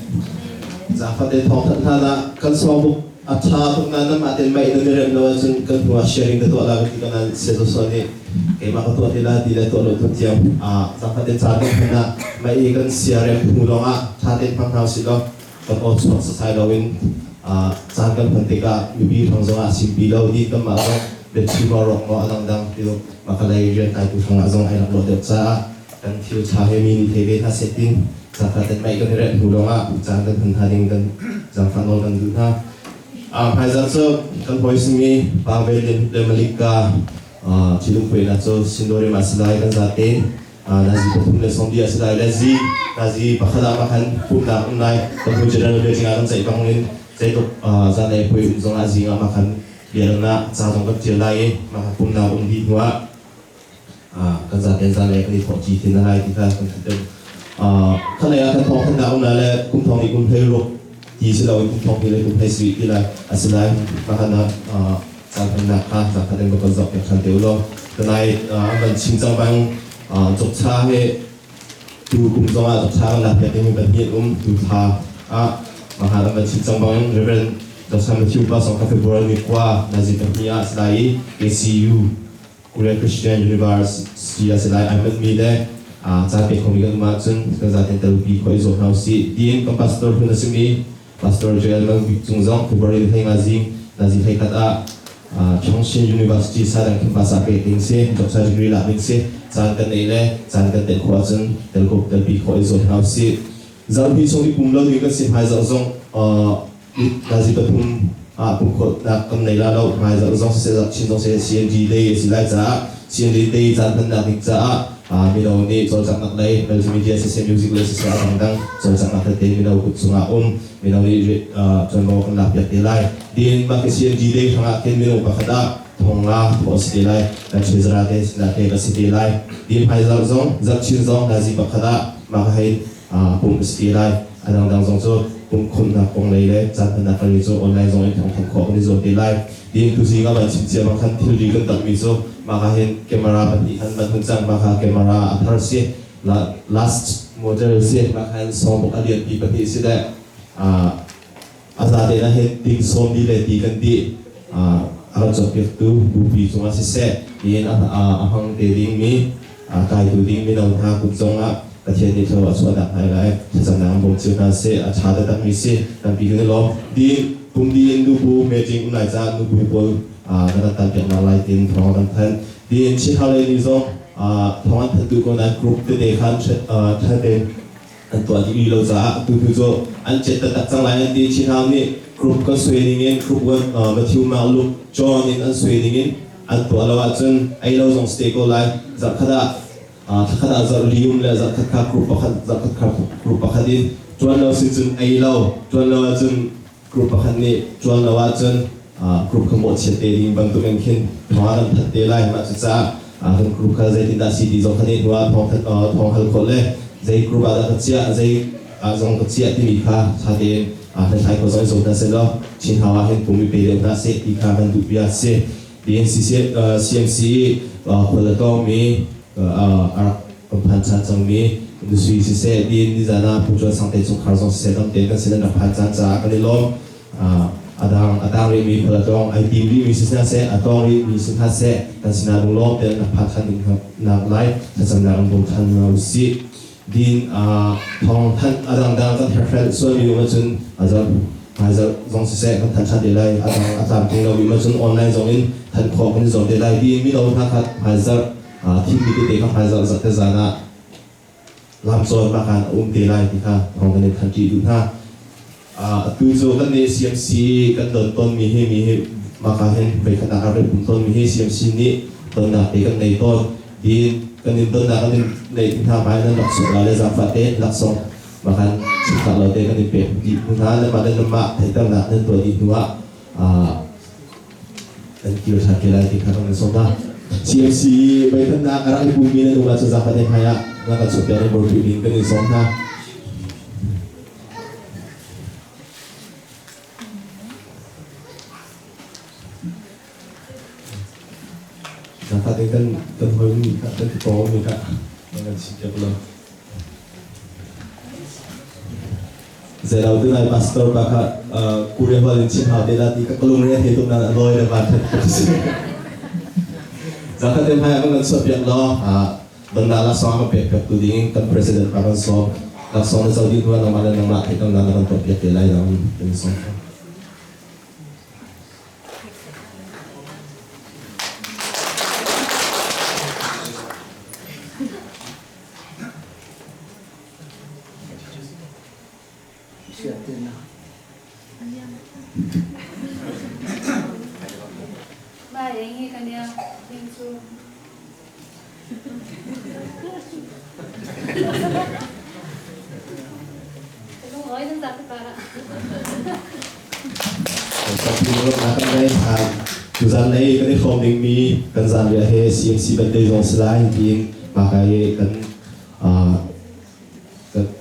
Zaangfah te thawngthanh hlan ah kan sawmuk a ṭha tuk nain nanmah tein mei nan i rem lo ahcun kan hnu ah sharing ka tuah lai ti ka nan sia Joshua nih keimah ka tuah te lai ti le tuah lo tu tiang zaangfah te caan kan hman ah mei kan sia rem hnu lawngah ṭha tein hmang hna usih law kan aw chuak sasai loin caan kan hman tikah mipi hrang zongah simpi lo di kanmah zong biachim maw rawk maw a dangdang ti makalei rian tlaitu hrangah zong ai rak lawh deuh caah kan thil ṭha he mi nih thei ve hna seh tin zaangfah ten mei kan i relh hnu lawngah caan kan hman hna ding kan zaangfah nawl kan duh hna. Hmaizarh cu kan hawi simi Pavel le Malika thilung puai cu Sindorim ah si lai kan zate nazi pathum le sawmli ah si lai le zi nazi pakhat ah khan pumhnak um lai kan hu general meeting ah kan ceih bang in zeitluk zanlei puai um zong ah zing ah khan bialang ca zong kan ṭial lai i mah pumhnak um dih hnu ah kan zaten zanlei kan i thawh ṭi thin lai ti kha kan theih deuh. Khalei ah kan thawng thannak um lai le kum thong i kum hlei ruk ti si lo in kum thong hi le kum hlei sarih ti lai a si lai. Mah khan caan hmannak kha zakhat in kan zoh piak ṭhan te u law. Tanai an van chim cang bang cokcha he tu kum zong ah cokcha kan lak piak dingmi pahnih um tu thla ah mah khan an van chim cang bang Reverend Dr. Matthew Pa Song kha February ni kua nazi pahnih ah si lai i ACU Korea Christian University a si lai ai hmanmi le ca pe khomi kan um ahcun kan zaten telpi khawh i zuam hna usih tiin kan pastor hlun a simi Pastor Joel Mang Bik Cung zong February hlei nga zing nazi hlei khat ah Chongshin University Sadang campus ah pek ding si doctor degree lak ding si caan kan nei le caan kan tel khawh ahcun tel khawh telpi khawh i zuam hna usih zarhpi chung i pum lo ding kan si hmai zarh zong nazi pathum ah pumkhawtnak kan nei la lo hmai zarh zong siseh chin zong siseh CND day a si lai caah CND day caan hmannak ding caah mino nih cawlcanghnak lei multimedia siseh music lei siseh a dangdang cawlcanghnak tete mino kut chungah um mino nih ṭuanvo kan lak piak te lai din mah khi CND day hrangah khin mino pakhat ah thong nga thawh a si te lai kan treasurer te sinah pek a si te lai din hmai zarh zong zarh chin zong nazi pakhat ah mah ka hein pumh a si te lai a dangdang zong cu pumhkhawmhnak kong lei le caan hmannak lei cu online zong in thawngthanh khawh kan i zuam te lai tiin tuzing ah van chim cia bang khan thilri kan tammi cu mah ka hin camera pahnih khan van hun cang mah kha camera a thar si last model si mah khan sawmbuk a lianpi pahnih si le a zate na hin ting sawm li le ti kan ti a rak cawnpiaktu bupi cungah siseh tiin a hmang te dingmi kaitu ding mino hna kut zongah Pathian nih thlua a chuahnak hna lai thlacamnak an bawm cio hna seh a ṭha taktakmi si tampi kan i lawm di kum di in nubu meeting um lai caah nubu pawl kan rak tanpiaknak lai tin thawng kan thanh di in Chikhale ni zong thawng an thanh duh ko nain group tete khan ṭha tein an tuah dih rih lo caah tu tu cu an cet taktak cang lai an ti Chinhau nih group kan suai ning in group Matthew Mark Luke John in an suai ning in an tuah lo ahcun ei lo zong si te ko lai zarhkhat ah thlakhat ah zarh li um le zarhkhat kha group pakhat zarhkhat kha group pakhat in ṭuan lo si cun ei lo ṭuan lo ahcun group pakhat nih ṭuan lo ahcun group kha mawhchiat te ding bantuk in khin thawng ah kan that te lai mah cucaah kan group kha zeitindah si ti zong kha nih hnu ah thawng hal khawh le zei group ah dah ka chiah zei ah zong ka chiah timi kha ṭha tein hlathlai khawh zong i zuam hna seh law Chin Hau ah hin pum i pe deuh hna seh ti kha kan duh bia a si. CMC khual a tlawngmi a rak kan phan chan cangmi nusui siseh din nizan ah Pu Chuan Sang te chungkhar zong siseh dam tein kan sin an rak phan caan caah kan i lawm. A dang rihmi khual a tlawng ai tim rihmi si hna seh a tlawng rihmi si hna seh kan sinah lunglawm tein rak phan than ding nak lai thlacamnak in bawm than hna usih. Din thawng thanh a dangdang kan herhrelh sualmi um ahcun a zarh hmaizarh zong siseh kan thanh ṭhan te lai a dang a tlamtling lomi um ahcun online zong in thanh khawh kan i zuam te lai tiin mino hna kha hmaizarh thimmi tete kha hmaizarh zarh te zan ah lamcawn makan a um te lai ti kha thawng kan in thanh ṭih duh hna. Atu cu kan nih CMC kan don tawnmi hi mi hi maka hin voikhat ah kan pum tawnmi hi CMC nih tonnak te kan nei tawn din kan in tonnak kan in nei hna mai nan laksawng la le zaangfah te laksawng makan chimtak lo te kan in pek dih hnu hna nan mah le nan mah theihternak nan tuah dih hnu ah kan kir ṭhan te lai ti kha kan in sawm hna. CMC voikhatnak a rak i pummi nan um ahcun zaangfah te hmai ah na kan chuahpiak in bawlpi ding kan in sawm hna. Zaangfah tein kan kan hoi mi kha kan ti mi kha kan chim piak lo. Zeilo tu lai pastor pa kha Korea hol in chim hau te la ti ka kalung re he tuk nan loi le van that si. Zaangfah tein hmai ah kan suah piak lo. Donna la song ka pek piak tu ding kan president pa kan sawm. Laksawng na co ding hnu nangmah le nangmah theih na kan tuah piak te lai nang kan sawm. Tuzan lei kan i hrawm dingmi kan zanriah he CMC birthday zong si lai tiin maka i kan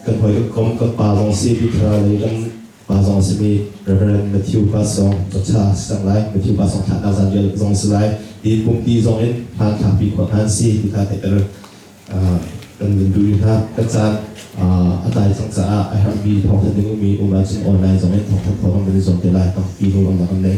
kan hoi kan kom kan pa zong si Bithara lei kan pa zong simi Reverend Matthew pa song cha sang lai Matthew pa song thlah zanriah zong si lai ti pumpi zong in hlan thlakpi khua hlan si ti kha theihter kan vun duh hna. Kan caan a tlai cang caah a herhmi thawngtha ding mi um ahcun online zong in thawngtha khawh kan van i zuam te lai. Tampi lung kan nei.